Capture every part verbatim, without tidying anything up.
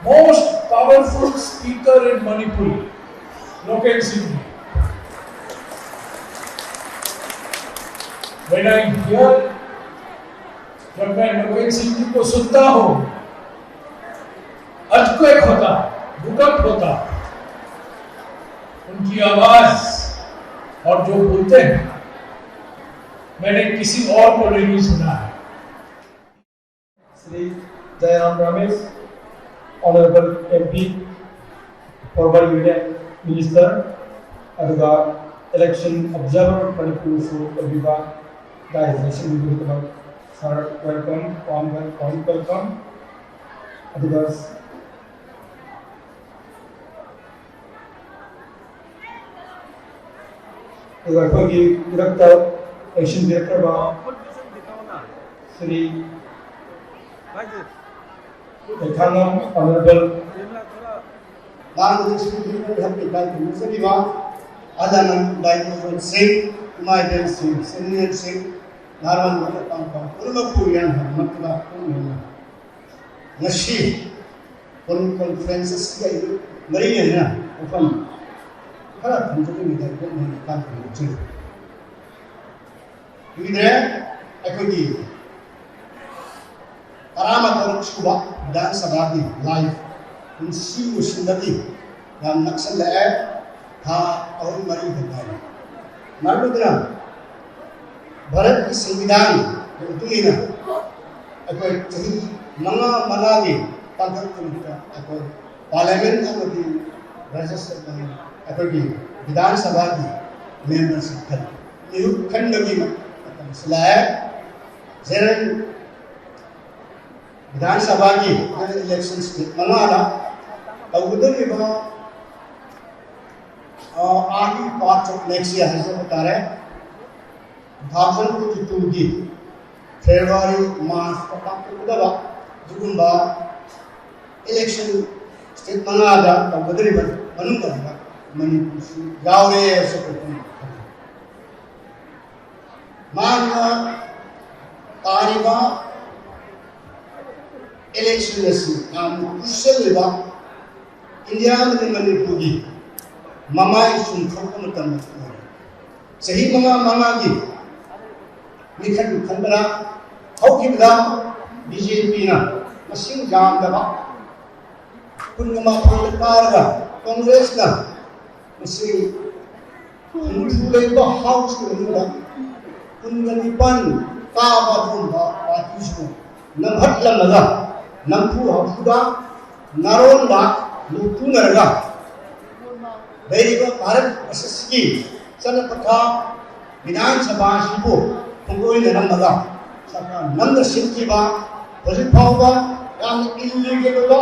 Most powerful speaker in Manipur, Loken Singh. When I hear, जब मैं लोकेन सिंह जी को सुनता हूँ, अर्थक्वेक होता, भूकंप होता, उनकी आवाज और जो बोलते हैं, मैंने किसी और को नहीं सुना है। Shri Jairam Ramesh, Honorable M P, former Union Minister, ꯑꯗꯨꯒ election observer ꯃꯅꯤꯄꯨꯔꯁꯨ ꯑꯣꯏꯕꯤꯕ, ꯗꯥꯏꯁꯤꯗ ꯁꯤꯟꯕꯤꯕꯒꯤꯗꯃꯛ sir, welcome, warm welcome, welcome. ꯑꯗꯨꯒ ꯑꯗꯨꯒ ꯑꯩꯈꯣꯏꯒꯤ ꯏꯔꯛꯇ ꯂꯦꯡꯁꯤꯟꯕꯤꯔꯛꯈ꯭ꯔꯕ ꯁ꯭ꯔꯤ ꯂꯩꯈꯥꯉꯝ ꯑꯣꯅꯔꯦꯕꯜ ꯂꯥꯡꯕꯗ ꯁꯤꯟꯕꯤꯔꯤꯕ ꯑꯩꯍꯥꯛꯀꯤ ꯏꯀꯥꯏ ꯈꯨꯝꯅꯖꯔꯤꯕ ꯑꯍꯜ ꯂꯃꯟ, ꯏꯃꯥ ꯏꯕꯦꯜꯁꯤꯡ, ꯁꯦꯅꯤꯌꯔꯁꯤꯡ, ꯅꯍꯥꯔꯣꯜ ꯃꯔꯨꯞ ꯃꯄꯥꯡ ꯄꯨꯝꯅꯃꯛꯄꯨ ꯏꯔꯥꯡ ꯍꯟꯅ ꯈꯨꯔꯨꯝꯖꯔꯤ꯫ ꯉꯁꯤ ꯀꯣꯟꯐ꯭ꯔꯦꯟꯁ ꯑꯁꯤꯒ ꯑꯩ ꯃꯔꯤ ꯂꯩꯅꯅ ꯋꯥꯐꯝ ꯈꯔ ꯊꯝꯖꯅꯤꯡꯉꯤꯗ ꯒꯣꯠꯃꯦꯟ ꯃꯇꯥꯡꯗ ꯍꯥꯏꯖꯔꯤ꯫ ꯀꯨꯏꯗ꯭ꯔꯦ ꯑꯩꯈꯣꯏꯒꯤ ꯇꯔꯥꯃꯥꯄꯜ ꯁꯨꯕ ꯕꯤꯙꯥꯟ ꯁꯚꯥꯒꯤ ꯂꯥꯏꯐ ꯀꯨꯝꯁꯤ ꯂꯣꯏꯁꯤꯟꯕꯒꯤ ꯌꯥꯝ ꯅꯛꯁꯜꯂꯛꯑꯦ꯫ ꯊꯥ ꯑꯍꯨꯝ ꯃꯔꯤ ꯈꯛ ꯉꯥꯏꯔꯦ꯫ ꯃꯔꯝ ꯑꯗꯨꯅ ꯚꯥꯔꯠꯀꯤ ꯁꯪꯕꯤꯙꯥꯟꯒꯤ ꯃꯇꯨꯡ ꯏꯟꯅ ꯑꯩꯈꯣꯏ ꯆꯍꯤ ꯃꯉꯥ ꯃꯉꯥꯒꯤ ꯇꯥꯡꯀꯛ ꯈꯨꯗꯤꯡꯃꯛꯇ ꯑꯩꯈꯣꯏ ꯄꯥꯔꯂꯤꯌꯥꯃꯦꯟ ꯑꯃꯗꯤ ꯔꯥꯖ꯭ꯌ ꯁꯚꯥ, ꯑꯩꯈꯣꯏꯒꯤ ꯕꯤꯙꯥꯟ ꯁꯚꯥꯒꯤ ꯃꯦꯝꯕꯔꯁꯤꯡ ꯈꯟ ꯃꯤꯍꯨꯠ ꯈꯟꯕꯒꯤ ꯃꯇꯝꯁꯤ ꯂꯥꯛꯑꯦ꯫ ꯖꯦꯅꯔꯦꯜ ꯕꯤꯙꯥꯟ ꯁꯚꯥꯒꯤ ꯏꯂꯦꯛꯁꯟ ꯁ꯭ꯇꯦꯠ ꯃꯉꯥꯗ ꯇꯧꯒꯗꯧꯔꯤꯕ early part of next year ꯍꯥꯏꯖꯕ ꯇꯥꯔꯦ꯫ ꯇꯨ ꯊꯥꯎꯖꯟ ꯇ꯭ꯋꯦꯟꯇꯤ ꯇꯨꯒꯤ ꯐꯦꯕ꯭ꯔꯨꯋꯥꯔꯤ ꯃꯥꯔꯆꯇ ꯄꯥꯡꯊꯣꯛꯀꯗꯕ ꯑꯗꯨꯒꯨꯝꯕ ꯏꯂꯦꯛꯁꯟ ꯁ꯭ꯇꯦꯠ ꯃꯉꯥꯗ ꯇꯧꯒꯗꯧꯔꯤꯕ ꯃꯅꯨꯡꯗ ꯃꯅꯤꯄꯨꯔꯁꯨ ꯌꯥꯎꯔꯦ ꯍꯥꯏꯕꯁꯤ ꯑꯩꯈꯣꯏ ꯈꯪꯖꯩ꯫ ꯃꯥꯅ ꯇꯥꯔꯤꯕ ꯏꯂꯦꯛꯁꯟ ꯑꯁꯤ ꯌꯥꯝꯅ ꯀ꯭ꯔꯨꯁꯤꯌꯦꯜ ꯑꯣꯏꯕ ꯏꯟꯗꯤꯌꯥ ꯑꯃꯗꯤ ꯃꯅꯤꯄꯨꯔꯒꯤ ꯃꯃꯥꯏ ꯆꯨꯝꯊꯣꯛꯄ ꯃꯇꯝꯗ ꯑꯣꯏꯔꯦ꯫ ꯆꯍꯤ ꯃꯉꯥ ꯃꯉꯥꯒꯤ ꯃꯤꯈꯜ ꯈꯟꯕꯅ ꯍꯧꯈꯤꯕꯗ ꯕꯤ ꯖꯦ ꯄꯤꯅ ꯃꯁꯤꯡ ꯌꯥꯝꯗꯕ ꯀꯨꯟꯒ ꯃꯥꯊꯣꯏꯗ ꯀꯥꯔꯒ ꯀꯣꯡꯒ꯭ꯔꯦꯁꯅ ꯃꯁꯤꯡ ꯍꯨꯝꯐꯨ ꯂꯩꯕ ꯍꯥꯎꯁꯀꯤ ꯃꯅꯨꯡꯗ ꯀꯨꯟꯒ ꯅꯤꯄꯥꯟ ꯀꯥꯕ ꯑꯗꯨꯒꯨꯝꯕ ꯄꯥꯔꯇꯤꯁꯤꯕꯨ ꯅꯝꯍꯠꯂꯝꯃꯒ ꯅꯝꯐꯨ ꯍꯥꯐꯨꯗ ꯅꯥꯔꯣꯟꯗ ꯂꯨꯞꯄꯨꯅꯔꯒ ꯂꯩꯔꯤꯕ ꯚꯥꯔꯠ ꯑꯁꯤꯒꯤ ꯆꯠꯅ ꯄꯊꯥꯞ ꯕꯤꯙꯥꯟ ꯁꯚꯥ ꯑꯁꯤꯕꯨ ꯈꯣꯡꯂꯣꯏꯅꯔꯝꯃꯒ ꯁꯔꯀꯥꯔ ꯅꯝꯅ ꯁꯤꯟꯈꯤꯕ ꯍꯧꯖꯤꯛ ꯐꯥꯎꯕ ꯌꯥꯝꯅ ꯏꯜꯂꯤꯒꯦꯜ ꯑꯣꯏꯕ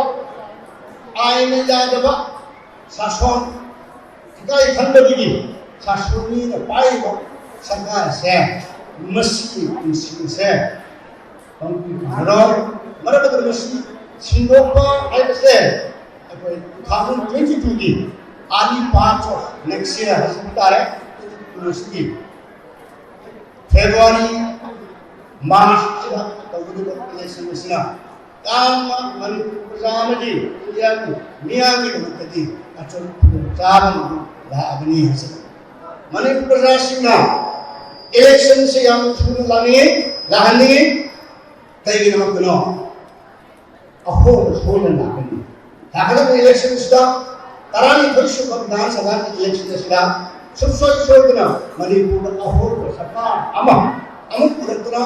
ꯑꯥꯏꯟꯅ ꯌꯥꯗꯕ ꯁꯥꯁꯣꯟ ꯏꯀꯥꯏ ꯈꯪꯗꯕꯒꯤ ꯁꯥꯁꯣꯟ ꯃꯤꯅ ꯄꯥꯏꯔꯤꯕ ꯁꯔꯀꯥꯔ ꯑꯁꯦ ꯃꯁꯤꯒꯤ ꯄꯨꯟꯁꯤ ꯑꯁꯦ ꯄꯥꯡꯊꯣꯛꯄꯤꯈ꯭ꯔꯣ꯫ ꯃꯔꯝ ꯑꯗꯨꯅ ꯃꯁꯤ ꯁꯤꯟꯗꯣꯛꯄ ꯍꯥꯏꯕꯁꯦ ꯑꯩꯈꯣꯏ two thousand twenty two ꯒꯤ early part of next year ꯍꯥꯏꯖꯕ ꯇꯥꯔꯦ꯫ Twenty two ꯑꯁꯤꯒꯤ ꯐꯦꯕ꯭ꯔꯨꯋꯥꯔꯤ, ꯃꯥꯔꯆ ꯑꯁꯤꯗ ꯇꯧꯒꯗꯕ ꯏꯂꯦꯛꯁꯟ ꯑꯁꯤꯅ ꯌꯥꯝꯅ ꯃꯅꯤꯄꯨꯔ ꯄ꯭ꯔꯖꯥ ꯑꯃꯗꯤ ꯏꯟꯗꯤꯌꯥꯒꯤ ꯃꯤꯌꯥꯝꯒꯤꯗꯃꯛꯇꯗꯤ ꯑꯆꯧꯕ ꯈꯨꯗꯣꯡꯆꯥꯕ ꯑꯃ ꯂꯥꯛꯑꯒꯅꯤ ꯍꯥꯏꯖꯔꯤ꯫ ꯃꯅꯤꯄꯨꯔ ꯄ꯭ꯔꯖꯥꯁꯤꯡꯅ ꯏꯂꯦꯛꯁꯟꯁꯤ ꯌꯥꯝ ꯊꯨꯅ ꯂꯥꯛꯅꯤꯡꯉꯤ, ꯂꯥꯛꯍꯟꯅꯤꯡꯉꯤ꯫ ꯀꯩꯒꯤꯗꯃꯛꯇꯅꯣ? ꯑꯍꯣꯡꯕ ꯁꯣꯏꯗꯅ ꯂꯥꯛꯀꯅꯤ꯫ ꯂꯥꯛꯀꯗꯕ ꯏꯂꯦꯛꯁꯟꯁꯤꯗ, ꯇꯔꯥꯅꯤꯊꯣꯏ ꯁꯨꯕ ꯕꯤꯙꯥꯟ ꯁꯚꯥꯒꯤ ꯏꯂꯦꯛꯁꯟ ꯑꯁꯤꯗ ꯁꯨꯡꯁꯣꯏ ꯁꯣꯏꯗꯅ ꯃꯅꯤꯄꯨꯔꯗ ꯑꯍꯣꯡꯕ ꯁꯔꯀꯥꯔ ꯑꯃ ꯑꯃꯨꯛ ꯄꯨꯔꯛꯇꯨꯅ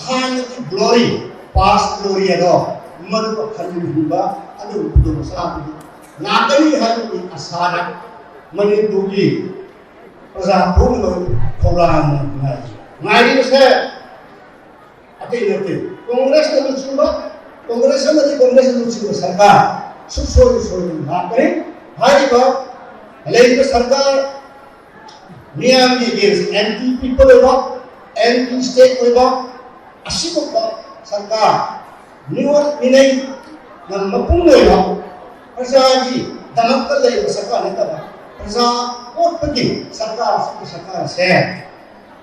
ꯍꯥꯟꯅꯒꯤ ꯒ꯭ꯂꯣꯔꯤ, ꯄꯥꯁ ꯒ꯭ꯂꯣꯔꯤ ꯑꯗꯣ ꯃꯗꯨ ꯍꯟꯖꯤꯟꯍꯟꯕ ꯑꯗꯨꯒꯤ ꯈꯨꯗꯣꯡꯆꯥꯕꯗꯨ ꯂꯥꯛꯀꯅꯤ ꯍꯥꯏꯕꯒꯤ ꯑꯁꯥꯗ ꯃꯅꯤꯄꯨꯔꯒꯤ ꯄ꯭ꯔꯖꯥ ꯄꯨꯝꯅꯃꯛ ꯈꯧꯔꯥꯡꯅ ꯉꯥꯏꯔꯤ꯫ ꯉꯥꯏꯔꯤꯕꯁꯦ ꯑꯇꯩ ꯅꯠꯇꯦ, ꯀꯣꯡꯒ꯭ꯔꯦꯁꯅ ꯂꯨꯆꯤꯡꯕ, ꯀꯣꯡꯒ꯭ꯔꯦꯁ ꯑꯃꯗꯤ ꯀꯣꯡꯒ꯭ꯔꯦꯁꯅ ꯂꯨꯆꯤꯡꯕ ꯁꯔꯀꯥꯔ ꯁꯨꯡꯁꯣꯏ ꯁꯣꯏꯗꯅ ꯂꯥꯛꯀꯅꯤ꯫ ꯍꯥꯏꯔꯤꯕ ꯂꯩꯔꯤꯕ ꯁꯔꯀꯥꯔ ꯃꯤꯌꯥꯝꯒꯤ against, anti people ꯑꯣꯏꯕ, anti state ꯑꯣꯏꯕ ꯑꯁꯤꯒꯨꯝꯕ ꯁꯔꯀꯥꯔ, ꯃꯤꯑꯣꯠ ꯃꯤꯅꯩꯅ ꯃꯄꯨꯡ ꯑꯣꯏꯕ ꯄ꯭ꯔꯖꯥꯒꯤ ꯗꯃꯛꯇ ꯂꯩꯕ ꯁꯔꯀꯥꯔ ꯅꯠꯇꯕ ꯄ꯭ꯔꯖꯥ ꯑꯣꯠꯄꯒꯤ ꯁꯔꯀꯥꯔ ꯑꯁꯤꯒꯤ ꯁꯔꯀꯥꯔ ꯑꯁꯦ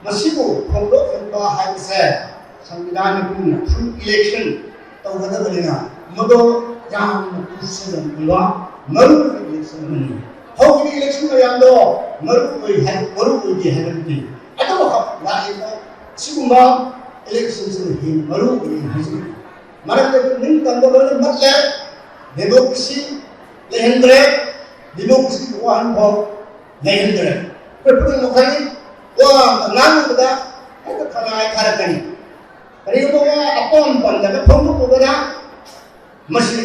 ꯃꯁꯤꯕꯨ ꯍꯣꯡꯗꯣꯛꯍꯟꯕ ꯍꯥꯏꯕꯁꯦ ꯁꯪꯕꯤꯙꯥꯟ ꯃꯇꯨꯡ ꯏꯟꯅ through election ꯇꯧꯒꯗꯕꯅꯤꯅ ꯃꯗꯨ ꯌꯥꯝꯅ ꯀ꯭ꯔꯨꯁꯤꯌꯦꯜ ꯑꯣꯏꯕ ꯃꯔꯨ ꯑꯣꯏꯕ ꯏꯂꯦꯛꯁꯟ ꯑꯃꯅꯤ꯫ ꯍꯧꯈꯤꯕ ꯏꯂꯦꯛꯁꯟ ꯃꯌꯥꯝꯗꯣ ꯃꯔꯨ ꯑꯣꯏ ꯍꯥꯏ-, ꯃꯔꯨ ꯑꯣꯏꯗꯦ ꯍꯥꯏꯕ ꯅꯠꯇꯦ꯫ ꯑꯗꯨꯕꯨ ꯂꯥꯛꯏꯕ ꯁꯤꯒꯨꯝꯕ ꯏꯂꯦꯛꯁꯟꯁꯤꯅ ꯍꯦꯟꯅ ꯃꯔꯨ ꯑꯣꯏ ꯍꯥꯏꯖꯅꯤꯡꯏ꯫ ꯃꯔꯝꯗꯤ ꯅꯤꯡꯇꯝꯕ ꯂꯣꯏꯅ ꯃꯠꯂꯦ, ꯗꯦꯃꯣꯀ꯭ꯔꯦꯁꯤ ꯂꯩꯍꯟꯗ꯭ꯔꯦ, ꯗꯦꯃꯣꯀ꯭ꯔꯦꯁꯤꯒꯤ ꯋꯥꯍꯟꯐꯥꯎ ꯂꯩꯍꯟꯗ꯭ꯔꯦ꯫ ꯑꯩꯈꯣꯏ ꯄꯨꯝꯅꯃꯛ ꯈꯪꯏ, ꯋꯥ ꯑꯃ ꯉꯥꯡꯂꯨꯕꯗ ꯍꯦꯛꯇ ꯈꯅꯥꯏ ꯊꯥꯔꯛꯀꯅꯤ꯫ ꯀꯔꯤꯒꯨꯝꯕ ꯋꯥ ꯑꯄꯥꯝ ꯄꯥꯝꯗꯕ ꯐꯣꯡꯗꯣꯛꯂꯨꯕꯗ ꯃꯁꯤ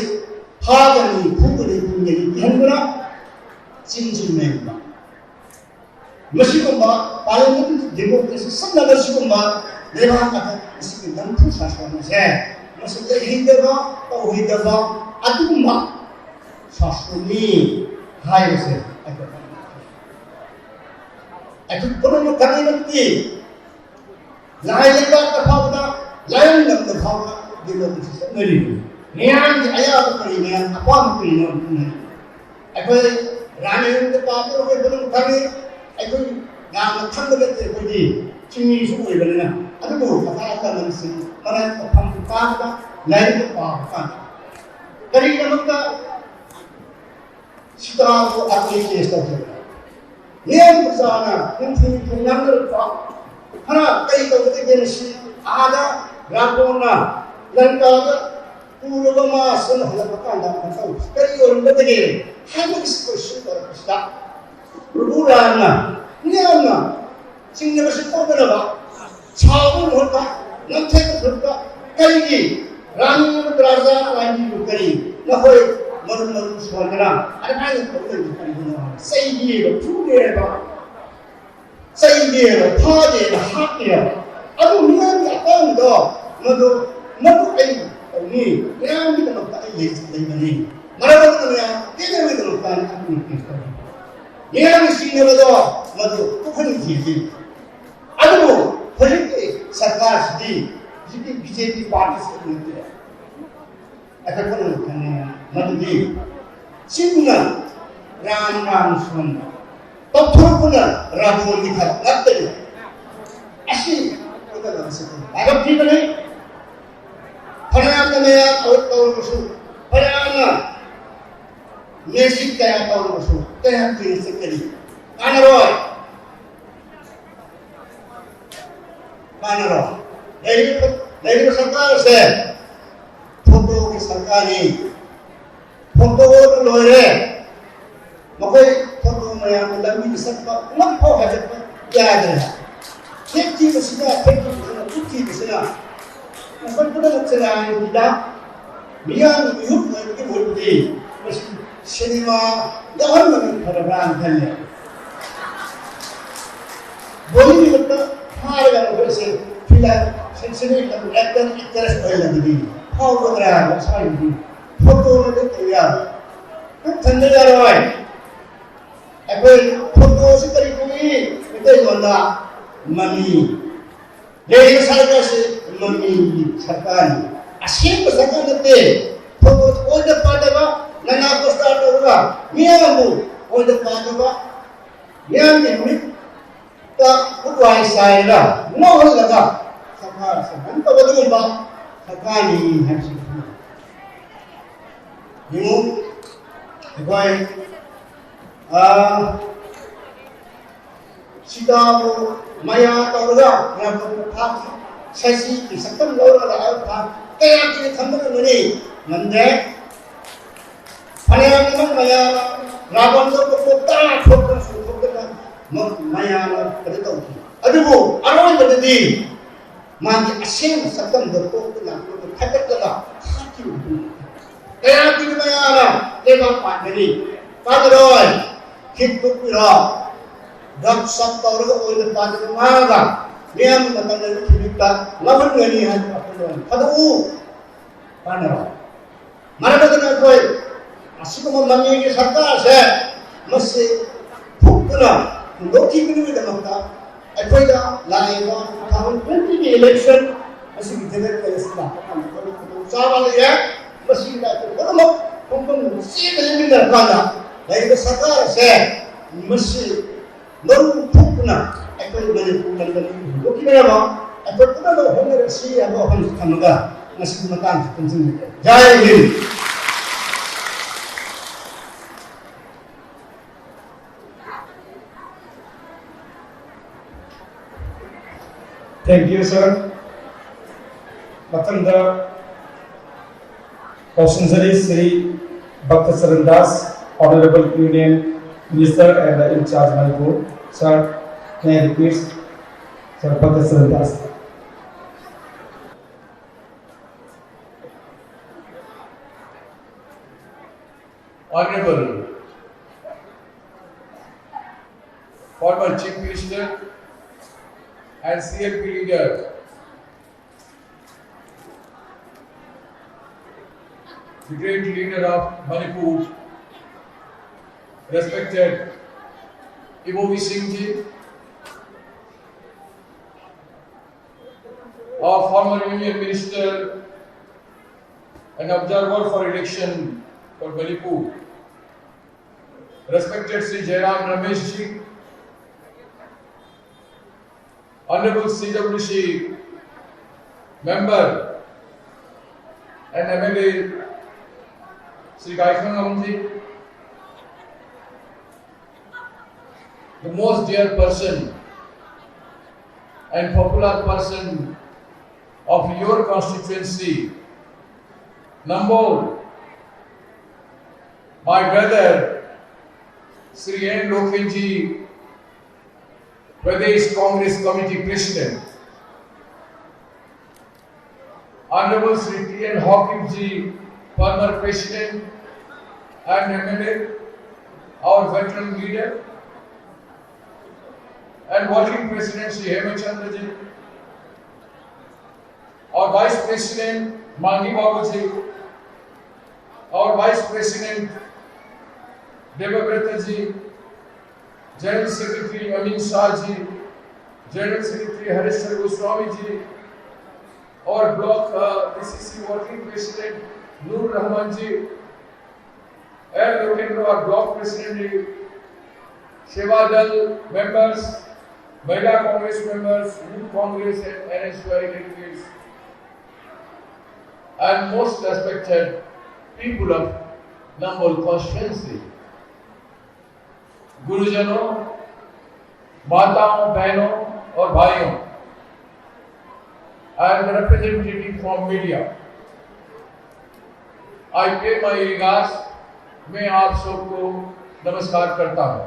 ꯐꯥꯒꯅꯤ, ꯐꯨꯒꯅꯤ, ꯄꯨꯟꯒꯅꯤ ꯀꯤꯍꯟꯗꯨꯅ ꯆꯤꯟꯁꯤ ꯃꯦꯟꯕ꯫ ꯃꯁꯤꯒꯨꯝꯕ ꯄꯥꯔꯂꯤꯌꯥꯃꯦꯟ ꯗꯦꯃꯣꯀ꯭ꯔꯦꯁꯤ ꯁꯝꯅꯕ ꯁꯤꯒꯨꯝꯕ ꯂꯩꯕꯥꯛ ꯑꯗꯨ ꯃꯁꯤꯒꯤ ꯅꯝꯐꯨ ꯁꯥꯁꯣꯟ ꯑꯁꯦ ꯃꯁꯤ ꯂꯩꯍꯩꯗꯕ, ꯇꯧꯍꯩꯗꯕ ꯑꯗꯨꯒꯨꯝꯕ ꯁꯥꯁꯣꯟꯅꯤ ꯍꯥꯏꯕꯁꯦ ꯑꯩꯈꯣꯏ ꯑꯩꯈꯣꯏ ꯄꯨꯝꯅꯃꯛ ꯈꯪꯉꯤ꯫ ꯂꯥꯏ ꯂꯩꯕꯥꯛꯇ ꯐꯥꯎꯕꯗ, ꯂꯥꯏꯔꯪ ꯂꯝꯗ ꯐꯥꯎꯕ ꯗꯦꯃꯣꯀ꯭ꯔꯦꯁꯤ ꯆꯠꯅꯔꯤꯕꯅꯤ꯫ ꯃꯤꯌꯥꯝꯒꯤ ꯑꯌꯥꯕ ꯀꯔꯤ, ꯃꯌꯥꯝ ꯑꯄꯥꯝꯕ ꯀꯔꯤꯅꯣ ꯑꯗꯨꯝ ꯍꯥꯏ꯫ ꯑꯩꯈꯣꯏ ꯔꯥꯃꯦꯟꯗ ꯄꯥꯕꯗ ꯑꯩꯈꯣꯏ ꯄꯨꯝꯅꯃꯛ ꯈꯪꯉꯤ꯫ ꯑꯩꯈꯣꯏ ꯌꯥꯝꯅ ꯈꯪꯕ ꯅꯠꯇꯦ, ꯑꯩꯈꯣꯏꯗꯤ ꯆꯤꯡꯃꯤꯁꯨ ꯑꯣꯏꯕꯅꯤꯅ꯫ ꯑꯗꯨꯕꯨ ꯃꯈꯥ ꯇꯥꯅ ꯃꯁꯤ ꯃꯔꯛ ꯃꯐꯝ ꯀꯥꯕꯗ ꯂꯥꯏꯔꯤꯛ ꯄꯥꯕ ꯀꯥꯟꯗ ꯀꯔꯤꯒꯤꯗꯃꯛꯇ ꯁꯤꯇꯥꯕꯨ ꯑꯩꯈꯣꯏ ꯀꯦꯁ ꯇꯧꯖꯕ? ꯅꯦꯝ ꯄ꯭ꯔꯖꯥꯅ ꯅꯤꯡꯊꯤ ꯅꯤꯡꯊꯤ ꯉꯥꯡꯅꯔꯛꯄ ꯈꯔ ꯀꯩ ꯇꯧꯒꯗꯒꯦꯅ ꯁꯤ ꯑꯥꯗ ꯔꯥꯕꯣꯟꯅ ꯂꯪꯀꯥꯗ ꯄꯨꯔꯕ ꯃꯥꯁꯤꯅ ꯍꯜꯂꯛꯄ ꯀꯥꯟꯗ ꯃꯇꯧ ꯀꯔꯤ ꯑꯣꯏꯔꯝꯒꯗꯒꯦ ꯍꯥꯏꯕꯒꯤ ꯀꯣꯏꯁꯟ ꯇꯧꯔꯛꯄꯁꯤꯗ ꯄ꯭ꯔꯚꯨ ꯔꯥꯝꯅ ꯃꯤꯌꯥꯝꯅ ꯆꯤꯡꯅꯕꯁꯤ ꯊꯣꯛꯇꯅꯕ ꯁꯥꯎꯕ ꯃꯍꯨꯠꯇ ꯅꯝꯊꯦꯛꯄ ꯃꯍꯨꯠꯇ ꯀꯔꯤꯒꯤ ꯔꯥꯅꯤ ꯔꯥꯖꯥ ꯂꯥꯟꯃꯤꯕꯨ ꯀꯔꯤ ꯅꯈꯣꯏ ꯃꯔꯨ ꯃꯔꯨ ꯁꯣꯟꯗꯅ ꯑꯗꯨꯃꯥꯏꯅ ꯇꯧ ꯂꯩꯕ ꯀꯔꯤꯒꯤꯅꯣ? ꯆꯩꯒꯦꯕ, ꯐꯨꯒꯦꯕ, ꯆꯩꯒꯦꯕ, ꯐꯥꯒꯦꯕ, ꯍꯥꯠꯀꯦꯕ꯫ ꯑꯗꯨ ꯃꯤꯌꯥꯝꯒꯤ ꯑꯄꯥꯝꯕꯗꯣ ꯃꯗꯨ, ꯃꯗꯨ ꯑꯩ ꯇꯧꯅꯤ, ꯃꯤꯌꯥꯝꯒꯤꯗꯃꯛꯇ ꯑꯩ ꯂꯩ-, ꯂꯩꯕꯅꯤ꯫ ꯃꯔꯝ ꯑꯗꯨꯅ ꯃꯌꯥꯝ ꯄꯦꯟꯅꯕꯒꯤꯗꯃꯛꯇ ꯑꯩ ꯀꯦꯁ ꯇꯧꯔꯤ꯫ ꯃꯤꯌꯥꯝꯒꯤ ꯁꯤꯡꯅꯕꯗꯣ ꯃꯗꯨ ꯇꯣꯛꯍꯟꯈꯤꯁꯤ꯫ ꯑꯗꯨꯕꯨ ꯍꯧꯖꯤꯛꯀꯤ ꯁꯔꯀꯥꯔꯁꯤꯗꯤ ꯍꯧꯖꯤꯛꯀꯤ ꯕꯤ ꯖꯦ ꯄꯤ ꯄꯥꯔꯇꯤꯁꯤ ꯅꯠꯇꯦ꯫ ꯑꯩꯈꯣꯏ ꯄꯨꯝꯅꯃꯛ ꯈꯪꯉꯤ ꯃꯗꯨꯗꯤ ꯆꯤꯟꯅ ꯔꯥꯝ ꯔꯥꯝ ꯁꯣꯟꯕ, ꯇꯧꯊꯣꯔꯛꯄꯅ ꯔꯥꯕꯣꯟꯒꯤ ꯊꯕꯛ ꯉꯥꯛꯇꯅꯤ꯫ ꯑꯁꯤ ꯑꯩꯈꯣꯏꯅ ꯂꯥꯏꯕꯛ ꯊꯤꯕꯅꯤ꯫ ꯐꯅꯌꯥꯝꯅ ꯇꯧꯔꯒꯁꯨ, ꯐꯅꯌꯥꯝꯅ ꯃꯦꯖꯤꯛ ꯀꯌꯥ ꯇꯧꯔꯒꯁꯨ ꯀꯌꯥꯝ ꯀꯨꯏꯅ ꯆꯠꯀꯅꯤ? ꯀꯥꯟꯅꯔꯣꯏ꯫ ꯀꯥꯟꯅꯔꯣꯏ꯫ ꯂꯩꯔꯤꯕ, ꯂꯩꯔꯤꯕ ꯁꯔꯀꯥꯔ ꯑꯁꯦ ꯐꯣꯇꯣꯒꯤ ꯁꯔꯀꯥꯔꯅꯤ꯫ ꯐꯣꯇꯣ ꯑꯗꯨ ꯂꯣꯏꯔꯦ꯫ ꯃꯈꯣꯏ ꯐꯣꯇꯣ ꯃꯌꯥꯝꯅ ꯂꯝꯕꯤꯗ ꯆꯠꯄ ꯑꯃꯐꯥꯎ ꯍꯥꯏꯒꯠꯄ ꯌꯥꯗ꯭ꯔꯦ꯫ ꯍꯦꯛ ꯊꯤꯕꯁꯤꯅ, ꯍꯦꯛ ꯊꯤꯕꯁꯤꯅ, ꯈꯨꯠ ꯊꯤꯕꯁꯤꯅ ꯃꯈꯣꯏ ꯄꯨꯝꯅꯃꯛ ꯆꯔꯥꯡꯅꯕꯤꯗ ꯃꯤꯌꯥꯝꯒꯤ ꯃꯤꯍꯨꯠ ꯑꯣꯏꯕꯒꯤ ꯃꯍꯨꯠꯇꯤ ꯃꯁꯤ ꯁꯤꯅꯦꯃꯥ ꯌꯥꯎꯍꯟꯕꯅ ꯐꯔꯕ꯭ꯔꯥꯅ ꯈꯜꯂꯦ꯫ ꯕꯣꯂꯤꯋꯨꯗꯇ ꯍꯥꯏꯔꯒ ꯃꯈꯣꯏꯁꯦ ꯐꯤꯂꯝ, ꯁꯤꯅꯦꯃꯥ ꯑꯦꯛꯇꯔ, ꯑꯦꯛꯇ꯭ꯔꯦꯁ ꯑꯣꯏꯍꯜꯂꯕꯗꯤ ꯐꯥꯎꯒꯗ꯭ꯔꯥ ꯍꯥꯏꯕ ꯁ꯭ꯋꯥꯏꯗꯗꯤ ꯐꯣꯇꯣꯅ ꯂꯣꯏ ꯇꯧ ꯌꯥꯕ꯫ ꯄꯨꯛ ꯊꯟꯕ ꯌꯥꯔꯣꯏ꯫ ꯑꯩꯈꯣꯏ ꯐꯣꯇꯣꯁꯤ ꯀꯔꯤ ꯀꯧꯏ? ꯃꯩꯇꯩꯂꯣꯟꯗ ꯃꯃꯤ꯫ ꯂꯩꯔꯤꯕ ꯁꯔꯀꯥꯔꯁꯤ ꯃꯃꯤꯒꯤ ꯁꯔꯀꯥꯔꯅꯤ꯫ ꯑꯁꯦꯡꯕ ꯁꯔꯀꯥꯔ ꯅꯠꯇꯦ꯫ ꯐꯣꯇꯣ ꯑꯣꯏꯗ ꯄꯥꯗꯕ, ꯅꯅꯥ ꯄꯣꯁꯇꯥ ꯇꯧꯔꯒ ꯃꯤꯌꯥꯝꯕꯨ ꯑꯣꯏꯗ ꯄꯥꯗꯕ, ꯃꯤꯌꯥꯝꯒꯤ ꯃꯤꯠꯇ ꯎꯠꯋꯥꯏ ꯆꯥꯏꯔꯒ ꯉꯥꯎꯍꯜꯂꯒ ꯁꯔꯀꯥꯔ ꯁꯪꯒꯥꯟ ꯇꯧꯕ ꯑꯗꯨꯒꯨꯝꯕ ꯁꯔꯀꯥꯔꯅꯤ ꯍꯥꯏꯕꯁꯤ ꯈꯪꯍꯟꯅꯤꯡꯏ꯫ ꯌꯦꯡꯉꯨ, ꯑꯩꯈꯣꯏ, ꯑꯥ, ꯁꯤꯇꯥꯕꯨ ꯃꯌꯥ ꯇꯧꯔꯒ ꯔꯥꯕꯟꯅ ꯐꯥꯈꯤ꯫ ꯁꯖꯤꯒꯤ ꯁꯛꯇꯝ ꯂꯧꯔꯒ ꯂꯥꯛꯑꯒ ꯐꯥꯈꯤ꯫ ꯀꯌꯥ ꯀꯨꯏꯅ ꯊꯝꯕ ꯉꯝꯒꯅꯤ? ꯉꯝꯗꯦ꯫ ꯐꯅꯌꯥꯝ ꯑꯃ ꯃꯌꯥꯝꯅ ꯔꯥꯕꯟꯗꯣ ꯃꯀꯣꯛ ꯇꯔꯥ ꯊꯣꯛꯇꯅ ꯆꯣꯡꯊꯣꯛꯇꯅ ꯃ-, ꯃꯌꯥꯝꯅ ꯀꯩꯅꯣ ꯇꯧꯈꯤ꯫ ꯑꯗꯨꯕꯨ ꯑꯔꯣꯏꯕꯗꯗꯤ ꯃꯥꯒꯤ ꯑꯁꯦꯡꯕ ꯁꯛꯇꯝꯗꯣ ꯀꯣꯛꯇ ꯂꯥꯛꯄꯗ ꯊꯥꯒꯠꯂꯒ ꯍꯥꯠꯈꯤꯕ ꯃꯇꯨꯡꯗ ꯀꯌꯥ ꯀꯨꯏꯅ ꯃꯌꯥꯝꯅ ꯂꯩꯕꯥꯛ ꯄꯥꯟꯒꯅꯤ? ꯄꯥꯟꯒꯔꯣꯏ꯫ ꯍꯤꯠ ꯇꯨꯞꯄꯤꯔꯣ? ꯒꯞ ꯁꯞ ꯇꯧꯔꯒ ꯑꯣꯏꯅ ꯄꯥꯟꯒꯅꯤ ꯍꯥꯏꯔꯒ ꯃꯤꯌꯥꯝꯒꯤ ꯃꯇꯝꯗ ꯊꯤꯕꯤꯛꯇ ꯉꯥꯎꯍꯟꯒꯅꯤ ꯍꯥꯏꯕ ꯋꯥꯈꯜꯂꯣꯟ ꯊꯥꯗꯣꯛꯎ꯫ ꯀꯥꯟꯅꯔꯣꯏ꯫ ꯃꯔꯝ ꯑꯗꯨꯅ ꯑꯩꯈꯣꯏ ꯑꯁꯤꯒꯨꯝꯕ ꯃꯃꯤꯒꯤ ꯁꯔꯀꯥꯔꯁꯦ ꯃꯁꯤ ꯐꯨꯛꯇꯨꯅ ꯍꯨꯟꯗꯣꯛꯈꯤꯕꯒꯤꯗꯃꯛꯇ ꯑꯩꯈꯣꯏꯗ ꯂꯥꯛꯏꯕ two thousand twenty ꯒꯤ election ꯑꯁꯤꯒꯤ general election ꯂꯥꯛꯄ ꯀꯥꯟꯗ ꯑꯩꯈꯣꯏꯅ ꯈꯨꯗꯣꯡꯆꯥꯕ ꯂꯩꯔꯦ꯫ ꯃꯁꯤꯒꯤꯗ ꯑꯩꯈꯣꯏ ꯄꯨꯝꯅꯃꯛ ꯈꯣꯡꯖꯪ ꯆꯦꯟꯅ ꯂꯦꯞꯃꯤꯟꯅꯔꯀꯥꯟꯗ ꯂꯩꯔꯤꯕ ꯁꯔꯀꯥꯔ ꯑꯁꯦ ꯃꯁꯤ ꯃꯔꯨ ꯐꯨꯛꯇꯨꯅ ꯑꯩꯈꯣꯏ ꯃꯅꯤꯄꯨꯔ ꯂꯝꯗꯝꯒꯤ ꯍꯨꯟꯗꯣꯛꯈꯤꯗꯅꯕ ꯑꯩꯈꯣꯏ ꯄꯨꯝꯅꯃꯛ ꯍꯣꯠꯅꯔꯁꯤ ꯍꯥꯏꯕ ꯋꯥꯐꯝꯁꯤ ꯊꯝꯃꯒ ꯉꯁꯤꯒꯤ ꯃꯇꯥꯡꯁꯤ ꯇꯨꯝꯁꯤꯟꯖꯒꯦ꯫ ꯖꯥꯏ ꯍꯤꯟꯗ꯫ Thank you, sir. ꯃꯊꯪꯗ ꯀꯧꯁꯤꯟꯖꯔꯤ Shri ꯚꯛꯇ Charan Das, Honorable Union Minister and in charge Manipur. Sir, may I request Sir Bhakta Charan Das. Honorable former Chief Minister and C L P leader, the great leader of Manipur, respected Ibobi Singh ji, our former Union Minister and observer for election for Manipur, respected Sri Jairam Ramesh ji, Honorable C W C member and M L A Sri Gaikhangam ji, the most dear person and popular person of your constituency, Nambol, my brother, Sri N Lokenji, Pradesh Congress Committee President, Honorable Sri T N Haokip ji, former President and M L A, our veteran leader, and working President Sri Hemachandra ji, our Vice President Mangi Babu ji, our Vice President Debabrata ji, General Secretary Amin Shah ji, General Secretary Harishwar Goswami ji, our block uh, D C C working president Noor Rahman ji, and Lokendra, our block president, Seva Dal members, Mahila Congress members, Youth Congress and N S Y delegates. and most respected people of Nambol constituency, गुरुजनों, माताओं, बहनों और भाइयों, I am the representative from media. I pay my regards. मैं आप सबको नमस्कार करता हूं,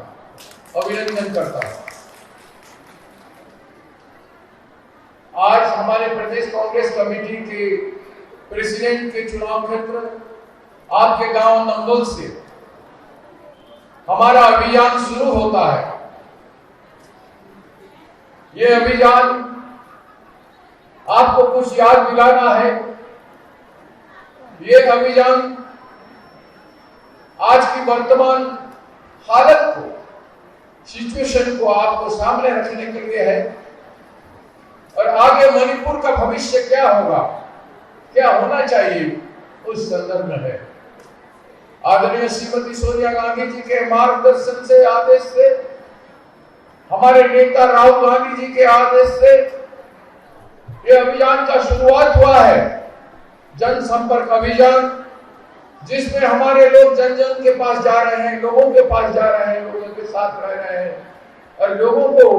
अभिनंदन करता हूं। आज हमारे प्रदेश कांग्रेस कमेटी के प्रेसिडेंट के चुनाव क्षेत्र आपके गांव नंगोल से हमारा अभियान शुरू होता है। ये अभियान आपको कुछ याद दिलाना है। ये अभियान आज की वर्तमान हालत को, सिचुएशन को आपको सामने रखने के लिए है। और आगे मणिपुर का भविष्य क्या होगा, क्या होना चाहिए, उस संदर्भ में है। आदरणीय श्रीमती सोनिया गांधी जी के मार्गदर्शन से, आदेश से, हमारे नेता राहुल गांधी जी के आदेश से ये अभियान का शुरुआत हुआ है, जनसंपर्क अभियान, जिसमें हमारे लोग जन जन के पास जा रहे हैं, लोगों के पास जा रहे हैं, लोगों के साथ रह रहे हैं और लोगों को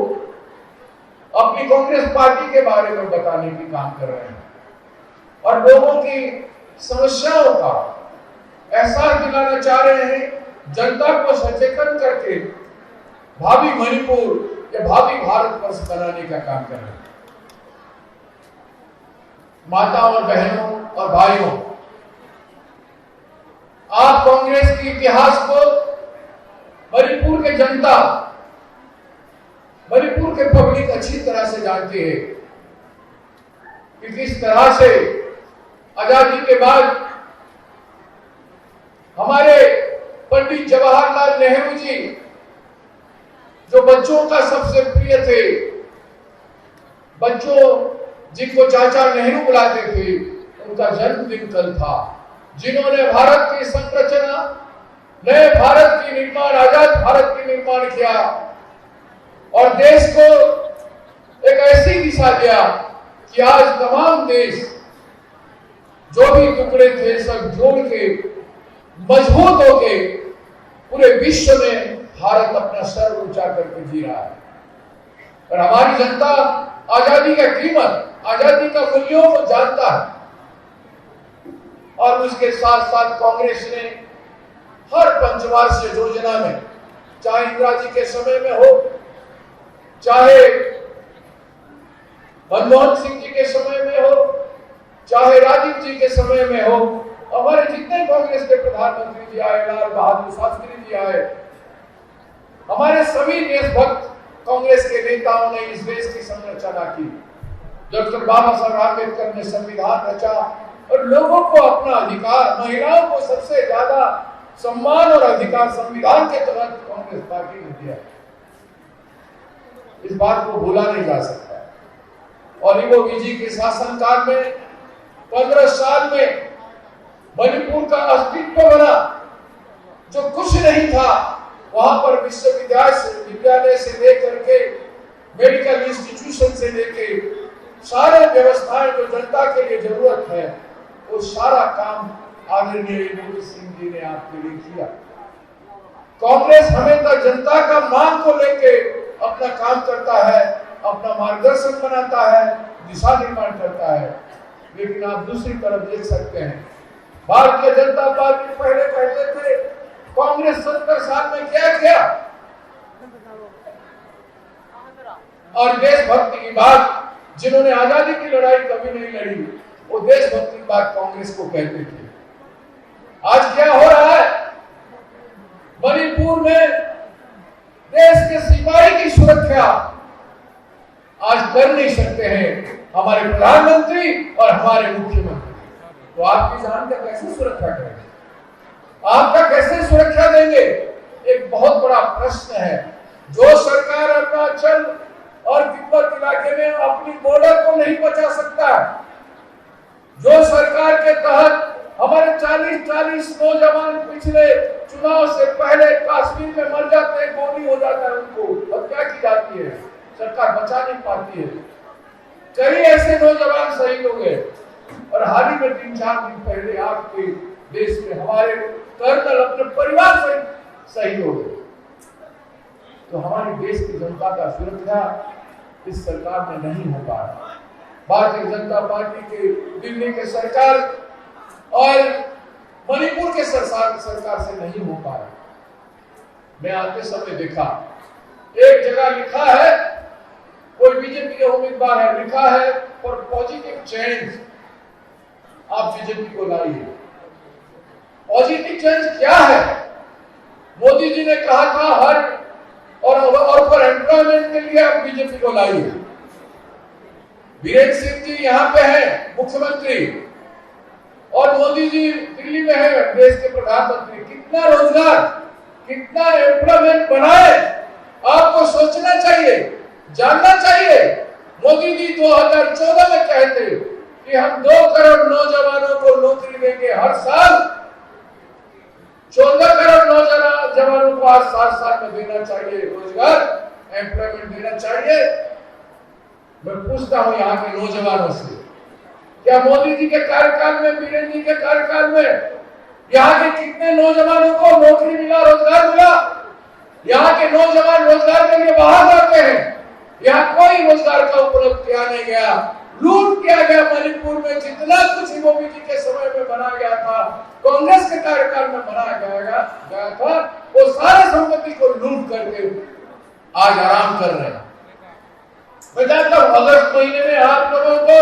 अपनी कांग्रेस पार्टी के बारे में बताने की काम कर रहे हैं और लोगों की समस्याओं का एहसास दिलाना चाह रहे हैं, जनता को सचेतन करके भावी मणिपुर या भावी भारतवर्ष बनाने का काम कर रहे हैं। माता और बहनों और भाइयों, आप कांग्रेस के इतिहास को, मणिपुर के जनता, मणिपुर के पब्लिक अच्छी तरह से जानती है कि किस तरह से आजादी के बाद हमारे पंडित जवाहरलाल नेहरू जी, जो बच्चों का सबसे प्रिय थे, बच्चों जिनको चाचा नेहरू बुलाते थे, उनका जन्मदिन कल था, जिन्होंने भारत की संरचना, नए भारत की निर्माण, आजाद भारत की निर्माण किया और देश को एक ऐसी दिशा दिया कि आज तमाम देश जो भी टुकड़े थे, सब जोड़ के, मजबूत होके पूरे विश्व में भारत अपना सर ऊंचा करके जी रहा है। और हमारी जनता आजादी का कीमत, आजादी का मूल्यों को जानता है। और उसके साथ साथ कांग्रेस ने हर पंचवार्षिक योजना में, चाहे इंदिरा जी के समय में हो, चाहे मनमोहन सिंह जी के समय में हो, चाहे राजीव जी के समय में हो, हमारे जितने कांग्रेस के प्रधानमंत्री जी आए, लाल बहादुर शास्त्री जी आए, हमारे सभी देशभक्त कांग्रेस के नेताओं ने इस देश की संरचना की। डॉक्टर बाबा साहब आंबेडकर ने संविधान रचा और लोगों को अपना अधिकार, महिलाओं को सबसे ज्यादा सम्मान और अधिकार संविधान के तहत कांग्रेस पार्टी ने दिया। इस बात को भूला नहीं जा सकता। और ईवो वी जी के शासनकाल में पन्द्रह साल में मणिपुर का अस्तित्व बना, जो कुछ नहीं था, वहां पर विश्वविद्यालय से, विद्यालय से लेकर के मेडिकल इंस्टीट्यूशन से लेके सारे व्यवस्थाएं जो जनता के लिए जरूरत है, वो सारा काम आदरणीय मोदी सिंह जी ने आपके लिए किया। कांग्रेस हमेशा जनता का मांग को लेके अपना काम करता है, अपना मार्गदर्शन बनाता है, दिशा निर्माण करता है। लेकिन आप दूसरी तरफ देख सकते हैं, भारतीय जनता पार्टी पहले कहते थे कांग्रेस सत्तर साल में क्या किया, और देशभक्ति की बात, जिन्होंने आजादी की लड़ाई कभी नहीं लड़ी, वो देशभक्ति की बात कांग्रेस को कहते थे। आज क्या हो रहा है? मणिपुर में देश के सिपाही की सुरक्षा आज कर नहीं सकते हैं हमारे प्रधानमंत्री और हमारे मुख्यमंत्री। तो आपकी जान का कैसे सुरक्षा करेंगे? आपका कैसे सुरक्षा देंगे? एक बहुत बड़ा प्रश्न है। जो सरकार अरुणाचल और तिब्बत इलाके में अपनी बॉर्डर को नहीं बचा सकता है, जो सरकार के तहत हमारे चालीस चालीस नौजवान पिछले चुनाव से पहले कश्मीर में मर जाते हैं, गोली हो जाता है, उनको हत्या की जाती है, सरकार बचा नहीं पाती है। कई ऐसे नौजवान शहीद हो गए। और हाल ही में तीन चार दिन पहले आपके देश में हमारे कर्नल अपने परिवार से शहीद हो गए। तो हमारी देश की जनता का सुरक्षा इस सरकार में नहीं हो पा रहा। भारतीय जनता पार्टी के दिल्ली के सरकार और मणिपुर के सरकार, सरकार से नहीं हो पा रहा। मैं आते समय देखा, एक जगह लिखा है, कोई बीजेपी के उम्मीदवार है, लिखा है, "For positive change आप बीजेपी को लाइए।" पॉजिटिव चेंज क्या है? मोदी जी ने कहा था हर और और फॉर एम्प्लॉयमेंट के लिए आप बीजेपी को लाइए। बीरेंद्र सिंह जी यहाँ पे हैं मुख्यमंत्री, और मोदी जी दिल्ली में है देश के प्रधानमंत्री। कितना रोजगार, कितना एम्प्लॉयमेंट बनाए, आपको सोचना चाहिए, जानना चाहिए। मोदी जी दो हज़ार चौदह में कहे थे कि हम दो करोड़ नौजवानों को नौकरी देंगे हर साल। चौदह करोड़ नौजवानों को आज सात साल में देना चाहिए रोजगार, एम्प्लॉयमेंट देना चाहिए। मैं पूछता हूं यहाँ के नौजवानों से, क्या मोदी जी के कार्यकाल में, बीरेंद्र जी के कार्यकाल में यहाँ के कितने नौजवानों को नौकरी मिला, रोजगार मिला? यहाँ के नौजवान रोजगार के लिए बाहर जाते हैं, यहाँ कोई रोजगार का उपलब्ध किया नहीं गया। लूट किया गया। मणिपुर में जितना कुछ मोदी जी के समय में बनाया गया था, कांग्रेस के कार्यकाल में बनाया गया, गया, गया था, वो सारे संपत्ति को लूट करके आज आराम कर रहे हैं। मैं जानता हूं, अगस्त महीने में आप लोगों को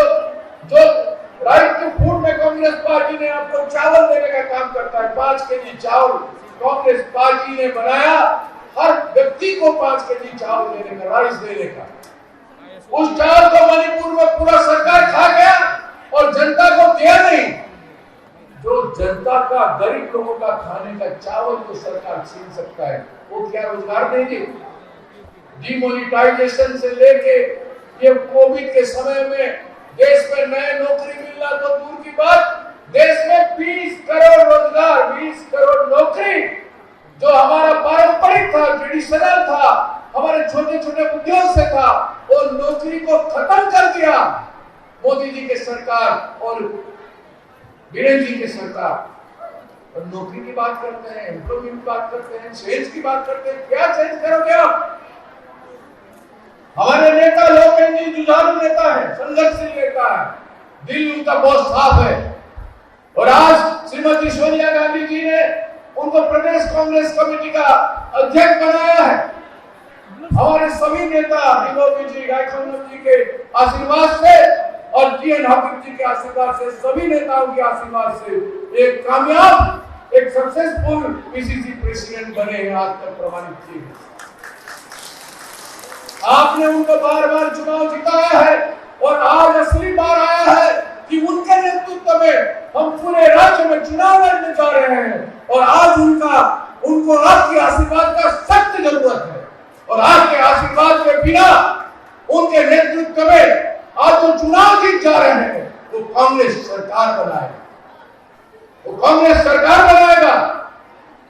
जो राइट टू फूड में कांग्रेस पार्टी ने आपको चावल देने का काम करता है, पांच केजी चावल कांग्रेस पार्टी ने बनाया, हर व्यक्ति को पांच केजी चावल देने का, राइस देने का। उस चावल को मणिपुर में पूरा सरकार खा गया और जनता को दिया नहीं। जो जनता का, गरीब लोगों का खाने का चावल को सरकार छीन सकता है, वो क्या रोजगार देगी? डिमोनिटाइजेशन से लेके ये कोविड के समय में देश में नए नौकरी मिलना तो दूर की बात, देश में बीस करोड़ रोजगार, बीस करोड़ नौकरी जो हमारा पारंपरिक था, ट्रेडिशनल था, हमारे छोटे छोटे उद्योग से था, वो नौकरी को खत्म कर दिया मोदी जी के सरकार और बीरेन जी की सरकार। और नौकरी की बात करते हैं, एम्प्लॉयमेंट की बात करते हैं, चेंज की बात करते हैं। क्या चेंज करोगे आप? हमारे नेता लोकेंद्र जी जुझारू नेता है, संघर्षशील नेता है, दिल उनका बहुत साफ है। और आज श्रीमती सोनिया गांधी जी ने उनको प्रदेश कांग्रेस कमेटी का अध्यक्ष बनाया है। हमारे सभी नेता विनोद जी, गायकवाड़ जी के आशीर्वाद से और जीएन हबीब जी के आशीर्वाद से, सभी नेताओं के आशीर्वाद से एक कामयाब, एक सक्सेसफुल पीसीसी प्रेसिडेंट बने हैं, आज तक प्रमाणित किए हैं। आपने उनको बार बार चुनाव जिताया है और आज असली बार आया है कि उनके नेतृत्व में हम पूरे राज्य में चुनाव लड़ने जा रहे हैं और आज उनका, उनको आपके आशीर्वाद का सख्त जरूरत है। और आपके आशीर्वाद के बिना उनके नेतृत्व में आज जो चुनाव जीत जा रहे हैं, वो कांग्रेस सरकार बनाएगा, वो कांग्रेस सरकार बनाएगा।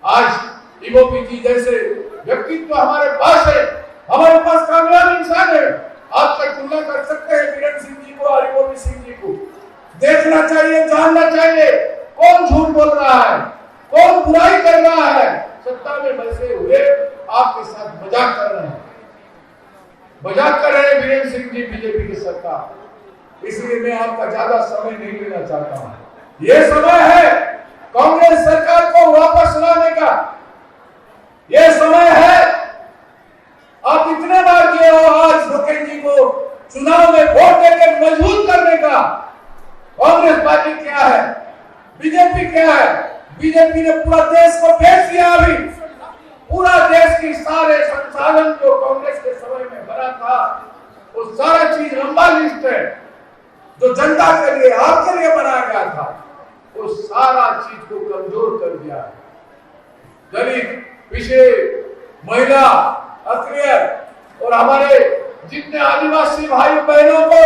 आज इवोपी जी जैसे व्यक्तित्व हमारे पास है, हमारे पास कामयाब इंसान है। आज तक तुलना कर सकते हैं बीरेन सिंह जी को और इवोपी सिंह जी को। देखना चाहिए, जानना चाहिए, कौन झूठ बोल रहा है, कौन बुराई कर रहा है। सत्ता में बैठे हुए आपके साथ मजाक कर रहे हैं, मजाक कर रहे हैं बीरेन सिंह जी, बीजेपी की सरकार। इसलिए मैं आपका ज्यादा समय नहीं लेना चाहता हूं। ये समय है कांग्रेस सरकार को वापस लाने का, ये समय है। आप इतने बार गए हो आज लोकेंद्र जी को चुनाव में वोट देकर मजबूत करने का। कांग्रेस पार्टी क्या है, बीजेपी क्या है? बीजेपी ने पूरा देश को बेच दिया। अभी पूरा देश की सारे संसाधन जो कांग्रेस के समय में बना था, वो सारा चीज लंबा लिस्ट है, जो जनता के लिए, आपके लिए बनाया गया था, वो सारा चीज को कमजोर कर दिया है। दलित, पिछड़े, महिला, अत्रिय और हमारे जितने आदिवासी भाई बहनों को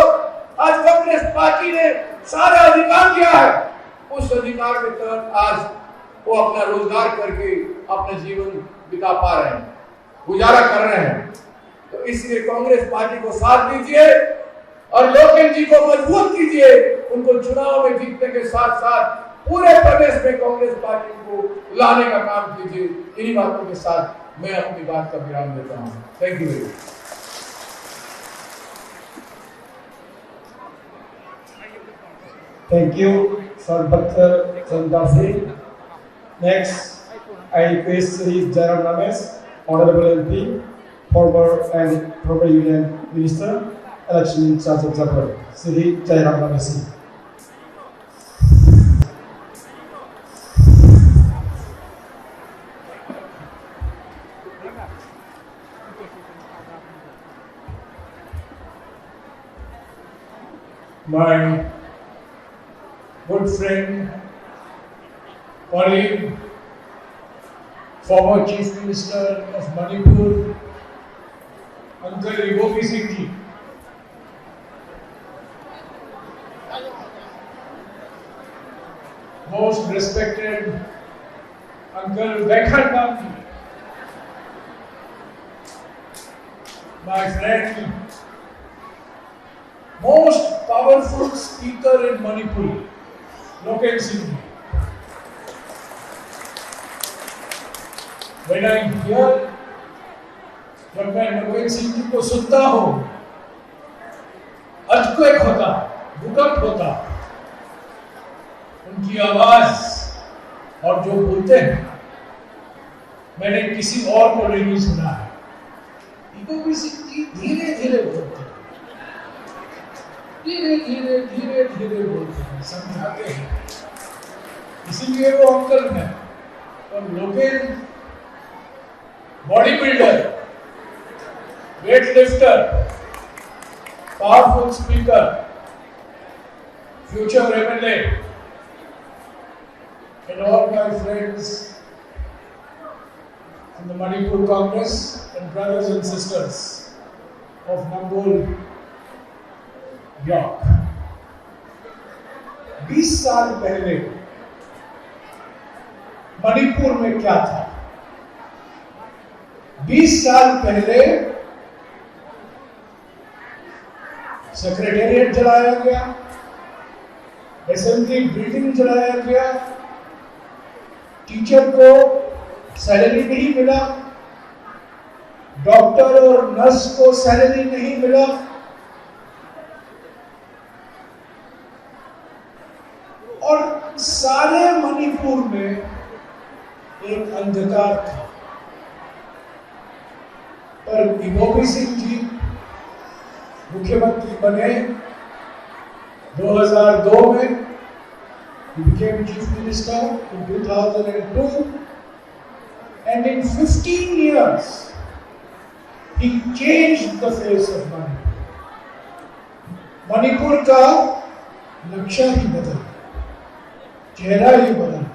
आज कांग्रेस पार्टी ने सारा अधिकार दिया है। उस अधिकार के तहत आज वो अपना रोजगार करके अपना जीवन बिता पा रहे हैं, गुजारा कर रहे हैं। तो इसलिए कांग्रेस पार्टी को साथ दीजिए। और लोकेन जी को मजबूत कीजिए, उनको चुनाव में जीतने के साथ साथ पूरे प्रदेश में कांग्रेस पार्टी को लाने का काम कीजिए। इन्हीं बातों के साथ मैं अपनी बात का विराम देता हूँ। Thank you very much. Thank you, Sir Bhaskar Chandra Singh. Next, I request Shri Jairam Ramesh, Honorable M P, former and former Union Minister, election in charge of Jharkhand, Shri Jairam Ramesh. My good friend, colleague, former Chief Minister of Manipur, Uncle Ibobi Singh ji, most respected Uncle Baikhan Bam ji, my friend, most powerful speaker in Manipur, Loken Singh ji. When I hear, जब मैं लोकेन सिंह जी को सुनता हूँ, earthquake होता, भूकंप होता, उनकी आवाज और जो बोलते हैं, मैंने किसी और को नहीं सुना है। इको भी सीखती धीरे धीरे बोलते हैं, धीरे धीरे धीरे धीरे बोलते हैं, समझाते हैं। इसीलिए वो अंकल हैं। और Loken, body builder, weight lifter, powerful speaker, future MLA, and all my friends in the Manipur Congress and brothers and sisters of Nambol Block. बीस साल पहले मणिपुर में क्या था? बीस साल पहले सेक्रेटेरिएट जलाया गया, असेंबली बिल्डिंग जलाया गया, टीचर को सैलरी नहीं मिला, डॉक्टर और नर्स को सैलरी नहीं मिला, और सारे मणिपुर में एक अंधकार था। पर इबोबी सिंह जी मुख्यमंत्री बने दो हज़ार दो में, he became chief minister in two thousand two, and in fifteen years he changed the face of Manipur. Manipur का नक्शा ही बदल, चेहरा ही बदल।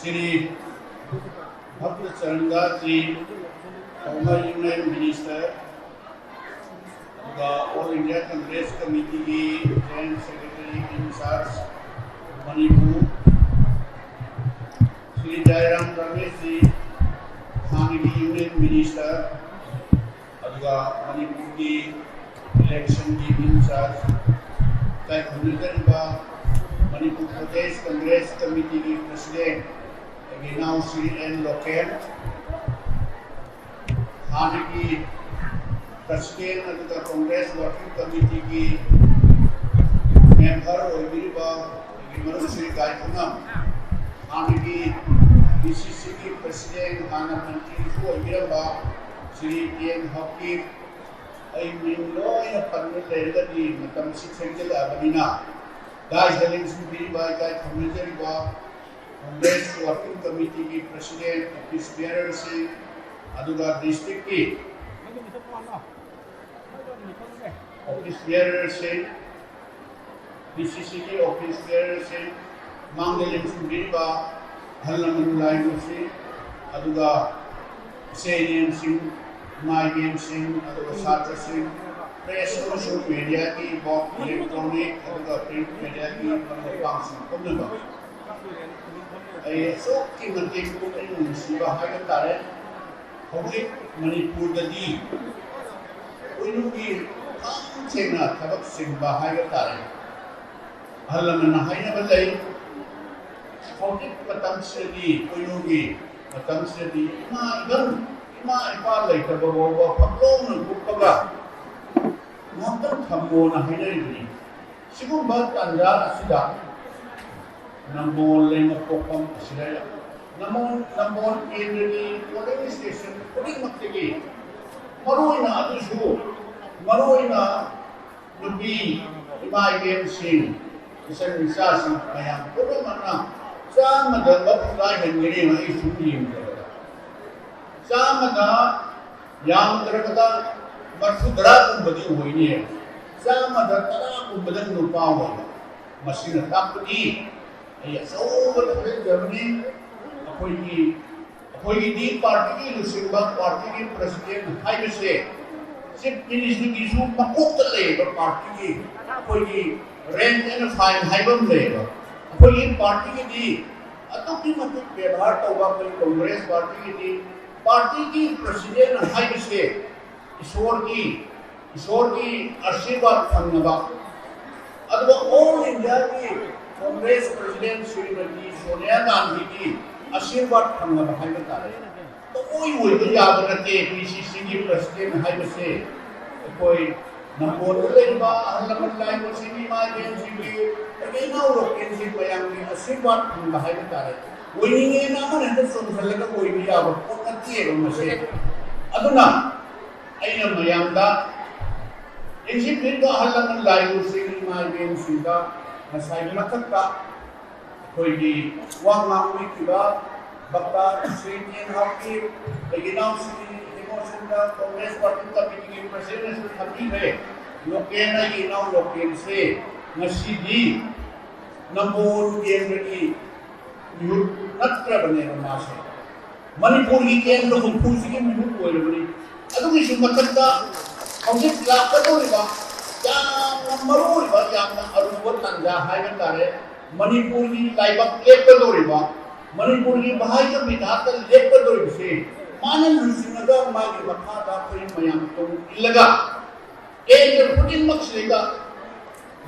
श्री भक्त चरणदास जी, former Union Minister, ꯑꯗꯨꯒ All India Congress Committee ꯒꯤ General Secretary in charge Manipur, Shri Jairam Ramesh ji, ꯍꯥꯟꯅꯒꯤ Union Minister, ꯑꯗꯨꯒ ꯃꯅꯤꯄꯨꯔꯒꯤ election ꯒꯤ in charge ꯇꯥꯏꯈꯨꯝꯅꯖꯔꯤꯕ Manipur Pradesh Congress Committee ꯒꯤ President ꯑꯩꯒꯤ ꯏꯅꯥꯎ ꯁ꯭ꯔꯤ ꯑꯦꯟ ꯂꯣꯀꯦꯟ, ꯍꯥꯟꯅꯒꯤ President ꯑꯗꯨꯒ Congress Working Committee ꯒꯤ member ꯑꯣꯏꯕꯤꯔꯤꯕ ꯑꯩꯒꯤ ꯃꯔꯨꯞ ꯁ꯭ꯔꯤ ꯒꯥꯏꯈꯣꯉꯝ, ꯍꯥꯟꯅꯒꯤ ꯄꯤ ꯁꯤ ꯁꯤ ꯒꯤ President, ꯍꯥꯟꯅ ꯃꯟꯇ꯭ꯔꯤꯁꯨ ꯑꯣꯏꯕꯤꯔꯝꯕ ꯁ꯭ꯔꯤ ꯇꯤ ꯑꯦꯟ ꯍꯀꯤꯝ, ꯑꯩ ꯃꯤꯡ ꯂꯣꯏꯅ ꯄꯟꯕ ꯂꯩꯔꯒꯗꯤ ꯃꯇꯝꯁꯤ ꯊꯦꯡꯖꯤꯜꯂꯛꯑꯕꯅꯤꯅ, ꯗꯥꯏꯁꯇ ꯂꯦꯡꯁꯤꯟꯕꯤꯔꯤꯕ, ꯏꯀꯥꯏ ꯈꯨꯝꯅꯖꯔꯤꯕ Congress Working Committee ꯒꯤ President, office bearer ꯁꯤꯡ, ꯑꯗꯨꯒ district ꯀꯤ office bearer ꯁꯤꯡ, ꯄꯤ ꯁꯤ ꯁꯤ ꯒꯤ office bearer ꯁꯤꯡ, ꯃꯥꯡꯗ ꯂꯦꯡꯁꯤꯟꯕꯤꯔꯤꯕ ꯑꯍꯜ ꯂꯃꯟ ꯂꯥꯏꯕꯁꯤꯡ, ꯑꯗꯨꯒ ꯏꯆꯦ ꯏꯅꯦꯁꯤꯡ, ꯏꯃꯥ ꯏꯕꯦꯟꯁꯤꯡ, ꯑꯗꯨꯒ ꯁꯥꯇ꯭ꯔꯁꯤꯡ, press ꯑꯃꯁꯨꯡ media ꯒꯤ, both electronic ꯑꯗꯨꯒ print media ꯒꯤ ꯃꯔꯨꯞ ꯃꯄꯥꯡꯁꯤꯡ ꯄꯨꯝꯅꯃꯛ, ꯑꯩ ꯑꯁꯨꯛꯀꯤ ꯃꯇꯤꯛ ꯄꯨꯛꯅꯤꯡ ꯅꯨꯡꯁꯤꯕ ꯍꯥꯏꯕ ꯇꯥꯔꯦ꯫ ꯍꯧꯖꯤꯛ ꯃꯅꯤꯄꯨꯔꯗꯗꯤ ꯄꯣꯏꯅꯨꯒꯤ ꯈꯝ ꯊꯦꯡꯅ ꯊꯕꯛ ꯆꯤꯟꯕ ꯍꯥꯏꯕ ꯇꯥꯔꯦ꯫ ꯑꯍꯜ ꯂꯃꯟꯅ ꯍꯥꯏꯅꯕ ꯂꯩ, ꯍꯧꯖꯤꯛ ꯃꯇꯝꯁꯤꯗꯗꯤ, ꯄꯣꯏꯅꯨꯒꯤ ꯃꯇꯝꯁꯤꯗꯗꯤ ꯏꯃꯥ ꯏꯕꯟ, ꯏꯃꯥ ꯏꯄꯥ ꯂꯩꯇꯕ ꯐꯥꯎꯕ ꯐꯛꯂꯣꯡꯅ ꯀꯨꯞꯄꯒ ꯉꯥꯛꯇꯪ ꯊꯝꯃꯣꯅ ꯍꯥꯏꯅꯔꯤꯕꯅꯤ꯫ ꯁꯤꯒꯨꯝꯕ ꯇꯥꯟꯖꯥ ꯑꯁꯤꯗ ꯅꯝꯕꯣꯜ ꯂꯩꯃꯄꯣꯛꯐꯝ ꯑꯁꯤꯗ ꯅꯝꯕꯣꯜ, ꯅꯝꯕꯣꯜ ꯀꯦꯟꯗ꯭ꯔꯒꯤ ꯄꯣꯂꯤꯡ ꯁ꯭ꯇꯦꯁꯟ ꯈꯨꯗꯤꯡꯃꯛꯇꯒꯤ, ꯃꯔꯨꯑꯣꯏꯅ ꯑꯗꯨꯁꯨ, ꯃꯔꯨꯑꯣꯏꯅ ꯅꯨꯄꯤ ꯏꯃꯥ ꯏꯕꯦꯟꯁꯤꯡ, ꯏꯆꯟ ꯏꯆꯥꯁꯤꯡ ꯃꯌꯥꯝ ꯄꯨꯝꯅꯃꯛꯅ ꯆꯥꯝꯃꯗ ꯃꯄꯨꯡ ꯀꯥꯏꯍꯟꯒꯅꯤ꯫ ꯑꯩ ꯁꯨꯝ ꯌꯦꯡꯖꯕꯗ ꯆꯥꯝꯃꯗ ꯌꯥꯝꯗ꯭ꯔꯕꯗ ꯃꯔꯐꯨ ꯇꯔꯥꯒꯨꯝꯕꯗꯤ ꯑꯣꯏꯅꯤ꯫ ꯆꯥꯝꯃꯗ ꯇꯔꯥꯒꯨꯝꯕꯗ ꯅꯨꯄꯥ ꯑꯣꯏꯕ꯫ ꯃꯁꯤꯅ ꯇꯥꯛꯄꯗꯤ ꯑꯩ ꯑꯆꯧꯕ ꯊꯥꯒꯠꯆꯕꯅꯤ꯫ ꯑꯩꯈꯣꯏꯒꯤ, ꯑꯩꯈꯣꯏꯒꯤꯗꯤ ꯄꯥꯔꯇꯤꯒꯤ ꯂꯨꯆꯤꯡꯕ, ꯄꯥꯔꯇꯤꯒꯤ ꯄ꯭ꯔꯁꯤꯗꯦꯟ ꯍꯥꯏꯕꯁꯦ ꯆꯤꯐ ꯃꯤꯅꯤꯁꯇꯔꯒꯤꯁꯨ ꯃꯀꯣꯛꯇ ꯂꯩꯌꯦꯕ꯫ ꯄꯥꯔꯇꯤꯒꯤ ꯑꯩꯈꯣꯏꯒꯤ ꯔꯦꯡꯛ ꯑꯦꯟ ꯐꯥꯏꯜ ꯍꯥꯏꯕ ꯑꯃ ꯂꯩꯌꯦꯕ꯫ ꯑꯩꯈꯣꯏꯒꯤ ꯄꯥꯔꯇꯤꯒꯤꯗꯤ ꯑꯗꯨꯛꯀꯤ ꯃꯇꯤꯛ ꯕꯦꯕꯥꯔ ꯇꯧꯕ, ꯑꯩꯈꯣꯏ ꯀꯣꯡꯒ꯭ꯔꯦꯁ ꯄꯥꯔꯇꯤꯒꯤꯗꯤ, ꯄꯥꯔꯇꯤꯒꯤ ꯄ꯭ꯔꯁꯤꯗꯦꯟ ꯍꯥꯏꯕꯁꯦ ꯏꯁꯣꯔꯒꯤ, ꯏꯁꯣꯔꯒꯤ ꯑꯥꯁꯤꯔꯕꯥꯗ ꯐꯪꯅꯕ, ꯑꯗꯨꯒ ꯑꯣꯜ ꯏꯟꯗꯤꯌꯥꯒꯤ ꯀꯣꯡꯒ꯭ꯔꯦꯁ ꯄ꯭ꯔꯁꯤꯗꯦꯟ ꯁ꯭ꯔꯤꯃꯇꯤ ꯁꯣꯅꯤꯌꯥ ꯒꯥꯟꯙꯤꯒꯤ ꯑꯥꯁꯤꯔꯕꯥꯗ ꯐꯪꯅꯕ ꯍꯥꯏꯕ ꯇꯥꯔꯦ꯫ ꯇꯉꯥꯏ ꯑꯣꯏꯕ ꯌꯥꯕ ꯅꯠꯇꯦ꯫ ꯄꯤ ꯁꯤ ꯁꯤꯒꯤ ꯄ꯭ꯔꯁꯤꯗꯦꯟ ꯍꯥꯏꯕꯁꯦ ꯑꯩꯈꯣꯏ ꯅꯝꯕꯣꯜꯗ ꯂꯩꯔꯤꯕ ꯑꯍꯜ ꯂꯃꯟ ꯂꯥꯏꯕꯁꯤꯡꯒꯤ, ꯏꯃꯥ ꯏꯕꯦꯟꯁꯤꯡꯒꯤ, ꯑꯩꯈꯣꯏ ꯏꯅꯥꯎ ꯂꯣꯀꯦꯜꯁꯤꯡ ꯃꯌꯥꯝꯒꯤ ꯑꯥꯁꯤꯔꯕꯥꯗ ꯐꯪꯕ ꯍꯥꯏꯕ ꯇꯥꯔꯦ꯫ ꯑꯣꯏꯅꯤꯡꯉꯦꯅ ꯑꯃꯅ ꯍꯦꯛꯇ ꯆꯣꯡꯁꯤꯜꯂꯒ ꯑꯣꯏꯕ ꯌꯥꯕ ꯄꯣꯠ ꯅꯠꯇꯦꯕ ꯃꯁꯦ꯫ ꯑꯗꯨꯅ ꯑꯩꯅ ꯃꯌꯥꯝꯗ, ꯏꯟꯖꯤꯅꯤꯌꯔ ꯑꯍꯜ ꯂꯃꯟ ꯂꯥꯏꯔꯤꯛꯁꯤꯡ ꯏꯃꯥ ꯏꯕꯦꯟꯁꯤꯡꯗ ꯉꯁꯥꯏꯒꯤ ꯃꯊꯛꯇ ꯑꯩꯈꯣꯏꯒꯤ ꯋꯥ ꯉꯥꯡꯕꯤꯈꯤꯕ ꯚꯛꯇ ꯁ꯭ꯔꯤ ꯇꯦꯟ ꯍꯥꯎꯀꯤ, ꯑꯩꯒꯤ ꯏꯅꯥꯎꯁꯤꯡ ꯏꯃꯣꯁꯟꯗ ꯀꯣꯡꯒ꯭ꯔꯦꯁ ꯄꯥꯔꯇꯤ ꯀꯃꯤꯇꯤꯒꯤ ꯄ꯭ꯔꯁꯤꯗꯦꯟꯅꯁꯨ ꯊꯝꯕꯤꯈ꯭ꯔꯦ꯫ ꯂꯣꯀꯦꯜ, ꯑꯩꯒꯤ ꯏꯅꯥꯎ ꯂꯣꯀꯦꯜꯁꯦ ꯉꯁꯤꯗꯤ ꯅꯝꯕꯣꯜ ꯀꯦꯟꯗ꯭ꯔꯒꯤ ꯃꯤꯍꯨꯠ ꯅꯠꯇ꯭ꯔꯕꯅꯦꯕ ꯃꯥꯁꯦ꯫ ꯃꯅꯤꯄꯨꯔꯒꯤ ꯀꯦꯟꯗ꯭ꯔ ꯍꯨꯝꯐꯨꯁꯤꯒꯤ ꯃꯤꯍꯨꯠ ꯑꯣꯏꯔꯕꯅꯤ꯫ ꯑꯗꯨꯒꯤꯁꯨ ꯃꯊꯛꯇ ꯍꯧꯖꯤꯛ ꯂꯥꯛꯀꯗꯧꯔꯤꯕ ꯌꯥꯝꯅ ꯃꯔꯨ ꯑꯣꯏꯕ, ꯌꯥꯝꯅ ꯑꯔꯨꯕ ꯇꯥꯟꯖꯥ ꯍꯥꯏꯕ ꯇꯥꯔꯦ꯫ ꯃꯅꯤꯄꯨꯔꯒꯤ ꯂꯥꯏꯕꯛ ꯂꯦꯞꯀꯗꯧꯔꯤꯕ, ꯃꯅꯤꯄꯨꯔꯒꯤ ꯚꯥꯔꯠꯀꯤ ꯃꯤꯊꯥꯠꯇ ꯂꯦꯞꯀꯗꯧꯔꯤꯕꯁꯤ ꯃꯥꯅ ꯂꯨꯆꯤꯡꯉꯒ ꯃꯥꯒꯤ ꯃꯈꯥꯗ ꯑꯩꯈꯣꯏ ꯃꯌꯥꯝ ꯇꯨꯡ ꯏꯜꯂꯒ ꯀꯦꯟꯗ꯭ꯔ ꯈꯨꯗꯤꯡꯃꯛꯁꯤꯗ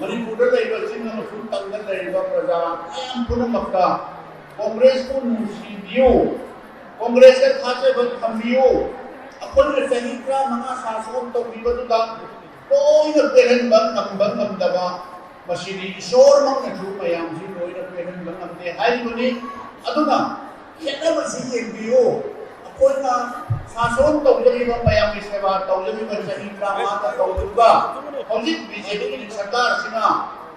ꯃꯅꯤꯄꯨꯔꯗ ꯂꯩꯕ ꯆꯤꯡ ꯑꯃꯁꯨꯡ ꯇꯝꯗ ꯂꯩꯔꯤꯕ ꯄ꯭ꯔꯖꯥ ꯃꯌꯥꯝ ꯄꯨꯝꯅꯃꯛꯇ ꯀꯣꯡꯒ꯭ꯔꯦꯁꯄꯨ ꯅꯨꯡꯁꯤꯕꯤꯌꯨ, ꯀꯣꯡꯒ꯭ꯔꯦꯁꯇ ꯊꯥꯖꯕ ꯊꯝꯕꯤꯌꯨ꯫ ꯑꯩꯈꯣꯏꯅ ꯆꯍꯤ ꯇꯔꯥꯃꯉꯥ ꯁꯥꯁꯣꯟ ꯇꯧꯕꯤꯕꯗꯨꯗ ꯂꯣꯏꯅ ꯄꯦꯜꯍꯟꯕ ꯉꯝꯕ ꯉꯝꯗꯕ, ꯃꯁꯤꯗꯤ ꯏꯁꯣꯔꯃꯛꯅꯁꯨ ꯃꯌꯥꯝꯁꯤ ꯂꯣꯏꯅ ꯄꯦꯜꯍꯟꯕ ꯉꯝꯗꯦ ꯍꯥꯏꯔꯤꯕꯅꯤ꯫ ꯑꯗꯨꯅ ꯈꯦꯠꯅꯕꯁꯤ ꯌꯦꯡꯕꯤꯌꯨ꯫ ꯑꯩꯈꯣꯏꯅ ꯁꯥꯁꯣꯟ ꯇꯧꯖꯔꯤꯕ, ꯃꯌꯥꯝꯒꯤ ꯁꯦꯕꯥ ꯇꯧꯖꯔꯤꯕ ꯆꯍꯤ ꯇꯔꯥꯃꯉꯥꯗ ꯇꯧꯔꯤꯕ, ꯍꯧꯖꯤꯛ ꯕꯤ ꯖꯦ ꯄꯤꯒꯤ ꯁꯔꯀꯥꯔꯁꯤꯅ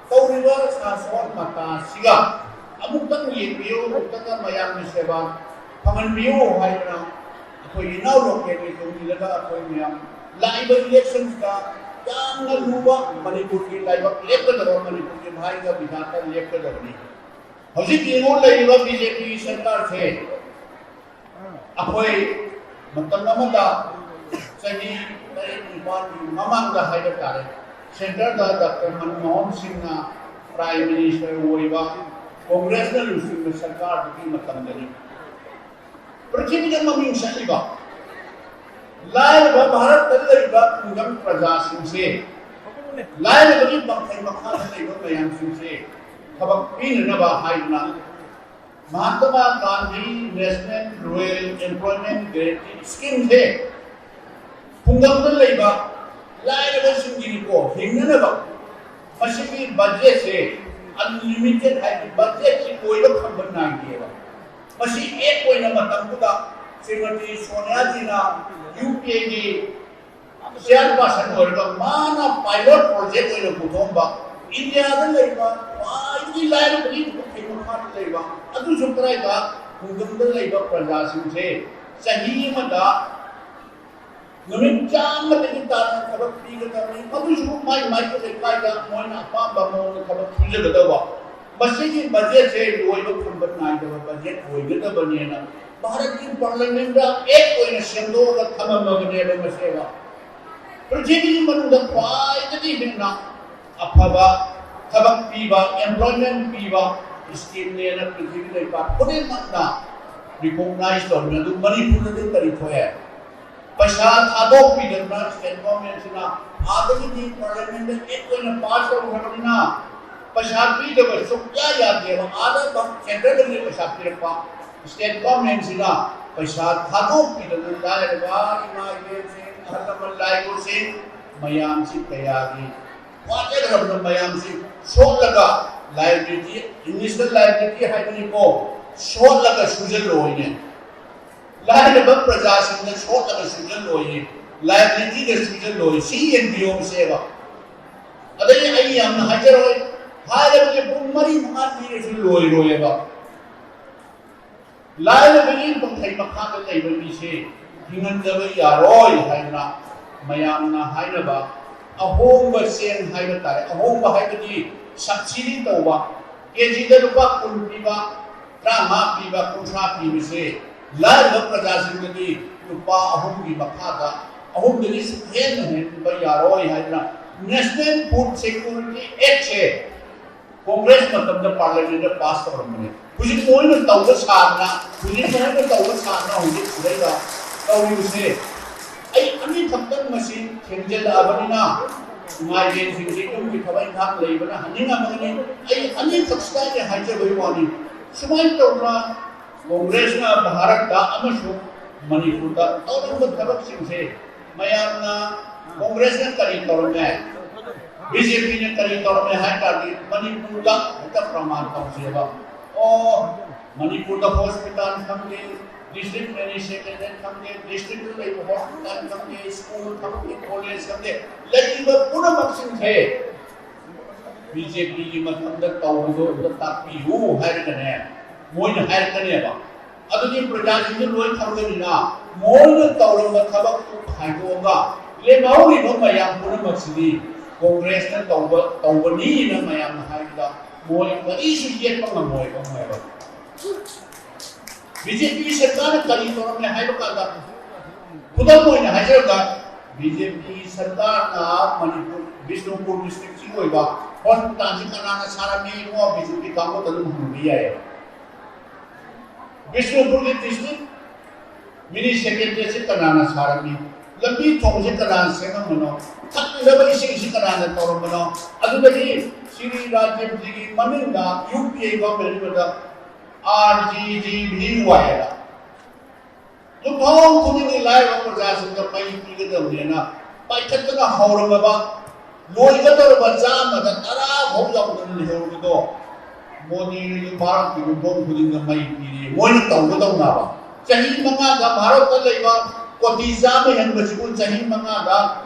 ꯇꯧꯔꯤꯕ ꯁꯥꯁꯣꯟ ꯃꯇꯥꯁꯤꯒ ꯑꯃꯨꯛꯇꯪ ꯌꯦꯡꯕꯤꯌꯨ, ꯑꯃꯨꯛꯇꯪꯒ ꯃꯌꯥꯝꯒꯤ ꯁꯦꯕꯥ ꯐꯪꯍꯟꯕꯤꯌꯨ ꯍꯥꯏꯗꯅ ꯑꯩꯈꯣꯏ ꯏꯅꯥꯎ ꯂꯣꯀꯦꯜꯒꯤ ꯇꯨꯡꯁꯤꯜꯂꯒ ꯑꯩꯈꯣꯏ ꯃꯌꯥꯝ ꯂꯥꯛꯏꯕ ꯏꯂꯦꯛꯁꯟꯁꯤꯗ ꯌꯥꯝꯅ ꯂꯨꯕ ꯃꯅꯤꯄꯨꯔꯒꯤ ꯂꯥꯏꯕꯛ ꯂꯦꯞꯀꯗꯕ, ꯃꯅꯤꯄꯨꯔꯒꯤ ꯚꯥꯏꯒ ꯕꯤꯙꯥꯇ ꯂꯦꯞꯀꯗꯕꯅꯤ꯫ ꯍꯧꯖꯤꯛ ꯌꯦꯡꯉꯨ, ꯂꯩꯔꯤꯕ ꯕꯤ ꯖꯦ ꯄꯤꯒꯤ ꯁꯔꯀꯥꯔꯁꯦ ꯑꯩꯈꯣꯏ ꯃꯇꯝ ꯑꯃꯗ ꯆꯍꯤ ꯇꯔꯦꯠ ꯅꯤꯄꯥꯜꯒꯤ ꯃꯃꯥꯡꯗ ꯍꯥꯏꯕ ꯇꯥꯔꯦ, ꯁꯦꯟꯇꯔꯗ ꯗꯥꯛꯇꯔ ꯃꯟꯃꯣꯍꯟ ꯁꯤꯡꯅ ꯄ꯭ꯔꯥꯏꯝ ꯃꯤꯅꯤꯁꯇꯔ ꯑꯣꯏꯕ ꯀꯣꯡꯒ꯭ꯔꯦꯁꯅ ꯂꯨꯆꯤꯡꯕ ꯁꯔꯀꯥꯔꯗꯨꯒꯤ ꯃꯇꯝꯗꯅꯤ꯫ ꯄ꯭ꯔꯤꯊꯤꯕꯤꯗ ꯃꯃꯤꯡ ꯆꯠꯂꯤꯕ ꯂꯥꯏꯔꯕ ꯚꯥꯔꯠꯇ ꯂꯩꯕ ꯈꯨꯡꯒꯪ ꯄ꯭ꯔꯖꯥꯁꯤꯡꯁꯦ, ꯂꯥꯏꯔꯕꯒꯤ ꯄꯪꯊꯩ ꯃꯈꯥꯗ ꯂꯩꯕ ꯃꯌꯥꯝꯁꯤꯡꯁꯦ ꯊꯕꯛ ꯄꯤꯅꯅꯕ ꯍꯥꯏꯗꯨꯅ Mahatma Gandhi national rural employment guarantee ꯁ꯭ꯀꯤꯝꯁꯦ ꯈꯨꯡꯒꯪꯗ ꯂꯩꯕ ꯂꯥꯏꯔꯕꯁꯤꯡꯒꯤꯀꯣ ꯍꯤꯡꯅꯅꯕ ꯃꯁꯤꯒꯤ ꯕꯖꯦꯠꯁꯦ ꯑꯟꯂꯤꯃꯤꯇꯦꯠ ꯍꯥꯏꯗꯤ ꯕꯖꯦꯠꯁꯤ ꯂꯣꯏꯕ ꯈꯝꯕ ꯅꯥꯏꯗꯦꯕ꯫ ꯃꯁꯤ ꯑꯦꯛ ꯑꯣꯏꯅ ꯃꯇꯝꯗꯨꯗ ꯁ꯭ꯔꯤꯃꯇꯤ ꯁꯣꯅꯤꯌꯥꯖꯤꯅ ꯌꯨ ꯄꯤ ꯑꯦꯒꯤ ꯆꯤꯌꯥꯔꯄꯥꯔꯁꯟ ꯑꯣꯏꯔꯒ ꯃꯥꯅ ꯄꯥꯏꯂꯣꯠ ꯄ꯭ꯔꯣꯖꯦꯛ ꯑꯣꯏꯅ ꯄꯨꯊꯣꯛꯑꯝꯕ ꯏꯟꯗꯤꯌꯥꯗ ꯂꯩꯕ ꯈ꯭ꯋꯥꯏꯗꯒꯤ ꯂꯥꯏꯔꯕꯒꯤ ꯃꯈꯩ ꯃꯈꯥꯗ ꯂꯩꯕ ꯑꯗꯨꯁꯨ ꯀꯗꯥꯏꯗ ꯈꯨꯡꯒꯪꯗ ꯂꯩꯕ ꯄ꯭ꯔꯖꯥꯁꯤꯡꯁꯦ ꯆꯍꯤ ꯑꯃꯗ ꯅꯨꯃꯤꯠ ꯆꯥꯝꯃꯗꯒꯤ ꯇꯥꯅ ꯊꯕꯛ ꯄꯤꯒꯗꯕꯅꯤ꯫ ꯃꯗꯨꯁꯨ ꯃꯥꯏ ꯃꯥꯏꯒꯤ ꯂꯩꯀꯥꯏꯗ ꯃꯣꯏꯅ ꯑꯄꯥꯝꯕ ꯃꯑꯣꯡꯗ ꯊꯕꯛ ꯁꯨꯖꯒꯗꯧꯕ꯫ ꯃꯁꯤꯒꯤ ꯕꯖꯦꯠꯁꯦ ꯂꯣꯏꯕ ꯈꯝꯕ ꯅꯥꯏꯗꯕ ꯕꯖꯦꯠ ꯑꯣꯏꯒꯗꯕꯅꯦꯅ ꯚꯥꯔꯠꯀꯤ ꯄꯥꯔꯂꯤꯌꯥꯃꯦꯟꯗ ꯑꯦꯛ ꯑꯣꯏꯅ ꯁꯦꯝꯗꯣꯛꯑꯒ ꯊꯝꯃꯝꯃꯕꯅꯦꯕ ꯃꯁꯦꯕ꯫ ꯄ꯭ꯔꯤꯊꯤꯕꯤꯒꯤ ꯃꯅꯨꯡꯗ ꯈ꯭ꯋꯥꯏꯗꯒꯤ ꯍꯦꯟꯅ ꯑꯐꯕ ꯊꯕꯛ ꯄꯤꯕ, ꯑꯦꯝꯄ꯭ꯂꯣꯏꯃꯦꯟ ꯄꯤꯕ ꯁ꯭ꯀꯤꯝꯅꯦꯅ ꯄ꯭ꯔꯤꯊꯤꯕꯤ ꯂꯩꯄꯥꯛ ꯈꯨꯗꯤꯡꯃꯛꯅ ꯔꯤꯀꯣꯛꯅꯥꯏꯖ ꯇꯧꯔꯤꯅ ꯑꯗꯨ ꯃꯅꯤꯄꯨꯔꯗꯗꯤ ꯀꯔꯤ ꯊꯣꯛꯑꯦ? ꯄꯩꯁꯥ ꯊꯥꯗꯣꯛꯄꯤꯗꯅ ꯁ꯭ꯇꯦꯠ ꯒꯣꯔꯃꯦꯟꯁꯤꯅ ꯑꯥꯗꯒꯤꯗꯤ ꯄꯥꯔꯂꯤꯌꯥꯃꯦꯟꯗ ꯑꯦꯛ ꯑꯣꯏꯅ ꯄꯥꯁ ꯇꯧꯈ꯭ꯔꯕꯅꯤꯅ ꯄꯩꯁꯥ ꯄꯤꯗꯕ ꯁꯨꯛꯌꯥ ꯌꯥꯗꯦꯕ꯫ ꯑꯥꯗ ꯁꯦꯟꯇꯔꯗꯒꯤ ꯄꯩꯁꯥ ꯄꯤꯔꯛꯄ ꯁ꯭ꯇꯦꯠ ꯒꯣꯔꯃꯦꯟꯁꯤꯅ ꯄꯩꯁꯥ ꯊꯥꯗꯣꯛꯄꯤꯗꯅ ꯂꯥꯏꯔꯕ ꯏꯃꯥ ꯏꯕꯦꯟꯁꯤꯡ, ꯑꯍꯜ ꯂꯃꯟ ꯂꯥꯏꯒꯣꯁꯤꯡ ꯃꯌꯥꯝꯁꯤ ꯀꯌꯥꯒꯤ ꯋꯥꯖꯈ꯭ꯔꯕꯅ ꯃꯌꯥꯝꯁꯤ ꯁꯣꯠꯂꯒ ꯂꯥꯏꯕ꯭ꯔꯦꯔꯤ, ꯏꯪꯂꯤꯁꯇ ꯂꯥꯏꯕ꯭ꯔꯦꯔꯤ ꯍꯥꯏꯕꯅꯤꯀꯣ, ꯁꯣꯠꯂꯒ ꯁꯨꯖꯜꯂꯣꯏꯅꯦ꯫ ꯂꯥꯏꯔꯕ ꯄ꯭ꯔꯖꯥꯁꯤꯡꯅ ꯁꯣꯠꯂꯒ ꯁꯨꯖꯜꯂꯣꯏꯌꯦ, ꯂꯥꯏꯕ꯭ꯔꯦꯔꯤꯗ ꯁꯨꯖꯜꯂꯣꯏ꯫ ꯁꯤ ꯌꯦꯡꯕꯤꯌꯣ ꯁꯦꯕ꯫ ꯑꯗꯩ ꯑꯩ ꯌꯥꯝꯅ ꯍꯥꯏꯖꯔꯣꯏ, ꯍꯥꯏꯔꯕꯗꯤ ꯄꯨꯡ ꯃꯔꯤ ꯃꯉꯥ ꯄꯤꯔꯁꯨ ꯂꯣꯏꯔꯣꯏꯕ꯫ ꯂꯥꯏꯔꯕꯒꯤ ꯄꯣꯡꯊꯩ ꯃꯈꯥꯗ ꯂꯩꯕ ꯃꯤꯁꯦ ꯍꯤꯡꯍꯟꯗꯕ ꯌꯥꯔꯣꯏ ꯍꯥꯏꯗꯅ ꯃꯌꯥꯝꯅ ꯍꯥꯏꯅꯕ ꯑꯍꯣꯡꯕ ꯆꯦꯡ ꯍꯥꯏꯕ ꯇꯥꯔꯦ꯫ ꯑꯍꯣꯡꯕ ꯍꯥꯏꯕꯗꯤ ꯁꯕꯁꯤꯗꯤ ꯇꯧꯕ, ꯀꯦꯖꯤꯗ ꯂꯨꯄꯥ ꯀꯨꯟ ꯄꯤꯕ, ꯇꯔꯥꯃꯉꯥ ꯄꯤꯕ, ꯀꯨꯟꯊ꯭ꯔꯥ ꯄꯤꯕꯁꯦ ꯂꯥꯏꯔꯕ ꯄ꯭ꯔꯖꯥꯁꯤꯡꯗꯗꯤ ꯂꯨꯄꯥ ꯑꯍꯨꯝꯒꯤ ꯃꯈꯥꯗ, ꯑꯍꯨꯝꯗꯒꯤ ꯍꯦꯟꯅ ꯍꯦꯟꯕ ꯌꯥꯔꯣꯏ ꯍꯥꯏꯗꯅ National Food Security Act ꯁꯦ ꯀꯣꯡꯒ꯭ꯔꯦꯁ ꯃꯇꯝꯗ ꯄꯥꯔꯂꯤꯌꯥꯃꯦꯟꯗ ꯄꯥꯁ ꯇꯧꯔꯝꯕꯅꯦ꯫ ꯍꯧꯖꯤꯛ ꯃꯣꯏꯅ ꯇꯧꯕ ꯁꯥꯗꯅ, ꯍꯧꯖꯤꯛ ꯃꯣꯏꯅ ꯇꯧꯕ ꯁꯥꯗꯅ ꯍꯧꯖꯤꯛ ꯁꯤꯗꯩꯗ ꯇꯧꯔꯤꯕꯁꯦ꯫ ꯑꯩ ꯑꯅꯤꯈꯛꯇꯪ ꯃꯁꯤ ꯊꯦꯡꯖꯤꯜꯂꯛꯑꯕꯅꯤꯅ ꯏꯃꯥ ꯏꯕꯦꯟꯁꯤꯡꯁꯤ ꯌꯨꯝꯒꯤ ꯊꯕꯛ ꯏꯪꯈꯥꯡ ꯂꯩꯕꯅ ꯍꯥꯏꯅꯤꯡꯉꯝꯃꯒꯅꯤ꯫ ꯑꯩ ꯑꯅꯤꯈꯛꯁꯤꯗ ꯑꯩꯅ ꯍꯥꯏꯖꯕꯒꯤ ꯋꯥꯅꯤ꯫ ꯁꯨꯃꯥꯏꯅ ꯇꯧꯗꯅ ꯀꯣꯡꯒ꯭ꯔꯦꯁꯅ ꯚꯥꯔꯠꯇ ꯑꯃꯁꯨꯡ ꯃꯅꯤꯄꯨꯔꯗ ꯇꯧꯔꯝꯕ ꯊꯕꯛꯁꯤꯡꯁꯦ ꯃꯌꯥꯝꯅ ꯀꯣꯡꯒ꯭ꯔꯦꯁꯅ ꯀꯔꯤ ꯇꯧꯔꯝꯃꯦ, ꯕꯤ ꯖꯦ ꯄꯤꯅ ꯀꯔꯤ ꯇꯧꯔꯝꯃꯦ ꯍꯥꯏ ꯇꯥꯔꯗꯤ ꯃꯅꯤꯄꯨꯔꯗ ꯍꯦꯛꯇ ꯄ꯭ꯔꯃꯥꯟ ꯇꯧꯁꯦꯕ꯫ ꯑꯣ, ꯃꯅꯤꯄꯨꯔꯗ ꯍꯣꯁꯄꯤꯇꯥꯜ ꯈꯪꯗꯦ, ꯗꯤꯁꯇ꯭ꯔꯤꯛ ꯃꯦꯅꯦꯖ ꯁꯦꯀ꯭ꯔꯦꯇꯔꯤ ꯈꯪꯗꯦ, ꯗꯤꯁꯇ꯭ꯔꯤꯛꯇ ꯂꯩꯕ ꯍꯣꯁꯄꯤꯇꯥꯜ ꯈꯪꯗꯦ, ꯁ꯭ꯀꯨꯜ ꯈꯪꯗꯦ, ꯀꯣꯂꯦꯖ ꯈꯪꯗꯦ, ꯂꯩꯔꯤꯕ ꯄꯨꯝꯅꯃꯛꯁꯤꯡꯁꯦ ꯕꯤ ꯖꯦ ꯄꯤꯒꯤ ꯃꯇꯝꯗ ꯇꯧꯕꯗꯣ ꯑꯝꯇ ꯇꯥꯛꯄꯤꯌꯨ ꯍꯥꯏꯔꯒꯅꯦ, ꯃꯣꯏꯅ ꯍꯥꯏꯔꯛꯀꯅꯦꯕ꯫ ꯑꯗꯨꯗꯤ ꯄ꯭ꯔꯖꯥꯁꯤꯡꯁꯨ ꯂꯣꯏ ꯈꯪꯒꯅꯤꯅ, ꯃꯣꯏꯅ ꯇꯧꯔꯝꯕ ꯊꯕꯛꯇꯨ ꯈꯥꯏꯗꯣꯛꯑꯒ ꯂꯦꯝꯍꯧꯔꯤꯕ ꯃꯌꯥꯝ ꯄꯨꯝꯅꯃꯛꯁꯤꯗꯤ ꯀꯣꯡꯒ꯭ꯔꯦꯁꯅ ꯇꯧꯕ, ꯇꯧꯕꯅꯤꯅ ꯃꯌꯥꯝꯅ ꯍꯥꯏꯕꯗ ꯃꯣꯏ ꯀꯔꯤꯁꯨ ꯌꯦꯠꯄ ꯉꯝꯃꯣꯏꯕ, ꯉꯝꯃꯣꯏꯕ꯫ ꯕꯤ ꯖꯦ ꯄꯤ ꯁꯔꯀꯥꯔꯅ ꯀꯔꯤ ꯇꯧꯔꯝꯃꯦ ꯍꯥꯏꯕ ꯀꯥꯟꯗ, ꯈꯨꯗꯝ ꯑꯣꯏꯅ ꯍꯥꯏꯖꯔꯕꯗ, ꯕꯤ ꯖꯦ ꯄꯤ ꯁꯔꯀꯥꯔꯅ ꯃꯅꯤꯄꯨꯔ, ꯕꯤꯁꯅꯨꯄꯨꯔ ꯗꯤꯁꯇ꯭ꯔꯤꯛꯁꯤ ꯑꯣꯏꯕ ꯍꯣꯁꯄꯤꯇꯥꯜꯁꯤ ꯀꯅꯥꯅ ꯁꯥꯔꯝꯃꯤ ꯏꯕꯨꯡꯉꯣ? ꯕꯤ ꯖꯦ ꯄꯤ ꯀꯥꯡꯕꯨꯗ ꯑꯗꯨꯝ ꯍꯪꯕ ꯌꯥꯏꯌꯦꯕ꯫ ꯕꯤꯁꯅꯨꯄꯨꯔꯒꯤ ꯗꯤꯁꯇ꯭ꯔꯤꯛ ꯃꯤꯅꯤ ꯁꯦꯀ꯭ꯔꯦꯇꯔꯤꯌꯦꯠꯁꯤ ꯀꯅꯥꯅ ꯁꯥꯔꯝꯃꯤ? ꯂꯝꯕꯤ ꯊꯣꯡꯁꯤ ꯀꯅꯥꯅ ꯁꯦꯝꯃꯝꯕꯅꯣ? ꯊꯛꯅꯅꯕ ꯏꯁꯤꯡꯁꯤ ꯀꯅꯥꯅ ꯇꯧꯔꯝꯕꯅꯣ? ꯑꯗꯨꯗꯒꯤ ꯁ꯭ꯔꯤ ꯔꯥꯖꯦꯟꯗ꯭ꯔꯒꯤ ꯃꯃꯤꯡꯗ ꯌꯨ ꯄꯤ ꯑꯥꯏ ꯒꯣꯚꯔꯟꯃꯦꯟꯠ ꯑꯃꯗ R G G V Y ꯍꯥꯏꯅ ꯌꯨꯝꯊꯣꯡ ꯈꯨꯗꯤꯡꯒꯤ ꯂꯥꯏꯔꯕ ꯄ꯭ꯔꯖꯥꯁꯤꯡꯗ ꯃꯩ ꯄꯤꯒꯗꯕꯅꯦꯅ ꯄꯥꯏꯈꯠꯇꯅ ꯍꯧꯔꯝꯃꯕ, ꯂꯣꯏꯒꯗꯧꯔꯕ ꯆꯥꯝꯃꯗ ꯇꯔꯥ ꯐꯥꯎ ꯌꯧꯗꯅ ꯂꯩꯍꯧꯔꯕꯗꯣ, ꯃꯣꯗꯤꯅ ꯚꯥꯔꯠꯀꯤ ꯌꯨꯝꯊꯣꯡ ꯈꯨꯗꯤꯡꯗ ꯃꯩ ꯄꯤꯔꯦ꯫ ꯃꯣꯏꯅ ꯇꯧꯒꯗꯧꯅꯕ ꯆꯍꯤ ꯃꯉꯥꯗ ꯚꯥꯔꯠꯇ ꯂꯩꯕ ꯀꯣꯇꯤ ꯆꯥꯝꯃ ꯍꯦꯟꯕꯁꯤꯕꯨ ꯆꯍꯤ ꯃꯉꯥꯗ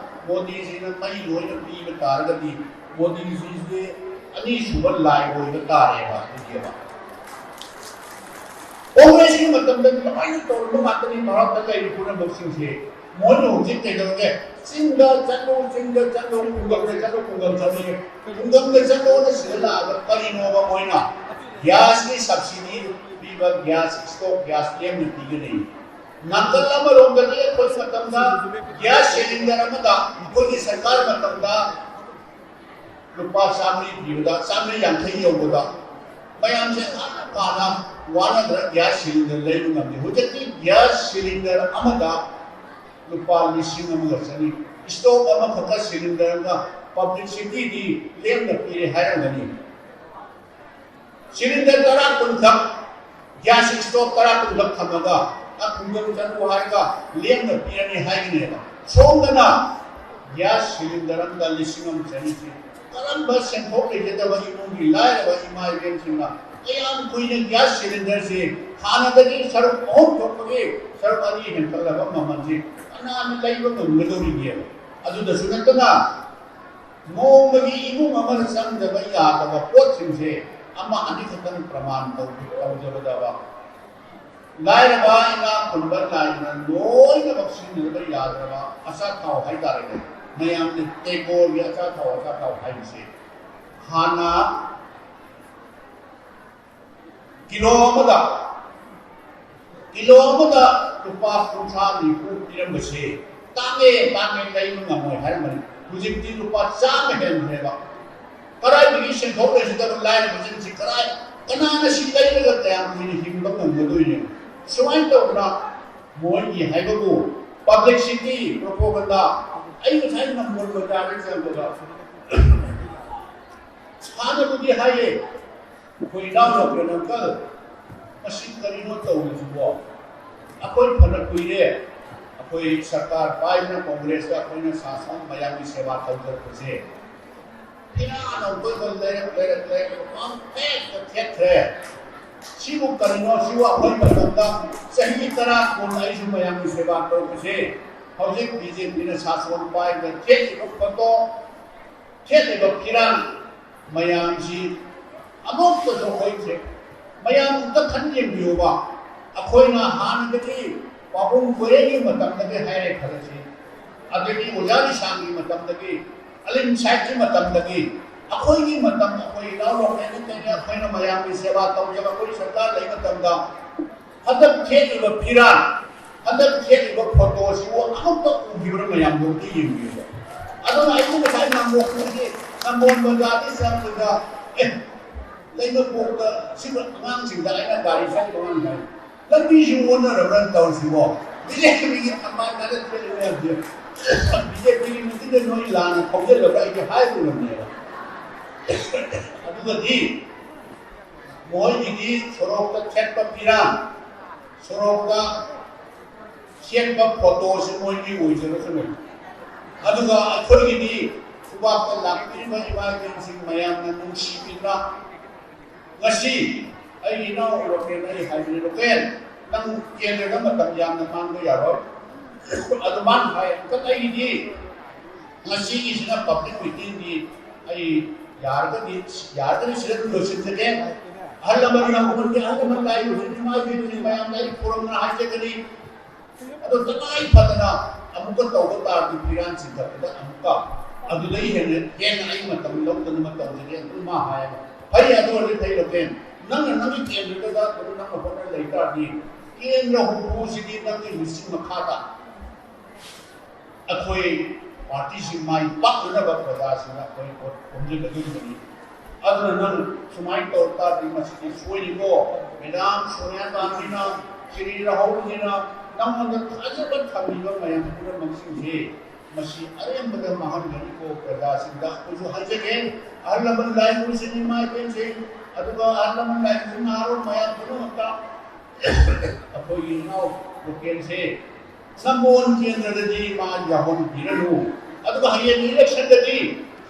ꯃꯣꯗꯤꯖꯤꯅ ꯃꯩ ꯂꯣꯏꯅ ꯄꯤꯕ ꯇꯥꯔꯒꯗꯤ, ꯃꯣꯗꯤꯖꯤꯁꯦ ꯑꯅꯤꯁꯨꯕ ꯂꯥꯏ ꯑꯣꯏꯕ ꯇꯥꯔꯦꯕ꯫ ꯑꯗꯨꯒꯤꯕ ꯀꯣꯡꯒ꯭ꯔꯦꯁꯀꯤ ꯃꯇꯝꯗ ꯂꯣꯏꯅ ꯇꯧꯔꯝꯕ ꯉꯥꯛꯇꯅꯤ ꯚꯥꯔꯠꯇ ꯂꯩꯔꯤꯕ ꯄꯨꯝꯅꯃꯛꯁꯤꯡꯁꯦ꯫ ꯃꯣꯏꯅ ꯍꯧꯖꯤꯛ ꯀꯩꯗꯧꯔꯒꯦ? ꯆꯤꯡꯗ ꯆꯠꯂꯨ, ꯆꯤꯡꯗ ꯆꯠꯂꯨ, ꯈꯨꯡꯒꯪꯗ ꯆꯠꯂꯨ, ꯈꯨꯡꯒꯪ ꯆꯠꯂꯨ, ꯈꯨꯡꯒꯪꯗ ꯆꯠꯂꯣꯅ ꯁꯤꯗ ꯂꯥꯛꯑꯒ ꯀꯔꯤꯅꯣꯕ ꯃꯣꯏꯅ? ꯒ꯭ꯌꯥꯁꯀꯤ ꯁꯕꯁꯤꯗꯤ ꯄꯤꯕ, ꯒ꯭ꯌꯥꯁ ꯁ꯭ꯇꯣꯛ, ꯒ꯭ꯌꯥꯁ ꯂꯦꯝꯅ ꯄꯤꯒꯅꯤ꯫ ꯅꯥꯀꯜ ꯑꯃꯔꯣꯝꯗꯗꯤ ꯑꯩꯈꯣꯏ ꯃꯇꯝꯗ ꯒ꯭ꯌꯥꯁ ꯁꯤꯂꯤꯟꯗꯔ ꯑꯃꯗ, ꯑꯩꯈꯣꯏꯒꯤ ꯁꯔꯀꯥꯔ ꯃꯇꯝꯗ ꯂꯨꯄꯥ ꯆꯥꯝꯃꯔꯤ ꯄꯤꯕꯗ, ꯆꯥꯝꯃꯔꯤ ꯌꯥꯡꯈꯩ ꯌꯧꯕꯗ ꯃꯌꯥꯝꯁꯦ ꯉꯟꯅ ꯄꯥꯅ ꯋꯥꯅꯗ꯭ꯔ ꯒ꯭ꯌꯥꯁ ꯁꯤꯂꯤꯟꯗꯔ ꯂꯩꯕ ꯉꯝꯗꯦ꯫ ꯍꯧꯖꯤꯛꯇꯤ ꯒ꯭ꯌꯥꯁ ꯁꯤꯂꯤꯟꯗꯔ ꯑꯃꯗ ꯂꯨꯄꯥ ꯂꯤꯁꯤꯡ ꯑꯃꯒ ꯆꯅꯤ꯫ ꯁ꯭ꯇꯣꯛ ꯑꯃꯈꯛꯇ ꯁꯤꯂꯤꯟꯗꯔ ꯑꯃ ꯄꯕ꯭ꯂꯤꯁꯤꯇꯤꯗꯤ ꯂꯦꯝꯅ ꯄꯤꯔꯦ ꯍꯥꯏꯔꯝꯒꯅꯤ꯫ ꯁꯤꯂꯤꯟꯗꯔ ꯇꯔꯥ ꯀꯨꯟꯈꯛ, ꯒ꯭ꯌꯥꯁ ꯁ꯭ꯇꯣꯛ ꯇꯔꯥ ꯀꯨꯟꯈꯛ ꯊꯝꯃꯒ, "ꯑ, ꯈꯨꯡꯒꯪ ꯆꯠꯂꯨ ꯍꯥꯏꯔꯒ ꯂꯦꯝꯅ ꯄꯤꯔꯅꯤ" ꯍꯥꯏꯒꯅꯦꯕ꯫ ꯁꯣꯝꯗꯅ ꯒ꯭ꯌꯥꯁ ꯁꯤꯂꯤꯟꯗꯔ ꯑꯃꯗ ꯂꯤꯁꯤꯡ ꯑꯃ ꯆꯅꯤꯁꯤ ꯀꯔꯝꯕ ꯁꯦꯟꯊꯣꯛ ꯂꯩꯖꯗꯕ ꯏꯃꯨꯡꯒꯤ ꯂꯥꯏꯔꯕ ꯏꯃꯥ ꯏꯕꯦꯟꯁꯤꯡꯅ ꯀꯌꯥꯝ ꯀꯨꯏꯅ ꯒ꯭ꯌꯥꯁ ꯁꯤꯂꯤꯟꯗꯔꯁꯤ ꯍꯥꯟꯅꯗꯒꯤ ꯁꯔꯨꯛ ꯑꯍꯨꯝ ꯊꯣꯛꯄꯒꯤ ꯁꯔꯨꯛ ꯑꯅꯤ ꯍꯦꯟꯒꯠꯂꯕ ꯃꯃꯜꯁꯤ ꯀꯅꯥꯅ ꯂꯩꯕ ꯉꯝꯒꯗꯧꯔꯤꯒꯦꯕ? ꯑꯗꯨꯗꯁꯨ ꯅꯠꯇꯅ ꯅꯣꯡꯃꯒꯤ ꯏꯃꯨꯡ ꯑꯃꯗ ꯆꯪꯗꯕ ꯌꯥꯗꯕ ꯄꯣꯠꯁꯤꯡꯁꯦ ꯑꯃ ꯑꯅꯤꯈꯛꯇꯪ ꯄ꯭ꯔꯃꯥꯟ ꯇꯧ-, ꯇꯧꯖꯕꯗꯕ, ꯂꯥꯏꯔꯕ ꯏꯅꯥꯛ ꯈꯨꯟꯕ ꯅꯥꯏꯗꯅ ꯂꯣꯏꯅꯃꯛ ꯁꯤꯖꯤꯟꯅꯕ ꯌꯥꯗ꯭ꯔꯕ ꯑꯆꯥꯊꯥꯎ ꯍꯥꯏꯇꯥꯔꯦꯅꯦ꯫ ꯃꯌꯥꯝꯅ ꯇꯦꯒꯣꯔꯒꯤ ꯑꯆꯥꯊꯥꯎ, ꯑꯆꯥꯊꯥꯎ ꯍꯥꯏꯕꯁꯦ ꯍꯥꯟꯅ ꯀꯤꯂꯣ ꯑꯃꯗ, ꯀꯤꯂꯣ ꯑꯃꯗ ꯂꯨꯄꯥ ꯀꯨꯟꯊ꯭ꯔꯥ ꯅꯤꯐꯨ ꯄꯤꯔꯝꯕꯁꯦ ꯇꯥꯡꯉꯦ, ꯇꯥꯡꯉꯦ, ꯂꯩꯕ ꯉꯝꯃꯣꯏ ꯍꯥꯏꯔꯝꯕꯅꯤ꯫ ꯍꯧꯖꯤꯛꯇꯤ ꯂꯨꯄꯥ ꯆꯥꯝꯃ ꯍꯦꯟꯈ꯭ꯔꯦꯕ꯫ ꯀꯗꯥꯏꯗꯒꯤ ꯁꯦꯟꯊꯣꯛ ꯂꯩꯖꯗꯕ ꯂꯥꯏꯔꯕꯁꯤꯡꯁꯤ ꯀꯗꯥꯏ ꯀꯅꯥꯅ ꯁꯤ ꯂꯩꯔꯒ ꯀꯌꯥꯝ ꯀꯨꯏꯅ ꯍꯤꯡꯕ ꯉꯝꯒꯗꯣꯏꯅꯣ? ꯁꯨꯃꯥꯏꯅ ꯇꯧꯗꯅ ꯃꯣꯏꯒꯤ ꯍꯥꯏꯕꯕꯨ ꯄꯕ꯭ꯂꯤꯁꯤꯇꯤ, ꯄ꯭ꯔꯣꯄꯣꯒꯟꯗꯥ, ꯑꯩ ꯉꯁꯥꯏ ꯅꯝꯕꯣꯜ ꯕꯖꯥꯔꯗ ꯆꯪꯕꯗ ꯍꯥꯟꯅꯕꯨꯗꯤ ꯍꯥꯏꯌꯦ, ꯑꯩꯈꯣꯏ ꯏꯅꯥꯎ ꯂꯣꯀꯦꯜ ꯑꯪꯀꯜ, ꯃꯁꯤ ꯀꯔꯤꯅꯣ ꯇꯧꯔꯤꯁꯤꯕꯣ? ꯑꯩꯈꯣꯏ ꯐꯅ ꯀꯨꯏꯔꯦ, ꯑꯩꯈꯣꯏ ꯁꯔꯀꯥꯔ ꯄꯥꯏꯗꯅ ꯀꯣꯡꯒ꯭ꯔꯦꯁꯇ ꯑꯩꯈꯣꯏꯅ ꯁꯥꯁꯟ ꯃꯌꯥꯝꯒꯤ ꯁꯦꯕꯥ ꯇꯧꯖꯔꯛꯄꯁꯦ꯫ ꯐꯤꯔꯥ ꯑꯅꯧꯕ ꯂꯩꯔꯛ ꯂꯩꯔꯛ ꯂꯩꯔꯛ ꯃꯐꯝ ꯍꯦꯛꯇ ꯊꯦꯠꯈ꯭ꯔꯦ꯫ ꯁꯤꯕꯨ ꯀꯔꯤꯅꯣ? ꯁꯤꯕꯨ ꯑꯩꯈꯣꯏ ꯃꯇꯝꯗ ꯆꯍꯤ ꯇꯔꯥ ꯀꯨꯟ ꯑꯩꯁꯨ ꯃꯌꯥꯝꯒꯤ ꯁꯦꯕꯥ ꯇꯧꯕꯁꯦ, ꯍꯧꯖꯤꯛ ꯕꯤ ꯖꯦ ꯄꯤꯅ ꯁꯥꯁꯣꯟ ꯄꯥꯏꯕꯗ ꯊꯦꯠꯂꯤꯕ ꯐꯣꯇꯣ, ꯊꯦꯠꯂꯤꯕ ꯐꯤꯔꯥꯟ ꯃꯌꯥꯝꯁꯤ ꯑꯃꯨꯛꯇꯁꯨ ꯑꯩꯈꯣꯏꯁꯦ ꯃꯌꯥꯝ ꯑꯝꯇ ꯈꯟ ꯌꯦꯡꯕꯤꯌꯨꯕ꯫ ꯑꯩꯈꯣꯏꯅ ꯍꯥꯟꯅꯗꯒꯤ ꯄꯥꯕꯨꯡ ꯈꯣꯏꯔꯦꯟꯒꯤ ꯃꯇꯝꯗꯒꯤ ꯍꯥꯏꯔꯦ ꯈꯜꯂꯁꯤ, ꯑꯗꯒꯤ ꯑꯣꯖꯥ ꯂꯤꯁꯥꯡꯒꯤ ꯃꯇꯝꯗꯒꯤ, ꯑꯂꯤꯝ ꯁꯥꯍꯤꯕꯀꯤ ꯃꯇꯝꯗꯒꯤ, ꯑꯩꯈꯣꯏꯒꯤ ꯃꯇꯝ, ꯑꯩꯈꯣꯏ ꯏꯅꯥꯎ ꯂꯣꯀꯦꯜ ꯅꯠꯇꯦꯅꯦ, ꯑꯩꯈꯣꯏꯅ ꯃꯌꯥꯝꯒꯤ ꯁꯦꯕꯥ ꯇꯧꯖꯕ ꯑꯩꯈꯣꯏ ꯁꯔꯀꯥꯔ ꯂꯩ ꯃꯇꯝꯗ ꯍꯟꯗꯛ ꯊꯦꯠꯂꯤꯕ ꯐꯤꯔꯥꯟ, ꯍꯟꯗꯛ ꯊꯦꯠꯂꯤꯕ ꯐꯣꯇꯣꯁꯤꯕꯨ ꯑꯃꯨꯛꯇ ꯎꯈꯤꯕ꯭ꯔꯥ ꯃꯌꯥꯝꯗꯣ ꯑꯝꯇ ꯌꯦꯡꯕꯤꯌꯨꯕ꯫ ꯑꯗꯨꯅ ꯑꯩꯁꯨ ꯉꯁꯥꯏ ꯅꯝꯕꯣꯜꯗꯒꯤ, ꯅꯝꯕꯣꯜ ꯕꯖꯥꯔꯗꯒꯤ ꯆꯪꯕꯗ, ꯑꯦ, ꯂꯩꯃꯄꯣꯛꯇ ꯁꯤꯕ ꯑꯉꯥꯡꯁꯤꯡꯗ ꯑꯩꯅ ꯒꯥꯔꯤ ꯊꯧꯕ ꯑꯉꯥꯡ ꯍꯥꯏ, "ꯂꯝꯕꯤꯁꯤ ꯑꯣꯟꯅꯔꯕ꯭ꯔꯥ ꯇꯧꯔꯤꯁꯤꯕꯣ? ꯕꯤ ꯖꯦ ꯄꯤꯒꯤ ꯊꯝꯕꯥꯜ ꯀꯥꯟꯗ ꯊꯦꯠꯂꯤ ꯃꯌꯥꯝꯁꯦ, ꯕꯤ ꯖꯦ ꯄꯤꯒꯤ ꯃꯇꯨꯡꯗ ꯅꯣꯏ ꯂꯥꯟꯅ ꯊꯧꯖꯤꯜꯂꯕ꯭ꯔꯥ?" ꯑꯩꯗꯤ ꯍꯥꯏꯔꯨꯔꯕꯅꯦꯕ꯫ ꯑꯗꯨꯒꯗꯤ ꯃꯣꯏꯒꯤꯗꯤ ꯁꯣꯔꯣꯛꯇ ꯊꯦꯠꯄ ꯐꯤꯔꯥꯟ, ꯁꯣꯔꯣꯛꯇ ꯊꯦꯠꯄ ꯐꯣꯇꯣꯁꯤ ꯃꯣꯏꯒꯤ ꯑꯣꯏꯖꯔꯁꯅꯨ꯫ ꯑꯗꯨꯒ ꯑꯩꯈꯣꯏꯒꯤꯗꯤ ꯈꯨꯕꯥꯛꯇ ꯂꯥꯛꯄꯤꯔꯤꯕ ꯏꯃꯥ ꯏꯕꯦꯟꯁꯤꯡ ꯃꯌꯥꯝꯅ ꯅꯨꯡꯁꯤꯕꯤꯕ, ꯉꯁꯤ ꯑꯩꯒꯤ ꯏꯅꯥꯎ ꯂꯣꯀꯦꯜ, ꯑꯩ ꯍꯥꯏꯕꯅꯤ, "ꯂꯣꯀꯦꯜ, ꯅꯪ ꯀꯦꯟꯗ꯭ꯔꯗ ꯃꯇꯝ ꯌꯥꯝꯅ ꯃꯥꯡꯕ ꯌꯥꯔꯣꯏ"꯫ ꯑꯗꯨꯃꯥꯏꯅ ꯍꯥꯏ꯫ ꯑꯪꯀꯜ, ꯑꯩꯒꯤꯗꯤ ꯉꯁꯤꯒꯤꯁꯤꯅ ꯄꯕ꯭ꯂꯤꯛ ꯃꯤꯇꯤꯡꯗꯤ ꯑꯩ ꯌꯥꯔꯒꯗꯤ, ꯌꯥꯔꯒꯗꯤ ꯁꯤꯗ ꯑꯗꯨꯝ ꯂꯣꯏꯁꯤꯟꯖꯒꯦ꯫ ꯑꯍꯜ ꯂꯃꯟ ꯌꯥꯝ ꯎꯍꯟꯒꯦ, ꯑꯍꯜ ꯂꯃꯟ ꯂꯥꯏ ꯎꯍꯟꯒꯦ, ꯃꯥꯒꯤ ꯃꯌꯥꯝꯅ ꯑꯩ ꯈꯨꯔꯨꯝꯅ ꯍꯥꯏꯖꯒꯅꯤ꯫ ꯑꯗꯣ ꯇꯉꯥꯏ ꯐꯗꯅ ꯑꯃꯨꯛꯀ ꯇꯧꯕ ꯇꯥꯔꯗꯤ ꯐꯤꯔꯥꯟ ꯆꯤꯡꯈꯠꯄꯗ ꯑꯃꯨꯛꯀ ꯑꯗꯨꯗꯒꯤ ꯍꯦꯟꯅ, ꯍꯦꯟꯅ ꯑꯩ ꯃꯇꯝ ꯂꯧꯗꯅꯕ ꯇꯧꯖꯒꯦ ꯑꯗꯨꯝ ꯃꯥ ꯍꯥꯏꯌꯦꯕ꯫ ꯐꯩ, ꯑꯗꯨ ꯑꯣꯏꯔꯗꯤ ꯐꯩ, ꯂꯣꯀꯦꯜ꯫ ꯅꯪꯅ ꯅꯪꯒꯤ ꯀꯦꯟꯗ꯭ꯔꯗꯨꯗ ꯑꯗꯨꯝ ꯅꯪꯅ ꯍꯣꯠꯅ ꯂꯩ ꯇꯥꯔꯗꯤ ꯀꯦꯟꯗ꯭ꯔ ꯍꯨꯝꯐꯨꯁꯤꯗꯤ ꯅꯪꯒꯤ ꯂꯨꯆꯤꯡ ꯃꯈꯥꯗ ꯑꯩꯈꯣꯏ ꯄꯥꯔꯇꯤꯁꯤ ꯃꯥꯏ ꯄꯥꯛꯅꯅꯕ ꯄ꯭ꯔꯖꯥꯁꯤꯡꯅ ꯑꯩꯈꯣꯏ ꯚꯣꯠ ꯈꯣꯝꯖꯤꯜꯂꯗꯣꯔꯤꯕꯅꯤ꯫ ꯑꯗꯨꯅ ꯅꯪ ꯁꯨꯃꯥꯏꯅ ꯇꯧ ꯇꯥꯔꯗꯤ ꯃꯁꯤꯗꯤ ꯁꯣꯏꯔꯤꯀꯣ꯫ ꯃꯦꯗꯥꯝ ꯁꯣꯅꯤꯌꯥ ꯒꯥꯟꯙꯤꯅ ꯁꯤꯔꯤ ꯔꯥꯍꯨꯜꯁꯤꯅ ꯅꯪꯉꯣꯟꯗ ꯊꯥꯖꯕ ꯊꯝꯃꯤꯕ ꯃꯌꯥꯝ ꯄꯨꯝꯅꯃꯛꯁꯤꯡꯁꯤ ꯃꯁꯤ ꯑꯔꯦꯝꯕꯗ ꯃꯥꯡꯍꯟꯒꯅꯤꯀꯣ꯫ ꯄ꯭ꯔꯖꯥꯁꯤꯡꯗ ꯑꯩꯈꯣꯏꯁꯨ ꯍꯥꯏꯖꯒꯦ, ꯑꯍꯜ ꯂꯃꯟ ꯂꯥꯏꯃꯨꯁꯤꯡ, ꯏꯃꯥ ꯏꯕꯦꯟꯁꯤꯡ, ꯑꯗꯨꯒ ꯑꯍꯜ ꯂꯃꯟ ꯂꯥꯏꯃꯨꯁꯤꯡ, ꯅꯍꯥꯔꯣꯜ ꯃꯌꯥꯝ ꯄꯨꯝꯅꯃꯛꯇ ꯑꯩꯈꯣꯏꯒꯤ ꯏꯅꯥꯎ ꯂꯣꯀꯦꯜꯁꯦ ꯅꯝꯕꯣꯜ ꯀꯦꯟꯗ꯭ꯔꯗꯗꯤ ꯃꯥ ꯌꯥꯎꯍꯟꯕꯤꯔꯅꯨ꯫ ꯑꯗꯨꯒ ꯍꯌꯦꯡ ꯏꯂꯦꯛꯁꯟꯗꯗꯤ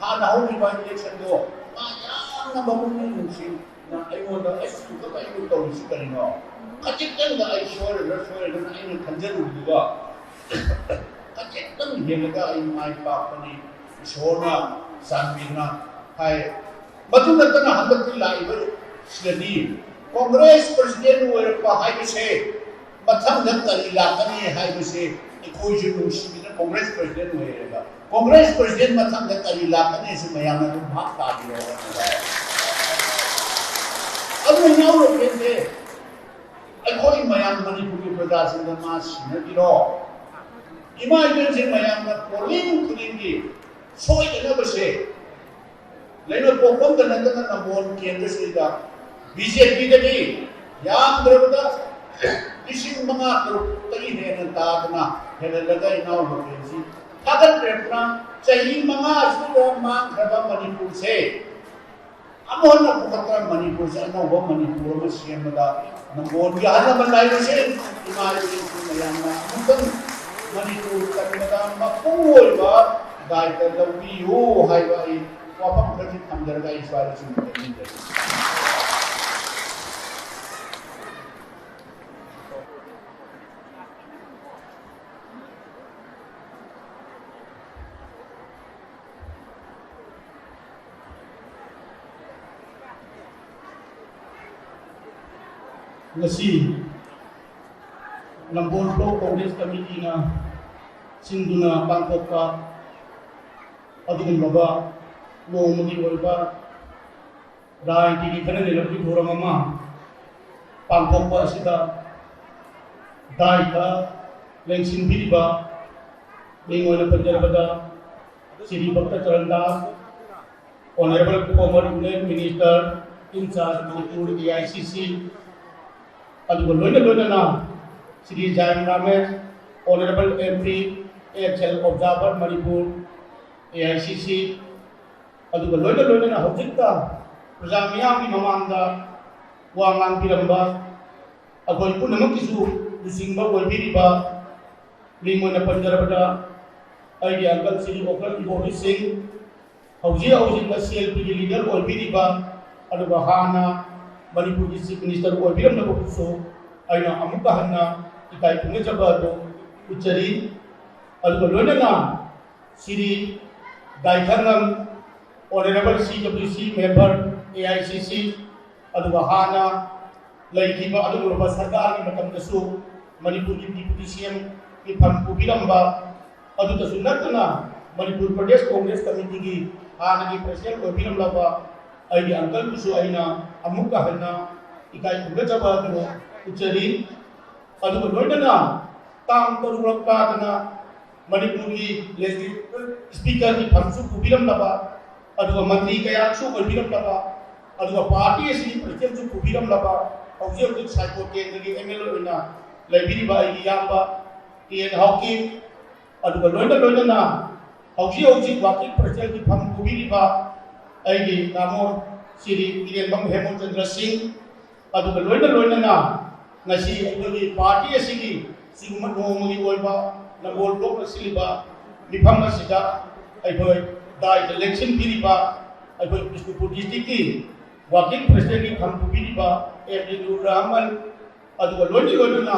ꯍꯥꯟꯅ ꯍꯧꯈꯤꯕ ꯏꯂꯦꯛꯁꯟꯗꯣ ꯃꯥ ꯌꯥꯝꯅ ꯃꯄꯨꯛꯅꯤꯡ ꯅꯨꯡꯁꯤꯅ ꯑꯩꯉꯣꯟꯗ ꯑꯩ ꯁꯨꯡꯀꯞ ꯑꯩꯕꯨ ꯇꯧꯔꯤꯁꯤ ꯀꯔꯤꯅꯣ? ꯈꯖꯤꯛꯇꯪꯗ ꯑꯩ ꯁꯣꯏꯔꯗ꯭ꯔꯥ ꯁꯣꯏꯔꯗ꯭ꯔꯥ ꯑꯩꯅ ꯈꯟꯖꯔꯨꯕꯗꯨꯒ ꯈꯖꯤꯛꯇꯪ ꯍꯦꯜꯂꯒ ꯑꯩ ꯃꯥꯏ ꯄꯥꯛꯄꯅꯤ꯫ ꯏꯁꯣꯔꯅ ꯆꯥꯟꯕꯤꯗꯨꯅ ꯍꯥꯏ꯫ ꯃꯗꯨ ꯅꯠꯇꯅ ꯍꯟꯗꯛꯇꯤ ꯂꯥꯛꯏꯕ ꯁꯤꯗꯗꯤ ꯀꯣꯡꯒ꯭ꯔꯦꯁ ꯄ꯭ꯔꯁꯤꯗꯦꯟ ꯑꯣꯏꯔꯛꯄ ꯍꯥꯏꯕꯁꯦ ꯃꯊꯪꯗ ꯀꯔꯤ ꯂꯥꯛꯀꯅꯤ ꯍꯥꯏꯕꯁꯦ ꯑꯩꯈꯣꯏꯁꯨ ꯅꯨꯡꯁꯤꯕꯤꯅ ꯀꯣꯡꯒ꯭ꯔꯦꯁ ꯄ꯭ꯔꯁꯤꯗꯦꯟ ꯑꯣꯏꯔꯦꯕ꯫ ꯀꯣꯡꯒ꯭ꯔꯦꯁ ꯄ꯭ꯔꯁꯤꯗꯦꯟ ꯃꯊꯪꯗ ꯀꯔꯤ ꯂꯥꯛꯀꯅꯤ ꯍꯥꯏꯁꯤ ꯃꯌꯥꯝꯅ ꯑꯗꯨꯝ ꯚꯥꯞ ꯇꯥꯕꯤꯔꯣ꯫ ꯑꯗꯨꯅ ꯏꯅꯥꯎ ꯂꯣꯀꯦꯜꯁꯦ ꯑꯩꯈꯣꯏ ꯃꯌꯥꯝ ꯃꯅꯤꯄꯨꯔꯒꯤ ꯄ꯭ꯔꯖꯥꯁꯤꯡꯗ ꯃꯥ ꯁꯤꯟꯅꯕꯤꯔꯣ꯫ ꯏꯃꯥ ꯏꯕꯦꯟꯁꯤꯡ ꯃꯌꯥꯝꯅ ꯄꯣꯂꯤꯡ ꯈꯨꯗꯤꯡꯒꯤ ꯁꯣꯏꯗꯅꯕꯁꯦ ꯂꯩꯃ ꯄꯣꯛꯐꯝꯗ ꯅꯠꯇꯅ ꯅꯝꯕꯣꯜ ꯀꯦꯟꯗ꯭ꯔꯁꯤꯗ ꯕꯤ ꯖꯦ ꯄꯤꯗꯒꯤ ꯌꯥꯝꯗ꯭ꯔꯕꯗ ꯂꯤꯁꯤꯡ ꯃꯉꯥ ꯇꯔꯨꯛꯇꯒꯤ ꯍꯦꯟꯅ ꯇꯥꯗꯅ ꯍꯦꯜꯍꯜꯂꯒ ꯏꯅꯥꯎ ꯂꯣꯀꯦꯜꯁꯤ ꯊꯥꯒꯠꯄꯤꯔꯛꯇꯨꯅ ꯆꯍꯤ ꯃꯉꯥ ꯑꯁꯤꯗ ꯃꯥꯡꯈ꯭ꯔꯕ ꯃꯅꯤꯄꯨꯔꯁꯦ ꯑꯃꯨꯛ ꯍꯟꯅ ꯄꯨꯈꯠꯇꯅ ꯃꯅꯤꯄꯨꯔꯁꯦ ꯑꯅꯧꯕ ꯃꯅꯤꯄꯨꯔ ꯑꯃ ꯁꯦꯝꯕꯗ ꯅꯝꯕꯣꯜꯒꯤ ꯑꯍꯜ ꯂꯃꯟ ꯂꯥꯏꯔꯤꯛꯁꯤꯡ, ꯏꯃꯥ ꯏꯕꯦꯟꯁꯤꯡ ꯃꯌꯥꯝꯅ ꯑꯃꯨꯛꯇꯪ ꯃꯅꯤꯄꯨꯔ ꯀꯟꯕꯗ ꯃꯄꯨꯡ ꯑꯣꯏꯕ ꯗꯥꯏꯇ ꯂꯧꯕꯤꯌꯨ ꯍꯥꯏꯕ ꯑꯩ ꯋꯥꯐꯝ ꯈꯔꯁꯤ ꯊꯝꯖꯔꯒ ꯑꯩ ꯁ꯭ꯋꯥꯏꯗ ꯁꯨꯝ ꯂꯣꯏꯁꯤꯟꯖꯔꯒꯦ꯫ ꯉꯁꯤ ꯅꯝꯕꯣꯜ ꯕ꯭ꯂꯣꯛ ꯀꯣꯡꯒ꯭ꯔꯦꯁ ꯀꯃꯤꯇꯤꯅ ꯁꯤꯟꯗꯨꯅ ꯄꯥꯡꯊꯣꯛꯄ ꯑꯗꯨꯒꯨꯝꯂꯕ ꯅꯣꯡꯃꯒꯤ ꯑꯣꯏꯕ ꯔꯥꯏꯇꯤꯒꯤ ꯈꯟꯅ ꯅꯩꯅꯕꯒꯤ ꯊꯧꯔꯝ ꯑꯃ ꯄꯥꯡꯊꯣꯛꯄ ꯑꯁꯤꯗ ꯗꯥꯏꯇ ꯂꯦꯡꯁꯤꯟꯕꯤꯔꯤꯕ ꯃꯤꯡ ꯑꯣꯏꯅ ꯄꯟꯖꯔꯕꯗ Shri ꯚꯛꯇ Charan Das, Honorable former Union Minister in charge Manipur A I C C, ꯑꯗꯨꯒ ꯂꯣꯏꯅ ꯂꯣꯏꯅꯅ Shri ꯖꯥꯏꯔꯥꯝ Ramesh, Honorable M P, Excellent Observer Manipur, A I C C, ꯑꯗꯨꯒ ꯂꯣꯏꯅ ꯂꯣꯏꯅꯅ ꯍꯧꯖꯤꯛꯇ ꯄ꯭ꯔꯖꯥ ꯃꯤꯌꯥꯝꯒꯤ ꯃꯃꯥꯡꯗ ꯋꯥ ꯉꯥꯡꯕꯤꯔꯝꯕ ꯑꯩꯈꯣꯏ ꯄꯨꯝꯅꯃꯛꯀꯤꯁꯨ ꯂꯨꯆꯤꯡꯕ ꯑꯣꯏꯕꯤꯔꯤꯕ, ꯃꯤꯡ ꯑꯣꯏꯅ ꯄꯟꯖꯔꯕꯗ ꯑꯩꯒꯤ uncle ꯁ꯭ꯔꯤ ꯑꯣꯀꯔ ꯏꯕꯣꯕꯤ ꯁꯤꯡ, ꯍꯧꯖꯤꯛ ꯍꯧꯖꯤꯛ C L P ꯒꯤ leader ꯑꯣꯏꯕꯤꯔꯤꯕ, ꯑꯗꯨꯒ ꯍꯥꯟꯅ ꯃꯅꯤꯄꯨꯔꯒꯤ Chief Minister ꯑꯣꯏꯕꯤꯔꯝꯂꯕꯕꯨꯁꯨ ꯑꯩꯅ ꯑꯃꯨꯛꯀ ꯍꯟꯅ ꯏꯀꯥꯏ ꯈꯨꯝꯅꯖꯕ ꯑꯗꯨ ꯎꯠꯆꯔꯤ꯫ ꯑꯗꯨꯒ ꯂꯣꯏꯅꯅ Shri ꯒꯥꯏꯊꯪꯉꯝ, Honorable C W C member, A I C C, ꯑꯗꯨꯒ ꯍꯥꯟꯅ ꯂꯩꯈꯤꯕ ꯑꯗꯨꯒꯨꯝꯂꯕ ꯁꯔꯀꯥꯔꯒꯤ ꯃꯇꯝꯗꯁꯨ ꯃꯅꯤꯄꯨꯔꯒꯤ Deputy C M ꯒꯤ ꯐꯝ ꯄꯨꯕꯤꯔꯝꯕ, ꯑꯗꯨꯗꯁꯨ ꯅꯠꯇꯅ ꯃꯅꯤꯄꯨꯔ ꯄ꯭ꯔꯗꯦꯁ ꯀꯣꯡꯒ꯭ꯔꯦꯁ ꯀꯃꯤꯇꯤꯒꯤ ꯍꯥꯟꯅꯒꯤ president ꯑꯣꯏꯕꯤꯔꯝꯂꯕ ꯑꯩꯒꯤ uncle ꯕꯨꯁꯨ ꯑꯩꯅ ꯑꯃꯨꯛꯀ ꯍꯟꯅ ꯏꯀꯥꯏ ꯈꯨꯝꯅꯖꯕ ꯑꯗꯨ ꯎꯠꯆꯔꯤ꯫ ꯑꯗꯨꯒ ꯂꯣꯏꯅꯅ ꯇꯥꯡ ꯇꯔꯨꯛꯂꯛ ꯀꯥꯗꯅ ꯃꯅꯤꯄꯨꯔꯒꯤ Legislature Speaker ꯒꯤ ꯐꯝꯁꯨ ꯄꯨꯕꯤꯔꯝꯂꯕ, ꯑꯗꯨꯒ ꯃꯟꯇ꯭ꯔꯤ ꯀꯌꯥꯁꯨ ꯑꯣꯏꯕꯤꯔꯝꯂꯕ, ꯑꯗꯨꯒ party ꯑꯁꯤꯒꯤ president ꯁꯨ ꯄꯨꯕꯤꯔꯝꯂꯕ, ꯍꯧꯖꯤꯛ ꯍꯧꯖꯤꯛ ꯁꯥꯏꯕꯣꯔ ꯀꯦꯟꯗ꯭ꯔꯒꯤ M L A ꯑꯣꯏꯅ ꯂꯩꯕꯤꯔꯤꯕ ꯑꯩꯒꯤ ꯏꯌꯥꯝꯕ K N ꯍꯥꯎꯀꯤꯞ, ꯑꯗꯨꯒ ꯂꯣꯏꯅ ꯂꯣꯏꯅꯅ ꯍꯧꯖꯤꯛ ꯍꯧꯖꯤꯛ working president ꯒꯤ ꯐꯝ ꯄꯨꯕꯤꯔꯤꯕ ꯑꯩꯒꯤ ꯇꯥꯃꯣ ꯁ꯭ꯔꯤ ꯏꯔꯦꯟꯕꯝ ꯍꯦꯃꯟꯆꯟꯗ꯭ꯔ ꯁꯤꯡ, ꯑꯗꯨꯒ ꯂꯣꯏꯅ ꯂꯣꯏꯅꯅ ꯉꯁꯤ ꯑꯩꯈꯣꯏꯒꯤ party ꯑꯁꯤꯒꯤ ꯁꯤꯒꯨꯝꯕ ꯅꯣꯡꯃꯒꯤ ꯑꯣꯏꯕ ꯅꯝꯕꯣꯜ block ꯅ ꯁꯤꯜꯂꯤꯕ ꯃꯤꯐꯝ ꯑꯁꯤꯗ ꯑꯩꯈꯣꯏ ꯗꯥꯏꯗ ꯂꯦꯡꯁꯤꯟꯕꯤꯔꯤꯕ ꯑꯩꯈꯣꯏ ꯕꯤꯁꯅꯨꯄꯨꯔ district ꯀꯤ working president ꯀꯤ ꯐꯝ ꯄꯨꯕꯤꯔꯤꯕ M D ꯅꯨꯔ ꯔꯍꯃꯟ, ꯑꯗꯨꯒ ꯂꯣꯏꯅ ꯂꯣꯏꯅꯅ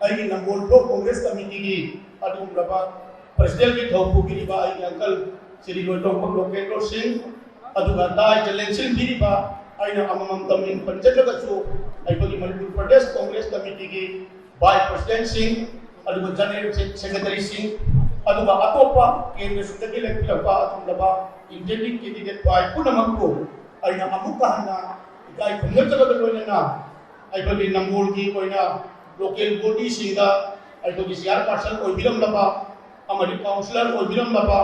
ꯑꯩꯒꯤ ꯅꯝꯕꯣꯜ block congress committee ꯒꯤ ꯑꯗꯨꯒꯨꯝꯂꯕ president ꯀꯤ ꯊꯧ ꯄꯨꯕꯤꯔꯤꯕ ꯑꯩꯒꯤ uncle ꯁ꯭ꯔꯤ ꯂꯣꯏꯇꯣꯡꯕꯝ ꯂꯣꯀꯦꯟꯗ꯭ꯔꯣ ꯁꯤꯡ, ꯑꯗꯨꯒ ꯗꯥꯏꯗ ꯂꯦꯡꯁꯤꯟꯕꯤꯔꯤꯕ, ꯑꯩꯅ ꯑꯃꯃꯝꯇ ꯃꯤꯡ ꯄꯟꯖꯗ꯭ꯔꯒꯁꯨ, ꯑꯩꯈꯣꯏꯒꯤ ꯃꯅꯤꯄꯨꯔ ꯄ꯭ꯔꯗꯦꯁ ꯀꯣꯡꯒ꯭ꯔꯦꯁ ꯀꯃꯤꯇꯤꯒꯤ vice president ꯁꯤꯡ, ꯑꯗꯨꯒ general secretary ꯁꯤꯡ, ꯑꯗꯨꯒ ꯑꯇꯣꯞꯄ ꯀꯦꯟꯗ꯭ꯔꯁꯤꯡꯗꯒꯤ ꯂꯦꯞꯄꯤꯔꯛꯄ ꯑꯗꯨꯒꯨꯝꯂꯕ intending candidate ꯚꯥꯏ ꯄꯨꯝꯅꯃꯛꯄꯨ ꯑꯩꯅ ꯑꯃꯨꯛꯀ ꯍꯟꯅ ꯏꯀꯥꯏ ꯈꯨꯝꯅꯖꯕꯒ ꯂꯣꯏꯅꯅ ꯑꯩꯈꯣꯏꯒꯤ ꯅꯝꯕꯣꯜꯒꯤ ꯑꯣꯏꯅ local body ꯁꯤꯡꯗ ꯑꯩꯈꯣꯏꯒꯤ chairperson ꯑꯣꯏꯕꯤꯔꯝꯂꯕ ꯑꯃꯗꯤ councillor ꯑꯣꯏꯕꯤꯔꯝꯂꯕ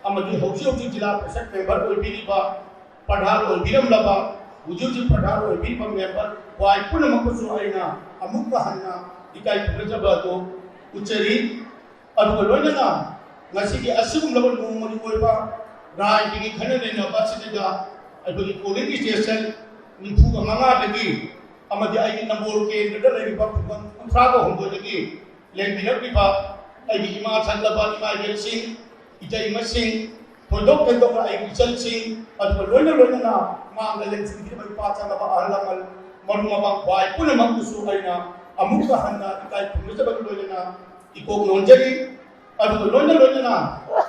ꯑꯃꯗꯤ ꯍꯧꯖꯤꯛ ꯍꯧꯖꯤꯛ ꯖꯤꯂꯥ ꯄꯔꯤꯁꯠ ꯃꯦꯝꯕꯔ ꯑꯣꯏꯕꯤꯔꯤꯕ, ꯄ꯭ꯔꯙꯥꯟ ꯑꯣꯏꯕꯤꯔꯝꯂꯕ, ꯍꯧꯖꯤꯛ ꯍꯧꯖꯤꯛ ꯄ꯭ꯔꯙꯥꯟ ꯑꯣꯏꯕꯤꯔꯤꯕ ꯃꯦꯝꯕꯔ ꯈ꯭ꯋꯥꯏ ꯄꯨꯝꯅꯃꯛꯄꯨꯁꯨ ꯑꯩꯅ ꯑꯃꯨꯛꯀ ꯍꯟꯅ ꯏꯀꯥꯏ ꯈꯨꯝꯅꯖꯕ ꯑꯗꯨ ꯎꯠꯆꯔꯤ꯫ ꯑꯗꯨꯒ ꯂꯣꯏꯅꯅ ꯉꯁꯤꯒꯤ ꯑꯁꯤꯒꯨꯝꯂꯕ ꯅꯣꯡꯃꯒꯤ ꯑꯣꯏꯕ ꯔꯥꯏꯒꯤ ꯈꯟꯅ ꯅꯩꯅꯕ ꯑꯁꯤꯗ ꯑꯩꯈꯣꯏꯒꯤ ꯄꯣꯂꯤꯡ ꯁ꯭ꯇꯦꯁꯟ ꯅꯤꯐꯨꯒ ꯃꯉꯥꯗꯒꯤ ꯑꯃꯗꯤ ꯑꯩꯒꯤ ꯅꯝꯕꯣꯜ ꯀꯦꯟꯗ꯭ꯔꯗ ꯂꯩꯔꯤꯕ ꯈꯨꯡꯒꯪ ꯀꯨꯟꯊ꯭ꯔꯥꯒ ꯍꯨꯝꯗꯣꯏꯗꯒꯤ ꯂꯩꯕꯤꯔꯛꯂꯤꯕ ꯑꯩꯒꯤ ꯏꯃꯥ ꯁꯛꯂꯕ ꯏꯃꯥ ꯏꯕꯦꯜꯁꯤꯡ, ꯏꯇꯩꯃꯁꯤꯡ, ꯊꯣꯏꯗꯣꯛ ꯍꯦꯟꯗꯣꯛꯅ ꯑꯩꯒꯤ ꯏꯆꯜꯁꯤꯡ, ꯑꯗꯨꯒ ꯂꯣꯏꯅ ꯂꯣꯏꯅꯅ ꯃꯥꯡꯗ ꯂꯦꯡꯁꯤꯟꯈꯤꯕ ꯏꯄꯥ ꯆꯪꯂꯕ ꯑꯍꯜ ꯂꯃꯟ, ꯃꯔꯨꯞ ꯃꯄꯥꯡ ꯈ꯭ꯋꯥꯏ ꯄꯨꯝꯅꯃꯛꯄꯨꯁꯨ ꯑꯩꯅ ꯑꯃꯨꯛꯀ ꯍꯟꯅ ꯏꯀꯥꯏ ꯈꯨꯝꯅꯖꯕꯒ ꯂꯣꯏꯅꯅ ꯏꯀꯣꯛ ꯅꯣꯟꯖꯔꯤ꯫ ꯑꯗꯨꯒ ꯂꯣꯏꯅ ꯂꯣꯏꯅꯅ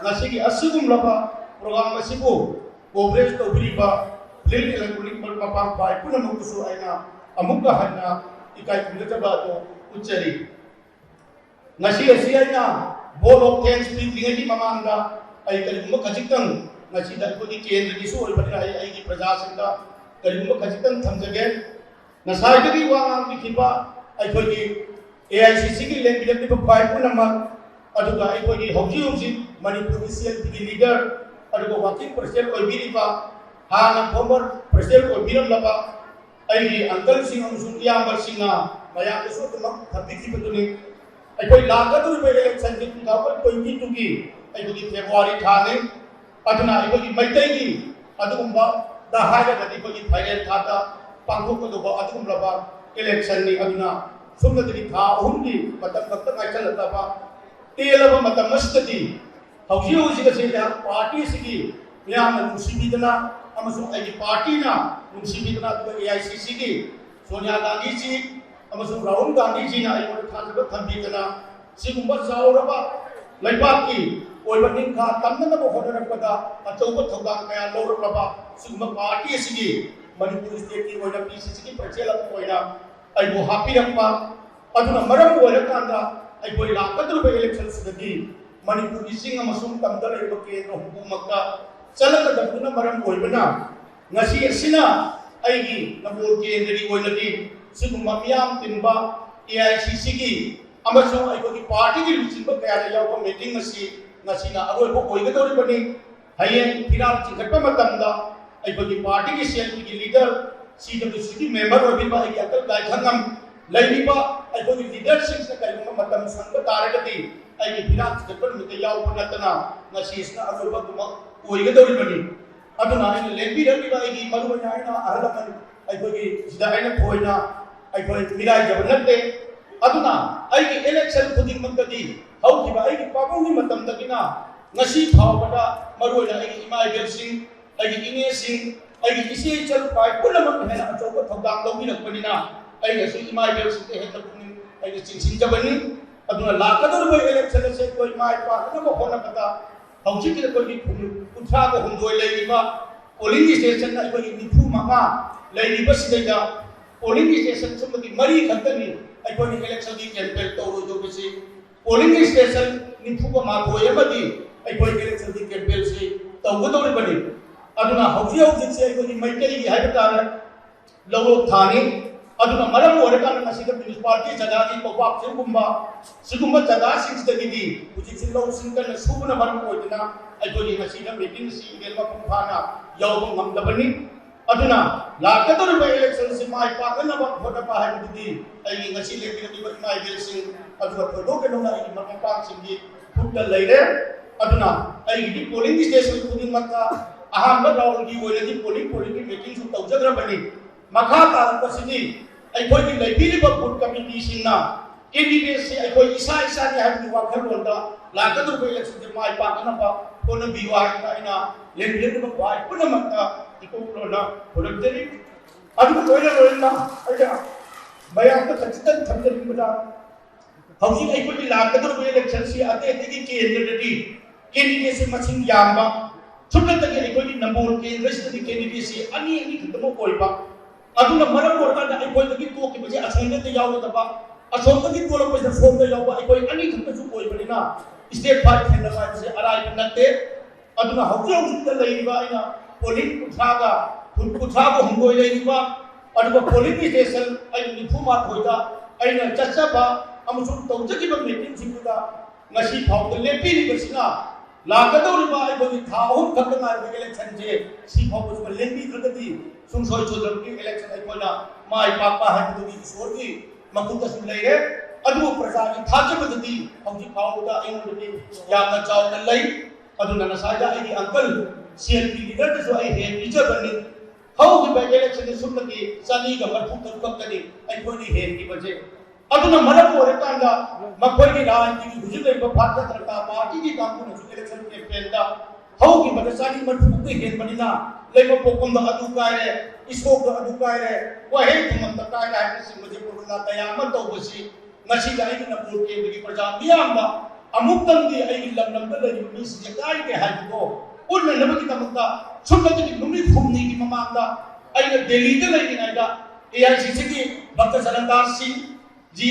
ꯉꯁꯤꯒꯤ ꯑꯁꯤꯒꯨꯝꯂꯕ ꯄ꯭ꯔꯣꯒ꯭ꯔꯥꯝ ꯑꯁꯤꯕꯨ ꯀꯣꯚꯔꯦꯖ ꯇꯧꯕꯤꯔꯤꯕ ꯄ꯭ꯔꯤꯟꯠ ꯏꯂꯦꯛꯇ꯭ꯔꯣꯅꯤꯛ ꯃꯔꯨꯞ ꯃꯄꯥꯡ ꯈ꯭ꯋꯥꯏ ꯄꯨꯝꯅꯃꯛꯄꯨꯁꯨ ꯑꯩꯅ ꯑꯃꯨꯛꯀ ꯍꯟꯅ ꯏꯀꯥꯏ ꯈꯨꯝꯅꯖꯕ ꯑꯗꯨ ꯎꯠꯆꯔꯤ꯫ ꯉꯁꯤ ꯑꯁꯤ ꯑꯩꯅ vote of thanks ꯄꯤꯗ꯭ꯔꯤꯉꯩꯒꯤ ꯃꯃꯥꯡꯗ ꯑꯩ ꯀꯔꯤꯒꯨꯝꯕ ꯈꯖꯤꯛꯇꯪ, ꯉꯁꯤꯗ ꯑꯩꯈꯣꯏꯒꯤ ꯀꯦꯟꯗ꯭ꯔꯒꯤꯁꯨ ꯑꯣꯏꯕꯅꯤꯅ ꯑꯩ ꯑꯩꯒꯤ ꯄ꯭ꯔꯖꯥꯁꯤꯡꯗ ꯀꯔꯤꯒꯨꯝꯕ ꯈꯖꯤꯛꯇꯪ ꯊꯝꯖꯒꯦ꯫ ꯉꯁꯥꯏꯗꯒꯤ ꯋꯥ ꯉꯥꯡꯕꯤꯈꯤꯕ ꯑꯩꯈꯣꯏꯒꯤ ꯑꯦ ꯑꯥꯏ ꯁꯤ ꯁꯤꯒꯤ ꯂꯦꯡꯕꯤꯔꯛꯂꯤꯕ ꯈ꯭ꯋꯥꯏ ꯄꯨꯝꯅꯃꯛ, ꯑꯗꯨꯒ ꯑꯩꯈꯣꯏꯒꯤ ꯍꯧꯖꯤꯛ ꯍꯧꯖꯤꯛ ꯃꯅꯤꯄꯨꯔꯒꯤ ꯁꯤ ꯑꯦꯜ ꯄꯤꯒꯤ ꯂꯤꯗꯔ, ꯑꯗꯨꯒ ꯋꯥꯔꯀꯤꯡ ꯄ꯭ꯔꯁꯤꯗꯦꯟꯠ ꯑꯣꯏꯕꯤꯔꯤꯕ, ꯍꯥꯟꯅ ꯐꯣꯔꯃꯔ ꯄ꯭ꯔꯁꯤꯗꯦꯟꯠ ꯑꯣꯏꯕꯤꯔꯝꯂꯕ ꯑꯩꯒꯤ ꯑꯪꯀꯜꯁꯤꯡ ꯑꯃꯁꯨꯡ ꯏꯌꯥꯝꯕꯁꯤꯡꯅ ꯃꯌꯥꯝꯗꯁꯨ ꯑꯗꯨꯃꯛ ꯊꯝꯕꯤꯈꯤꯕꯗꯨꯅꯤ꯫ ꯑꯩꯈꯣꯏ ꯂꯥꯛꯀꯗꯧꯔꯤꯕ ꯏꯂꯦꯛꯁꯟꯁꯤ two thousand twenty twoꯒꯤ ꯑꯩꯈꯣꯏꯒꯤ ꯐꯦꯕ꯭ꯔꯨꯋꯥꯔꯤ ꯊꯥꯅꯤ꯫ ꯑꯗꯨꯅ ꯑꯩꯈꯣꯏꯒꯤ ꯃꯩꯇꯩꯒꯤ ꯑꯗꯨꯒꯨꯝꯕꯗ ꯍꯥꯏꯔꯒꯗꯤ ꯑꯩꯈꯣꯏꯒꯤ ꯐꯥꯏꯔꯦꯟ ꯊꯥꯗ ꯄꯥꯡꯊꯣꯛꯀꯗꯧꯕ ꯑꯗꯨꯒꯨꯝꯂꯕ ꯏꯂꯦꯛꯁꯟꯅꯤ꯫ ꯑꯗꯨꯅ ꯁꯨꯞꯅꯇꯒꯤ ꯊꯥ ꯑꯍꯨꯝꯒꯤ ꯃꯇꯝ ꯈꯛꯇ ꯉꯥꯏꯁꯜꯂꯛꯂꯕ ꯇꯦꯜꯂꯕ ꯃꯇꯝ ꯑꯁꯤꯗꯗꯤ ꯍꯧꯖꯤꯛ ꯍꯧꯖꯤꯛ ꯑꯁꯤ ꯑꯩꯍꯥꯛ ꯄꯥꯔꯇꯤ ꯑꯁꯤꯒꯤ ꯃꯤꯌꯥꯝꯅ ꯅꯨꯡꯁꯤꯕꯤꯗꯅ ꯑꯃꯁꯨꯡ ꯑꯩꯒꯤ ꯄꯥꯔꯇꯤꯅ ꯅꯨꯡꯁꯤꯕꯤꯗꯅ, ꯑꯗꯨꯒ ꯑꯦ ꯑꯥꯏ ꯁꯤ ꯁꯤꯒꯤ ꯁꯣꯅꯤꯌꯥ ꯒꯥꯟꯙꯤꯖꯤ ꯑꯃꯁꯨꯡ ꯔꯥꯍꯨꯜ ꯒꯥꯟꯙꯤꯖꯤꯅ ꯑꯩꯉꯣꯟꯗ ꯊꯥꯖꯕ ꯊꯝꯕꯤꯗꯅ ꯁꯤꯒꯨꯝꯕ ꯆꯥꯎꯔꯕ ꯂꯩꯕꯥꯛꯀꯤ ꯑꯣꯏꯕ ꯅꯤꯡꯈꯥ ꯇꯝꯅꯅꯕ ꯍꯣꯠꯅꯔꯛꯄꯗ ꯑꯆꯧꯕ ꯊꯧꯗꯥꯡ ꯀꯌꯥ ꯂꯧꯔꯛꯂꯕ ꯁꯤꯒꯨꯝꯕ ꯄꯥꯔꯇꯤ ꯑꯁꯤꯒꯤ ꯃꯅꯤꯄꯨꯔ ꯁ꯭ꯇꯦꯠꯀꯤ ꯑꯣꯏꯅ ꯄꯤ ꯁꯤ ꯁꯤꯒꯤ ꯄ꯭ꯔꯁꯤꯗꯦꯟꯠ ꯑꯃ ꯑꯣꯏꯅ ꯑꯩꯕꯨ ꯍꯥꯞꯄꯤꯔꯛꯄ ꯑꯗꯨꯅ ꯃꯔꯝ ꯑꯣꯏꯔꯀꯥꯟꯗ ꯑꯩꯈꯣꯏ ꯂꯥꯛꯀꯗꯧꯔꯤꯕ ꯏꯂꯦꯛꯁꯟꯁꯤꯗꯗꯤ ꯃꯅꯤꯄꯨꯔꯒꯤ ꯆꯤꯡ ꯑꯃꯁꯨꯡ ꯇꯝꯗ ꯂꯩꯔꯤꯕ ꯀꯦꯟꯗ꯭ꯔ ꯍꯨꯝꯐꯨꯃꯛꯇ ꯆꯠꯂꯛꯀꯗꯕꯗꯨꯅ ꯃꯔꯝ ꯑꯣꯏꯕꯅ ꯉꯁꯤ ꯑꯁꯤꯅ ꯑꯩꯒꯤ ꯅꯝꯕꯣꯜ ꯀꯦꯟꯗ꯭ꯔꯒꯤ ꯑꯣꯏꯅꯗꯤ ꯁꯤꯒꯨꯝꯕ ꯃꯤꯌꯥꯝ ꯇꯤꯟꯕ ꯑꯦ ꯑꯥꯏ ꯁꯤ ꯁꯤꯒꯤ ꯑꯃꯁꯨꯡ ꯑꯩꯈꯣꯏꯒꯤ ꯄꯥꯔꯇꯤꯒꯤ ꯂꯨꯆꯤꯡꯕ ꯀꯌꯥꯗ ꯌꯥꯎꯕ ꯃꯤꯇꯤꯡ ꯑꯁꯤ ꯉꯁꯤꯅ ꯑꯔꯣꯏꯕ ꯑꯣꯏꯒꯗꯧꯔꯤꯕꯅꯤ꯫ ꯍꯌꯦꯡ ꯐꯤꯔꯥꯜ ꯆꯤꯡꯈꯠꯄ ꯃꯇꯝꯗ ꯑꯩꯈꯣꯏꯒꯤ ꯄꯥꯔꯇꯤꯒꯤ ꯁꯦꯜꯒꯤ ꯂꯤꯗꯔ, ꯁꯤ ꯗꯕ꯭ꯂꯤꯌꯨ ꯁꯤꯒꯤ ꯃꯦꯝꯕꯔ ꯑꯣꯏꯕꯤꯕ ꯑꯩꯒꯤ ꯑꯀꯜ ꯒꯥꯏꯈꯪꯉꯝ ꯂꯩꯔꯤꯕ ꯑꯩꯈꯣꯏꯒꯤ ꯂꯤꯗꯔꯁꯤꯡꯁꯤꯅ ꯀꯔꯤꯒꯨꯝꯕ ꯃꯇꯝ ꯁꯪꯕ ꯇꯥꯔꯒꯗꯤ ꯑꯩꯒꯤ ꯐꯤꯔꯥꯜ ꯆꯤꯡꯈꯠꯄ ꯅꯨꯃꯤꯠꯇ ꯌꯥꯎꯕ ꯅꯠꯇꯅ ꯉꯁꯤꯁꯤꯅ ꯑꯔꯣꯏꯕ ꯑꯗꯨꯃꯛ ꯑꯣꯏꯒꯗꯧꯔꯤꯕꯅꯤ꯫ ꯑꯗꯨꯅ ꯑꯩꯅ ꯂꯦꯡꯕꯤꯔꯛꯂꯤꯕ ꯑꯩꯒꯤ ꯃꯔꯨꯑꯣꯏꯅ ꯑꯩꯅ ꯑꯍꯜ ꯂꯃꯟ ꯑꯩꯈꯣꯏꯒꯤ ꯁꯤꯗ ꯑꯩꯅ ꯊꯣꯏꯅ ꯑꯩꯈꯣꯏ ꯃꯤꯔꯥꯏꯖꯕ ꯅꯠꯇꯦ꯫ ꯑꯗꯨꯅ ꯑꯩꯒꯤ ꯏꯂꯦꯛꯁꯟ ꯈꯨꯗꯤꯡꯃꯛꯇꯗꯤ ꯍꯧꯈꯤꯕ ꯑꯩꯒꯤ ꯄꯥꯕꯨꯡꯒꯤ ꯃꯇꯝꯗꯒꯤꯅ ꯉꯁꯤ ꯐꯥꯎꯕꯗ ꯃꯔꯨꯑꯣꯏꯅ ꯑꯩꯒꯤ ꯏꯃꯥ ꯏꯕꯦꯜꯁꯤꯡ, ꯑꯩꯒꯤ ꯏꯅꯦꯁꯤꯡ, ꯑꯩꯒꯤ ꯏꯆꯦ ꯏꯆꯜ ꯄꯥꯏ ꯄꯨꯝꯅꯃꯛ ꯍꯦꯟꯅ ꯑꯆꯧꯕ ꯊꯧꯗꯥꯡ ꯂꯧꯕꯤꯔꯛꯄꯅꯤꯅ ꯑꯩꯅꯁꯨ ꯏꯃꯥ ꯏꯕꯦꯜꯁꯤꯡꯗ ꯍꯦꯟꯅ ꯄꯨꯛꯅꯤꯡ ꯑꯩꯅ ꯆꯤꯡꯁꯤꯟꯖꯕꯅꯤ꯫ ꯑꯗꯨꯅ ꯂꯥꯛꯀꯗꯧꯔꯤꯕ ꯏꯂꯦꯛꯁꯟ ꯑꯁꯦ ꯑꯩꯈꯣꯏ ꯃꯥꯏ ꯄꯥꯛꯅꯕ ꯍꯣꯠꯅꯕꯗ ꯍꯧꯖꯤꯛꯀꯤ ꯑꯩꯈꯣꯏꯒꯤ ꯈꯨꯟ ꯀꯨꯟꯊ꯭ꯔꯥꯒ ꯍꯨꯝꯗꯣꯏ ꯂꯩꯔꯤꯕ ꯄꯣꯂꯤꯡ ꯁ꯭ꯇꯦꯁꯟ ꯑꯩꯈꯣꯏꯒꯤ ꯅꯤꯐꯨ ꯃꯉꯥ ꯂꯩꯔꯤꯕꯁꯤꯗꯩꯗ ꯄꯣꯂꯤꯡ ꯁ꯭ꯇꯦꯁꯟ ꯁꯨꯞꯅꯒꯤ ꯃꯔꯤ ꯈꯛꯇꯅꯤ ꯑꯩꯈꯣꯏꯅ ꯏꯂꯦꯛꯁꯟꯒꯤ ꯀꯦꯝꯄꯦꯟ ꯇꯧꯔꯣꯏꯗꯧꯕꯁꯤ꯫ ꯄꯣꯂꯤꯡ ꯁ꯭ꯇꯦꯁꯟ ꯅꯤꯐꯨꯒ ꯃꯥꯊꯣꯏ ꯑꯃꯗꯤ ꯑꯩꯈꯣꯏ ꯏꯂꯦꯛꯁꯟꯒꯤ ꯀꯦꯝꯄꯦꯟꯁꯤ ꯇꯧꯒꯗꯧꯔꯤꯕꯅꯤ꯫ ꯑꯗꯨꯅ ꯍꯧꯖꯤꯛ ꯍꯧꯖꯤꯛꯁꯦ ꯑꯩꯈꯣꯏꯒꯤ ꯃꯩꯇꯩꯒꯤ ꯍꯥꯏꯕ ꯇꯥꯔꯦ, ꯂꯧꯔꯣꯛ ꯊꯥꯅꯤ꯫ ꯑꯗꯨꯅ ꯃꯔꯝ ꯑꯣꯏꯔꯀꯥꯟꯗ ꯉꯁꯤꯗ ꯃ꯭ꯌꯨꯅꯤꯁꯤꯄꯥꯂꯤꯇꯤ ꯖꯒꯥꯒꯤ ꯀꯣꯕꯥꯛ ꯆꯤꯡꯒꯨꯝꯕ ꯁꯤꯒꯨꯝꯕ ꯖꯒꯥꯁꯤꯡꯁꯤꯗꯒꯤꯗꯤ ꯍꯧꯖꯤꯛꯁꯤ ꯂꯧꯁꯤꯡ ꯀꯟꯅ ꯁꯨꯕꯅ ꯃꯔꯝ ꯑꯣꯏꯗꯨꯅ ꯑꯩꯈꯣꯏꯒꯤ ꯉꯁꯤꯗ ꯃꯤꯇꯤꯡ ꯑꯁꯤ ꯏꯚꯦꯟ ꯃꯄꯨꯡ ꯐꯥꯅ ꯌꯥꯎꯕ ꯉꯝꯗꯕꯅꯤ꯫ ꯑꯗꯨꯅ ꯂꯥꯛꯀꯗꯧꯔꯤꯕ ꯏꯂꯦꯛꯁꯟꯁꯤ ꯃꯥꯏ ꯄꯥꯛꯅꯅꯕ ꯍꯣꯠꯅꯕ ꯍꯥꯏꯕꯗꯨꯗꯤ ꯑꯩꯒꯤ ꯉꯁꯤ ꯂꯩꯕꯤꯔꯛꯂꯤꯕ ꯏꯃꯥ ꯏꯕꯦꯜꯁꯤꯡ, ꯑꯗꯨꯒ ꯊꯣꯏꯗꯣꯛ ꯍꯦꯟꯗꯣꯛꯅ ꯑꯩꯒꯤ ꯃꯔꯨꯞ ꯃꯄꯥꯡꯁꯤꯡꯒꯤ ꯈꯨꯠꯇ ꯂꯩꯔꯦ꯫ ꯑꯗꯨꯅ ꯑꯩꯒꯤꯗꯤ ꯄꯣꯂꯤꯡ ꯁ꯭ꯇꯦꯁꯟ ꯈꯨꯗꯤꯡꯃꯛꯇ ꯑꯍꯥꯟꯕ ꯔꯥꯎꯟꯒꯤ ꯑꯣꯏꯅꯗꯤ ꯄꯣꯂꯤꯡ ꯄꯣꯂꯤꯡꯒꯤ ꯃꯤꯇꯤꯡꯁꯨ ꯇꯧꯖꯈ꯭ꯔꯕꯅꯤ꯫ ꯃꯈꯥ ꯇꯥꯔꯛꯄꯁꯤꯗꯤ ꯑꯩꯈꯣꯏꯒꯤ ꯂꯩꯕꯤꯔꯤꯕ ꯕꯨꯊ ꯀꯃꯤꯇꯤꯁꯤꯡꯅ ꯀꯦꯟꯗꯤꯗꯦꯠꯁꯤ ꯑꯩꯈꯣꯏ ꯏꯁꯥ ꯏꯁꯥꯒꯤ ꯍꯥꯏꯕꯒꯤ ꯋꯥꯈꯜꯂꯣꯟꯗ ꯂꯥꯛꯀꯗꯧꯔꯤꯕ ꯏꯂꯦꯛꯁꯟꯁꯦ ꯃꯥꯏ ꯄꯥꯛꯅꯅꯕ ꯍꯣꯠꯅꯕꯤꯌꯨ ꯍꯥꯏꯗꯅ ꯑꯩꯅ ꯂꯦꯡꯕꯤꯔꯛꯂꯤꯕ ꯈ꯭ꯋꯥꯏ ꯄꯨꯝꯅꯃꯛꯇ ꯏꯀꯣꯛ ꯂꯣꯟꯅ ꯈꯨꯔꯨꯝꯖꯔꯤ꯫ ꯑꯗꯨꯒ ꯂꯣꯏꯅ ꯂꯣꯏꯅꯅ ꯑꯩꯅ ꯃꯌꯥꯝꯗ ꯈꯖꯤꯛꯇꯪ ꯊꯝꯖꯅꯤꯡꯕꯗ, ꯍꯧꯖꯤꯛ ꯑꯩꯈꯣꯏꯒꯤ ꯂꯥꯛꯀꯗꯧꯔꯤꯕ ꯏꯂꯦꯛꯁꯟꯁꯤ ꯑꯇꯩ ꯑꯇꯩꯒꯤ ꯀꯦꯟꯗ꯭ꯔꯗꯗꯤ ꯀꯦꯟꯗꯤꯗꯦꯠꯁꯤ ꯃꯁꯤꯡ ꯌꯥꯝꯕ, ꯁꯨꯞꯅꯇꯒꯤ ꯑꯩꯈꯣꯏꯒꯤ ꯅꯝꯕꯣꯜ ꯀꯦꯟꯗ꯭ꯔꯁꯤꯗꯒꯤ ꯀꯦꯟꯗꯤꯗꯦꯠꯁꯤ ꯑꯅꯤ ꯑꯅꯤ ꯈꯛꯇꯃꯛ ꯑꯣꯏꯕ꯫ ꯑꯗꯨꯅ ꯃꯔꯝ ꯑꯣꯏꯔꯀꯥꯟꯗ ꯑꯩꯈꯣꯏꯗꯒꯤ ꯇꯣꯛꯈꯤꯕꯁꯦ ꯑꯁꯣꯝꯗꯗꯤ ꯌꯥꯎꯒꯗꯕ, ꯑꯁꯣꯝꯗꯒꯤ ꯇꯣꯂꯛꯄꯁꯤꯗ ꯁꯣꯝꯗ ꯌꯥꯎꯕ, ꯑꯩꯈꯣꯏ ꯑꯅꯤ ꯈꯛꯇꯁꯨ ꯑꯣꯏꯕꯅꯤꯅ ꯁ꯭ꯇꯦꯠ ꯐꯥꯏꯚ ꯊꯦꯡꯅꯕ ꯍꯥꯏꯕꯁꯦ ꯑꯔꯥꯏꯕ ꯅꯠꯇꯦ꯫ ꯑꯗꯨꯅ ꯍꯧꯖꯤꯛ ꯍꯧꯖꯤꯛꯇ ꯂꯩꯔꯤꯕ ꯑꯩꯅ ꯄꯣꯂꯤꯡ ꯀꯨꯟꯊ꯭ꯔꯥꯒ, ꯀꯨꯟ-, ꯀꯨꯟꯊ꯭ꯔꯥꯒ ꯍꯨꯝꯗꯣꯏ ꯂꯩꯔꯤꯕ, ꯑꯗꯨꯒ ꯄꯣꯂꯤꯡ ꯁ꯭ꯇꯦꯁꯟ ꯑꯩꯅ ꯅꯤꯐꯨ ꯃꯥꯊꯣꯏꯗ ꯑꯩꯅ ꯆꯠꯆꯕ ꯑꯃꯁꯨꯡ ꯇꯧꯖꯈꯤꯕ ꯃꯤꯇꯤꯡꯁꯤꯡꯗꯨꯗ ꯉꯁꯤ ꯐꯥꯎꯕꯗ ꯂꯦꯞꯄꯤꯔꯤꯕꯁꯤꯅ ꯂꯥꯛꯀꯗꯧꯔꯤꯕ ꯑꯩꯈꯣꯏꯒꯤ ꯊꯥ ꯑꯍꯨꯝ ꯈꯛꯇ ꯉꯥꯏꯔꯕ election ꯁꯦ ꯁꯤ ꯐꯥꯎꯕꯁꯤꯃ ꯂꯦꯡꯕꯤꯗ꯭ꯔꯒꯗꯤ ꯁꯨꯡꯁꯣꯏ ꯁꯣꯏꯗꯅꯃꯛꯀꯤ election ꯑꯩꯈꯣꯏꯅ ꯃꯥꯏ ꯄꯥꯛꯄ ꯍꯥꯏꯕꯗꯨꯒꯤ ꯏꯁꯣꯔꯒꯤ ꯃꯈꯨꯠꯇꯁꯨ ꯂꯩꯔꯦ꯫ ꯑꯗꯨꯕꯨ ꯄ꯭ꯔꯖꯥꯒꯤ ꯊꯥꯖꯕꯗꯗꯤ ꯍꯧꯖꯤꯛ ꯐꯥꯎꯕꯗ ꯑꯩꯉꯣꯟꯗꯗꯤ ꯌꯥꯝꯅ ꯆꯥꯎꯅ ꯂꯩ꯫ ꯑꯗꯨꯅ ꯉꯁꯥꯏꯗ ꯑꯩꯒꯤ uncle C L P leader ꯗꯁꯨ ꯑꯩ ꯍꯦꯟ ꯄꯤꯖꯕꯅꯤ꯫ ꯍꯧꯈꯤꯕ election ꯗ ꯁꯨꯞꯅꯒꯤ ꯆꯅꯤꯒ ꯃꯔꯤꯐꯨ ꯇꯔꯨꯛ ꯈꯛꯇꯅꯤ ꯑꯩꯈꯣꯏꯅ ꯍꯦꯟꯈꯤꯕꯁꯦ꯫ ꯑꯗꯨꯅ ꯃꯔꯝ ꯑꯣꯏꯔꯀꯥꯟꯗ ꯃꯈꯣꯏꯒꯤ ꯔꯥꯖꯅꯤꯇꯤꯒꯤ ꯍꯧꯖꯤꯛ ꯂꯩꯔꯤꯕ ꯚꯥꯔꯇꯤꯌ ꯖꯅꯇꯥ ꯄꯥꯔꯇꯤꯒꯤ ꯀꯥꯡꯕꯨꯅꯁꯨ election campaign ꯗ ꯍꯧꯈꯤꯕꯗ ꯆꯅꯤ ꯃꯔꯤꯐꯨ ꯈꯛꯇ ꯍꯦꯟꯕꯅꯤꯅ ꯂꯩꯕ ꯄꯣꯛꯐꯝꯗ ꯑꯗꯨ ꯀꯥꯏꯔꯦ, ꯏꯁꯣꯛꯇ ꯑꯗꯨ ꯀꯥꯏꯔꯦ, ꯋꯥꯍꯩ ꯊꯨꯝꯃꯛꯇ ꯀꯥꯏꯔꯦ ꯍꯥꯏꯕꯅꯆꯤꯡꯕꯁꯦ ꯄ꯭ꯔꯣꯒ꯭ꯔꯥꯝ ꯀꯌꯥ ꯑꯃ ꯇꯧꯕꯁꯤ ꯉꯁꯤꯗ ꯑꯩꯒꯤ ꯅꯝꯕꯣꯜ ꯀꯦꯟꯗ꯭ꯔꯒꯤ ꯄ꯭ꯔꯖꯥ ꯃꯤꯌꯥꯝꯗ ꯑꯃꯨꯛꯇꯪꯗꯤ ꯑꯩꯒꯤ ꯂꯝꯗꯝꯗ ꯂꯩꯔꯤꯕ ꯃꯤꯁꯤꯡꯁꯦ ꯀꯥꯏꯔꯦ ꯍꯥꯏꯕꯗꯣ ꯎꯠꯅꯅꯕꯒꯤꯗꯃꯛꯇ ꯁꯨꯞꯅꯇꯒꯤ ꯅꯨꯃꯤꯠ ꯍꯨꯝꯅꯤꯒꯤ ꯃꯃꯥꯡꯗ ꯑꯩꯅ ꯗꯦꯜꯂꯤꯗ ꯂꯩꯔꯤꯉꯩꯗ A I C C ꯒꯤ ꯚꯛꯇ ꯁꯔꯟꯗꯥꯁ ꯁꯤꯡ ꯖꯤ,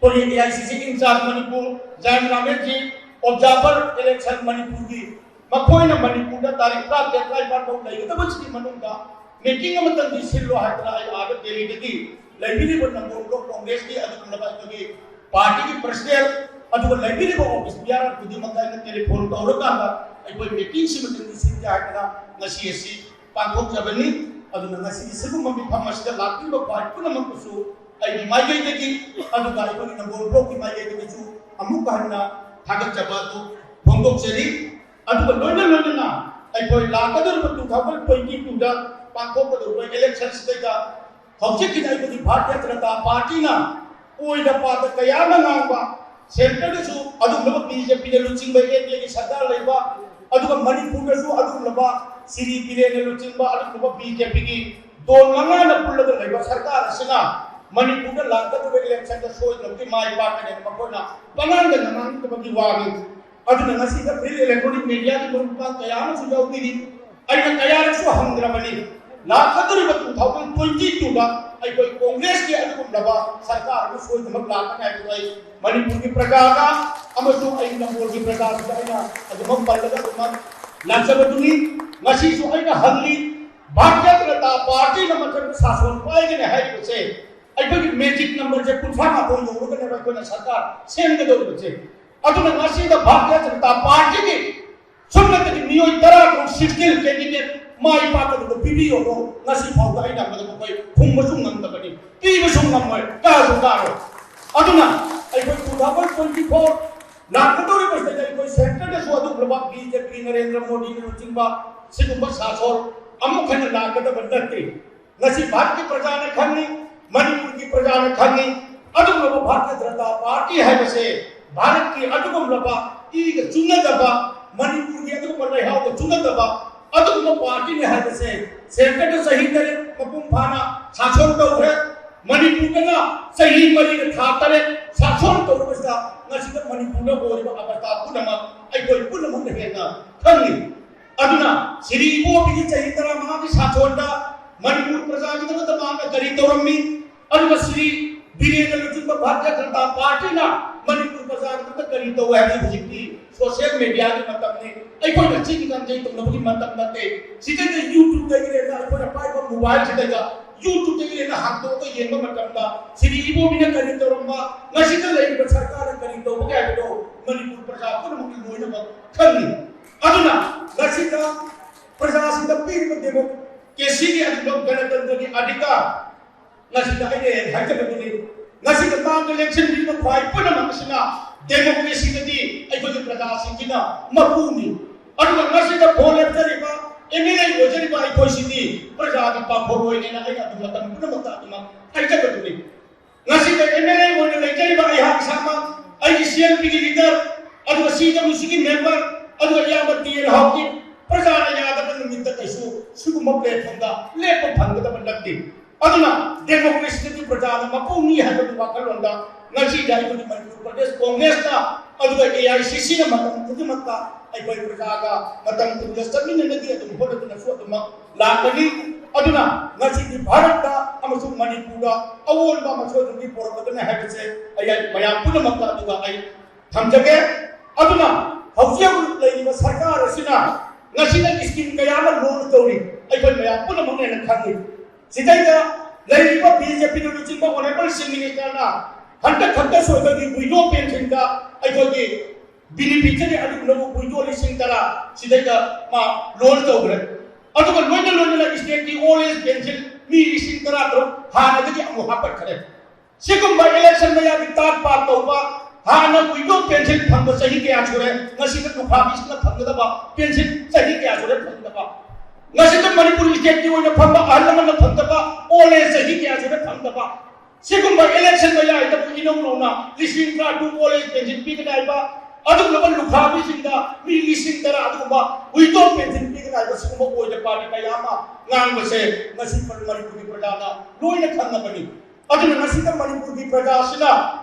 ꯑꯩꯈꯣꯏꯒꯤ A I C C ꯒꯤ in charge Manipur Jairam Ramesh ji, observer election ꯃꯅꯤꯄꯨꯔꯒꯤ, ꯃꯈꯣꯏꯅ ꯃꯅꯤꯄꯨꯔꯗ ꯇꯥꯔꯤꯛ ꯇꯔꯥꯇꯔꯦꯠ ꯇꯔꯥꯅꯤꯄꯥꯟ ꯐꯥꯎ ꯂꯩꯒꯗꯕꯁꯤꯒꯤ ꯃꯅꯨꯡꯗ meeting ꯑꯃꯇꯪꯗꯤ ꯁꯤꯜꯂꯣ ꯍꯥꯏꯗꯅ ꯑꯩ ꯑꯥꯗ ꯗꯦꯜꯂꯤꯗꯒꯤ ꯂꯩꯕꯤꯔꯤꯕ ꯅꯝꯕꯣꯜ block congress ꯀꯤ ꯑꯗꯨꯒꯨꯝꯂꯕ ꯑꯩꯈꯣꯏꯒꯤ party ꯒꯤ personnel ꯑꯗꯨꯒ ꯂꯩꯕꯤꯔꯤꯕ office bearer ꯈꯨꯗꯤꯡꯃꯛꯇ ꯑꯩꯅ telephone ꯇꯧꯔꯀꯥꯟꯗ ꯑꯩꯈꯣꯏ meeting ꯁꯤꯃꯇꯪꯗꯤ ꯁꯤꯟꯖꯦ ꯍꯥꯏꯗꯅ ꯉꯁꯤ ꯑꯁꯤ ꯄꯥꯡꯊꯣꯛꯆꯕꯅꯤ꯫ ꯑꯗꯨꯅ ꯉꯁꯤ ꯁꯤꯒꯨꯝꯕ ꯃꯤꯐꯝ ꯑꯁꯤꯗ ꯂꯥꯛꯄꯤꯕ ꯈ꯭ꯋꯥꯏ ꯄꯨꯝꯅꯃꯛꯄꯨꯁꯨ ꯑꯩꯒꯤ ꯃꯥꯏꯀꯩꯗꯒꯤ ꯑꯗꯨꯒ ꯑꯩꯈꯣꯏꯒꯤ ꯅꯝꯕꯣꯜ block ꯀꯤ ꯃꯥꯏꯀꯩꯗꯒꯤꯁꯨ ꯑꯃꯨꯛ ꯍꯟꯅ ꯊꯥꯒꯠꯆꯕ ꯑꯗꯨ ꯐꯣꯡꯗꯣꯛꯆꯔꯤ꯫ ꯑꯗꯨꯒ ꯂꯣꯏꯅ ꯂꯣꯏꯅꯅ ꯑꯩꯈꯣꯏ ꯂꯥꯛꯀꯗꯧꯔꯤꯕ two thousand twenty two ꯗ ꯄꯥꯡꯊꯣꯛꯀꯗꯧꯔꯤꯕ election ꯁꯤꯗꯩꯗ ꯍꯧꯖꯤꯛꯀꯤ ꯑꯩꯈꯣꯏꯒꯤ ꯚꯥꯔꯇꯤꯌ ꯖꯅꯇꯥ ꯄꯥꯔꯇꯤꯅ ꯑꯣꯏꯗ ꯄꯥꯗ ꯀꯌꯥ ꯑꯃ ꯉꯥꯡꯕ, centre ꯗꯁꯨ ꯑꯗꯨꯒꯨꯝꯂꯕ B J P ꯅ ꯂꯨꯆꯤꯡꯕ N D A ꯒꯤ ꯁꯔꯀꯥꯔ ꯂꯩꯕ, ꯑꯗꯨꯒ ꯃꯅꯤꯄꯨꯔꯗꯁꯨ ꯑꯗꯨꯒꯨꯝꯂꯕ ꯁꯤꯔꯤ ꯕꯤꯔꯦꯟꯅ ꯂꯨꯆꯤꯡꯕ ꯑꯗꯨꯒꯨꯝꯂꯕ B J P ꯒꯤ ꯗꯣꯟ ꯃꯉꯥꯅ ꯄꯨꯜꯂꯒ ꯂꯩꯕ ꯁꯔꯀꯥꯔ ꯑꯁꯤꯅ ꯃꯅꯤꯄꯨꯔꯗ ꯂꯥꯛꯀꯗꯧꯔꯤꯕ election ꯗ ꯁꯣꯏꯗꯅꯃꯛꯀꯤ ꯃꯥꯏ ꯄꯥꯛꯀꯅꯤ ꯍꯥꯏꯅ ꯃꯈꯣꯏꯅ ꯄꯉꯥꯡꯗ ꯉꯥꯡꯗꯕꯒꯤ ꯋꯥꯅꯤ꯫ ꯑꯗꯨꯅ ꯉꯁꯤꯗ print electronic media ꯒꯤ ꯃꯔꯨꯞ ꯃꯄꯥꯡ ꯀꯌꯥ ꯑꯃꯁꯨ ꯌꯥꯎꯕꯤꯔꯤ꯫ ꯑꯩꯅ ꯀꯌꯥꯔꯛꯁꯨ ꯍꯪꯈ꯭ꯔꯕꯅꯤ, ꯂꯥꯛꯀꯗꯧꯔꯤꯕ two thousand twenty two ꯗ ꯑꯩꯈꯣꯏ congress ꯀꯤ ꯑꯗꯨꯒꯨꯝꯂꯕ ꯁꯔꯀꯥꯔ ꯑꯃ ꯁꯣꯏꯗꯅꯃꯛ ꯂꯥꯛꯀꯅꯤ ꯍꯥꯏꯕꯗꯨ ꯑꯩ ꯃꯅꯤꯄꯨꯔꯒꯤ ꯄ꯭ꯔꯖꯥꯗ ꯑꯃꯁꯨꯡ ꯑꯩ ꯅꯝꯕꯣꯜꯒꯤ ꯄ꯭ꯔꯖꯥꯗꯨꯗ ꯑꯩꯅ ꯑꯗꯨꯃꯛ ꯄꯜꯂꯒ ꯑꯗꯨꯃꯛ ꯂꯥꯛꯆꯕꯗꯨꯅꯤ꯫ ꯉꯁꯤꯁꯨ ꯑꯩꯅ ꯍꯪꯂꯤ, ꯚꯥꯔꯇꯤꯌ ꯖꯅꯇꯥ ꯄꯥꯔꯇꯤꯅ ꯃꯊꯪ ꯁꯥꯁꯣꯟ ꯄꯥꯏꯒꯅꯤ ꯍꯥꯏꯔꯤꯕꯁꯦ ꯑꯩꯈꯣꯏꯒꯤ magic number ꯁꯦ ꯀꯨꯟꯊ꯭ꯔꯥ ꯃꯥꯊꯣꯏ ꯌꯧꯔꯒꯅꯦꯕ ꯑꯩꯈꯣꯏꯅ ꯁꯔꯀꯥꯔ ꯁꯦꯝꯒꯗꯧꯔꯤꯕꯁꯦ꯫ ꯑꯗꯨꯅ ꯉꯁꯤꯗ ꯚꯥꯔꯇꯤꯌ ꯖꯅꯇꯥ ꯄꯥꯔꯇꯤꯒꯤ ꯁꯨꯞꯅꯇꯒꯤ ꯃꯤꯑꯣꯏ ꯇꯔꯥ ꯇꯔꯨꯛ ꯁꯤꯛꯁꯇꯤꯟ ꯀꯦꯟꯗꯤꯗꯦꯠ ꯃꯥꯏ ꯄꯥꯛꯀꯗꯕ ꯄꯤꯕꯤꯌꯣꯗꯣ ꯉꯁꯤ ꯐꯥꯎꯗ ꯑꯩꯅ ꯃꯗꯨ ꯃꯈꯣꯏ ꯈꯨꯝꯕꯁꯨ ꯉꯝꯗꯕꯅꯤ, ꯄꯤꯕꯁꯨ ꯉꯝꯃꯣꯏ, ꯀꯥꯁꯨ ꯀꯥꯔꯣꯏ꯫ ꯑꯗꯨꯅ ꯑꯩꯈꯣꯏ ꯇꯨ ꯊꯥꯎꯖꯟ ꯇ꯭ꯋꯦꯟꯇꯤ ꯐꯣꯔ ꯂꯥꯛꯀꯗꯧꯔꯤꯕꯁꯤꯗ ꯑꯩꯈꯣꯏ ꯁꯦꯟꯇꯔꯗꯁꯨ ꯑꯗꯨꯒꯨꯝꯂꯕ ꯕꯤ ꯖꯦ ꯄꯤ ꯅꯔꯦꯟꯗ꯭ꯔ ꯃꯣꯗꯤꯅ ꯂꯨꯆꯤꯡꯕ ꯁꯤꯒꯨꯝꯕ ꯁꯥꯁꯣꯟ ꯑꯃꯨꯛ ꯍꯟꯅ ꯂꯥꯛꯀꯗꯕ ꯅꯠꯇꯦ꯫ ꯉꯁꯤ ꯚꯥꯔꯠꯀꯤ ꯄ꯭ꯔꯖꯥꯅ ꯈꯪꯉꯤ, ꯃꯅꯤꯄꯨꯔꯒꯤ ꯄ꯭ꯔꯖꯥꯅ ꯈꯪꯉꯤ꯫ ꯑꯗꯨꯒꯨꯝꯂꯕ ꯚꯥꯔꯇꯤꯌ ꯖꯅꯇꯥ ꯄꯥꯔꯇꯤ ꯍꯥꯏꯕꯁꯦ ꯚꯥꯔꯠꯀꯤ ꯑꯗꯨꯒꯨꯝꯂꯕ ꯏꯒ ꯆꯨꯅꯗꯕ, ꯃꯅꯤꯄꯨꯔꯒꯤ ꯑꯗꯨꯒꯨꯝꯕ ꯂꯩꯍꯥꯎꯒ ꯆꯨꯅꯗꯕ ꯑꯗꯨꯒꯨꯝꯕ ꯄꯥꯔꯇꯤꯅꯤ ꯍꯥꯏꯕꯁꯦ ꯁꯦꯟꯇꯔꯗ ꯆꯍꯤ ꯇꯔꯦꯠ ꯃꯄꯨꯡ ꯐꯥꯅ ꯁꯥꯁꯣꯟ ꯇꯧꯈ꯭ꯔꯦ꯫ ꯃꯅꯤꯄꯨꯔꯗꯅ ꯆꯍꯤ ꯃꯔꯤꯒ ꯊꯥ ꯇꯔꯦꯠ ꯁꯥꯁꯣꯟ ꯇꯧꯔꯕꯁꯤꯗ ꯉꯁꯤꯗ ꯃꯅꯤꯄꯨꯔꯗ ꯑꯣꯏꯔꯤꯕ ꯑꯕꯁꯊꯥ ꯄꯨꯝꯅꯃꯛ ꯑꯩꯈꯣꯏ ꯄꯨꯝꯅꯃꯛꯅ ꯍꯦꯟꯅ ꯈꯪꯉꯤ꯫ ꯑꯗꯨꯅ ꯁꯤꯔꯤ ꯏꯕꯣꯕꯤꯒꯤ ꯆꯍꯤ ꯇꯔꯥꯃꯉꯥꯒꯤ ꯁꯥꯁꯣꯟꯗ ꯃꯅꯤꯄꯨꯔ ꯄ꯭ꯔꯖꯥꯒꯤꯗꯃꯛꯇ ꯃꯍꯥꯛꯅ ꯀꯔꯤ ꯇꯧꯔꯝꯃꯤ, ꯑꯗꯨꯒ ꯁꯤꯔꯤ ꯕꯤꯔꯦꯟꯅ ꯂꯨꯆꯤꯡꯕ ꯚꯥꯔꯇꯤꯌ ꯖꯅꯇꯥ ꯄꯥꯔꯇꯤꯅ ꯃꯅꯤꯄꯨꯔ ꯄ꯭ꯔꯖꯥꯒꯤꯗꯃꯛꯇ ꯀꯔꯤ ꯇꯧꯏ ꯍꯥꯏꯕꯁꯤ ꯍꯧꯖꯤꯛꯇꯤ ꯁꯣꯁꯤꯌꯦꯜ ꯃꯤꯗꯤꯌꯥꯒꯤ ꯃꯇꯝꯅꯤ꯫ ꯑꯩꯈꯣꯏꯅ ꯆꯤꯡ ꯀꯥꯡꯖꯩ ꯇꯧꯅꯕꯒꯤ ꯃꯇꯝ ꯅꯠꯇꯦ꯫ ꯁꯤꯗꯩꯗ YouTubeꯇꯒꯤ ꯂꯩꯅ ꯑꯩꯈꯣꯏꯅ ꯄꯥꯏꯕ mobileꯁꯤꯗꯩꯗ YouTubeꯇꯒꯤ ꯂꯩꯅ ꯍꯥꯡꯗꯣꯛꯑꯒ ꯌꯦꯡꯕ ꯃꯇꯝꯗ ꯁꯤꯔꯤ ꯏꯕꯣꯕꯤꯅ ꯀꯔꯤ ꯇꯧꯔꯝꯕ, ꯉꯁꯤꯗ ꯂꯩꯔꯤꯕ ꯁꯔꯀꯥꯔꯅ ꯀꯔꯤ ꯇꯧꯕꯒꯦ ꯍꯥꯏꯕꯗꯣ ꯃꯅꯤꯄꯨꯔ ꯄ꯭ꯔꯖꯥ ꯄꯨꯝꯅꯃꯛꯀꯤ ꯂꯣꯏꯅꯃꯛ ꯈꯪꯉꯤ꯫ ꯑꯗꯨꯅ ꯉꯁꯤꯗ ꯄ꯭ꯔꯖꯥꯁꯤꯡꯗ ꯄꯤꯔꯤꯕ democracyꯒꯤ ꯑꯗꯨꯒ ꯒꯅꯇꯟꯇ꯭ꯔꯒꯤ ꯑꯙꯤꯀꯥꯔ ꯉꯁꯤꯗ ꯑꯩꯅ ꯍꯦꯛ ꯍꯥꯏꯖꯕꯗꯨꯅꯤ꯫ ꯉꯁꯤꯗ ꯃꯥꯡꯗ ꯂꯦꯡꯁꯤꯟꯕꯤꯔꯤꯕ ꯈ꯭ꯋꯥꯏ ꯄꯨꯝꯅꯃꯛ ꯑꯁꯤꯅ democracyꯗꯗꯤ ꯑꯩꯈꯣꯏꯒꯤ ꯄ꯭ꯔꯖꯥꯁꯤꯡꯁꯤꯅ ꯃꯄꯨꯅꯤ꯫ ꯑꯗꯨꯒ ꯉꯁꯤꯗ ꯚꯣꯠ ꯂꯦꯞꯆꯔꯤꯕ, MLA ꯑꯣꯏꯖꯔꯤꯕ ꯑꯩꯈꯣꯏꯁꯤꯗꯤ ꯄ꯭ꯔꯖꯥꯒꯤ ꯄꯥꯈꯣꯜ ꯑꯣꯏꯅꯦꯅ ꯑꯩꯅ ꯑꯗꯨꯝ ꯃꯇꯝ ꯄꯨꯝꯅꯃꯛꯇ ꯑꯗꯨꯃꯛ ꯍꯥꯏꯖꯕꯗꯨꯅꯤ꯫ ꯉꯁꯤꯗ MLA ꯑꯣꯏꯅ ꯂꯩꯖꯔꯤꯕ ꯑꯩꯍꯥꯛ ꯏꯁꯥꯃꯛ, ꯑꯩꯒꯤ CLPꯒꯤ leader, ꯑꯗꯨꯒ CWCꯒꯤ member, ꯑꯗꯨꯒ ꯏꯌꯥꯝꯕ ꯇꯤ ꯑꯦꯟ ꯍꯥꯎꯀꯤꯞ, ꯄ꯭ꯔꯖꯥꯅ ꯌꯥꯗꯕ ꯅꯨꯃꯤꯠꯇ ꯀꯩꯁꯨ ꯁꯤꯒꯨꯝꯕ platformꯗ ꯂꯦꯞꯄ ꯐꯪꯒꯗꯕ ꯅꯠꯇꯦ꯫ ꯑꯗꯨꯅ democracyꯗꯗꯤ ꯄ꯭ꯔꯖꯥꯅ ꯃꯄꯨꯅꯤ ꯍꯥꯏꯕꯒꯤ ꯋꯥꯈꯜꯂꯣꯟꯗ ꯉꯁꯤꯗ ꯑꯩꯈꯣꯏꯒꯤ ꯃꯅꯤꯄꯨꯔ ꯄ꯭ꯔꯗꯦꯁ ꯀꯣꯡꯒ꯭ꯔꯦꯁꯅ, ꯑꯗꯨꯒ AICCꯅ ꯃꯇꯝ ꯈꯨꯗꯤꯡꯃꯛꯇ ꯑꯩꯈꯣꯏ ꯄ꯭ꯔꯖꯥꯒ ꯃꯇꯝ ꯈꯨꯗꯤꯡꯗ ꯆꯠꯃꯤꯟꯅꯅꯗꯤ ꯑꯗꯨꯝ ꯍꯣꯠꯅꯗꯨꯅꯁꯨ ꯑꯗꯨꯃꯛ ꯂꯥꯛꯀꯅꯤ꯫ ꯑꯗꯨꯅ ꯉꯁꯤꯗꯤ ꯚꯥꯔꯠꯇ ꯑꯃꯁꯨꯡ ꯃꯅꯤꯄꯨꯔꯗ ꯑꯑꯣꯟꯕ ꯑꯃ ꯁꯣꯏꯗꯅ ꯄꯨꯔꯛꯀꯗꯕꯅꯤ ꯍꯥꯏꯕꯁꯦ ꯑꯩ ꯃꯌꯥꯝ ꯄꯨꯝꯅꯃꯛꯇ ꯑꯗꯨꯒ ꯑꯩ ꯊꯝꯖꯒꯦ꯫ ꯑꯗꯨꯅ ꯍꯧꯖꯤꯛ ꯍꯧꯖꯤꯛ ꯂꯩꯔꯤꯕ ꯁꯔꯀꯥꯔ ꯑꯁꯤꯅ ꯉꯁꯤꯗ scheme ꯀꯌꯥ ꯑꯃ launch ꯇꯧꯔꯤ, ꯑꯩꯈꯣꯏ ꯃꯌꯥꯝ ꯄꯨꯝꯅꯃꯛꯅ ꯍꯦꯟꯅ ꯈꯪꯉꯤ꯫ ꯁꯤꯗꯩꯗ ꯂꯩꯔꯤꯕ BJPꯅ ꯂꯨꯆꯤꯡꯕ honourable Chief Ministerꯅ ꯍꯟꯗꯛ ꯈꯛꯇꯁꯨ ꯑꯩꯈꯣꯏꯒꯤ ꯋꯤꯗꯣ ꯄꯦꯟꯁꯤꯟꯗ ꯑꯩꯈꯣꯏꯒꯤ ꯕꯤꯅꯤꯐꯤꯁꯔꯤ ꯑꯗꯨꯒꯨꯝꯂꯕ ꯋꯤꯗꯣ ꯂꯤꯁꯤꯡ ꯇꯔꯥ ꯁꯤꯗꯩꯗ ꯃꯥ ꯂꯣꯟ ꯇꯧꯈ꯭ꯔꯦ꯫ ꯑꯗꯨꯒ ꯂꯣꯏꯅ ꯂꯣꯏꯅꯅ ꯏꯁꯇꯦꯠꯀꯤ ꯑꯣꯜ ꯑꯦꯖ ꯄꯦꯟꯁꯤꯟ ꯃꯤ ꯂꯤꯁꯤꯡ ꯇꯔꯥ ꯇꯔꯨꯛ ꯍꯥꯟꯅꯗꯒꯤ ꯑꯃꯨꯛ ꯍꯥꯞꯀꯠꯈ꯭ꯔꯦ꯫ ꯁꯤꯒꯨꯝꯕ ꯏꯂꯦꯛꯁꯟ ꯃꯌꯥꯒꯤ ꯇꯥꯠ ꯄꯥꯠ ꯇꯧꯕ, ꯍꯥꯟꯅ ꯋꯤꯗꯣ ꯄꯦꯟꯁꯤꯟ ꯐꯪꯕ ꯆꯍꯤ ꯀꯌꯥ ꯁꯨꯔꯦ, ꯉꯁꯤꯗ ꯂꯨꯈ꯭ꯔꯥꯕꯤꯁꯤꯡꯅ ꯐꯪꯒꯗꯕ ꯄꯦꯟꯁꯤꯟ ꯆꯍꯤ ꯀꯌꯥ ꯁꯨꯔꯦ ꯐꯪꯗꯕ? ꯉꯁꯤꯗ ꯃꯅꯤꯄꯨꯔ ꯏꯁꯇꯦꯠꯀꯤ ꯑꯣꯏꯅ ꯐꯝꯕ ꯑꯍꯜ ꯂꯃꯟꯅ ꯐꯪꯗꯕ ꯑꯣꯜ ꯑꯦꯖ ꯆꯍꯤ ꯀꯌꯥ ꯁꯨꯔꯦ ꯐꯪꯗꯕ? ꯁꯤꯒꯨꯝꯕ ꯏꯂꯦꯛꯁꯟ ꯃꯌꯥꯏꯗꯕꯨ ꯏꯅꯧ ꯅꯧꯅ ꯂꯤꯁꯤꯡ ꯇꯔꯥ ꯇꯔꯨꯛ ꯑꯣꯜ ꯑꯦꯖ ꯄꯦꯟꯁꯤꯟ ꯄꯤꯒꯅꯤ ꯍꯥꯏꯕ, ꯑꯗꯨꯒꯨꯝꯂꯕ ꯂꯨꯈ꯭ꯔꯥꯕꯤꯁꯤꯡꯗ ꯃꯤ ꯂꯤꯁꯤꯡ ꯇꯔꯥ ꯑꯗꯨꯒꯨꯝꯕ ꯋꯤꯗꯣ ꯄꯦꯟꯁꯤꯟ ꯄꯤꯒꯅꯤ ꯍꯥꯏꯕ, ꯁꯤꯒꯨꯝꯕ ꯑꯣꯏꯗ ꯄꯥꯗ ꯀꯌꯥ ꯑꯃ ꯉꯥꯡꯕꯁꯦ ꯉꯁꯤ ꯃꯅꯤꯄꯨꯔꯒꯤ ꯄ꯭ꯔꯖꯥꯅ ꯂꯣꯏꯅ ꯈꯪꯉꯕꯅꯤ꯫ ꯑꯗꯨꯅ ꯉꯁꯤꯗ ꯃꯅꯤꯄꯨꯔꯒꯤ ꯄ꯭ꯔꯖꯥ ꯑꯁꯤꯅ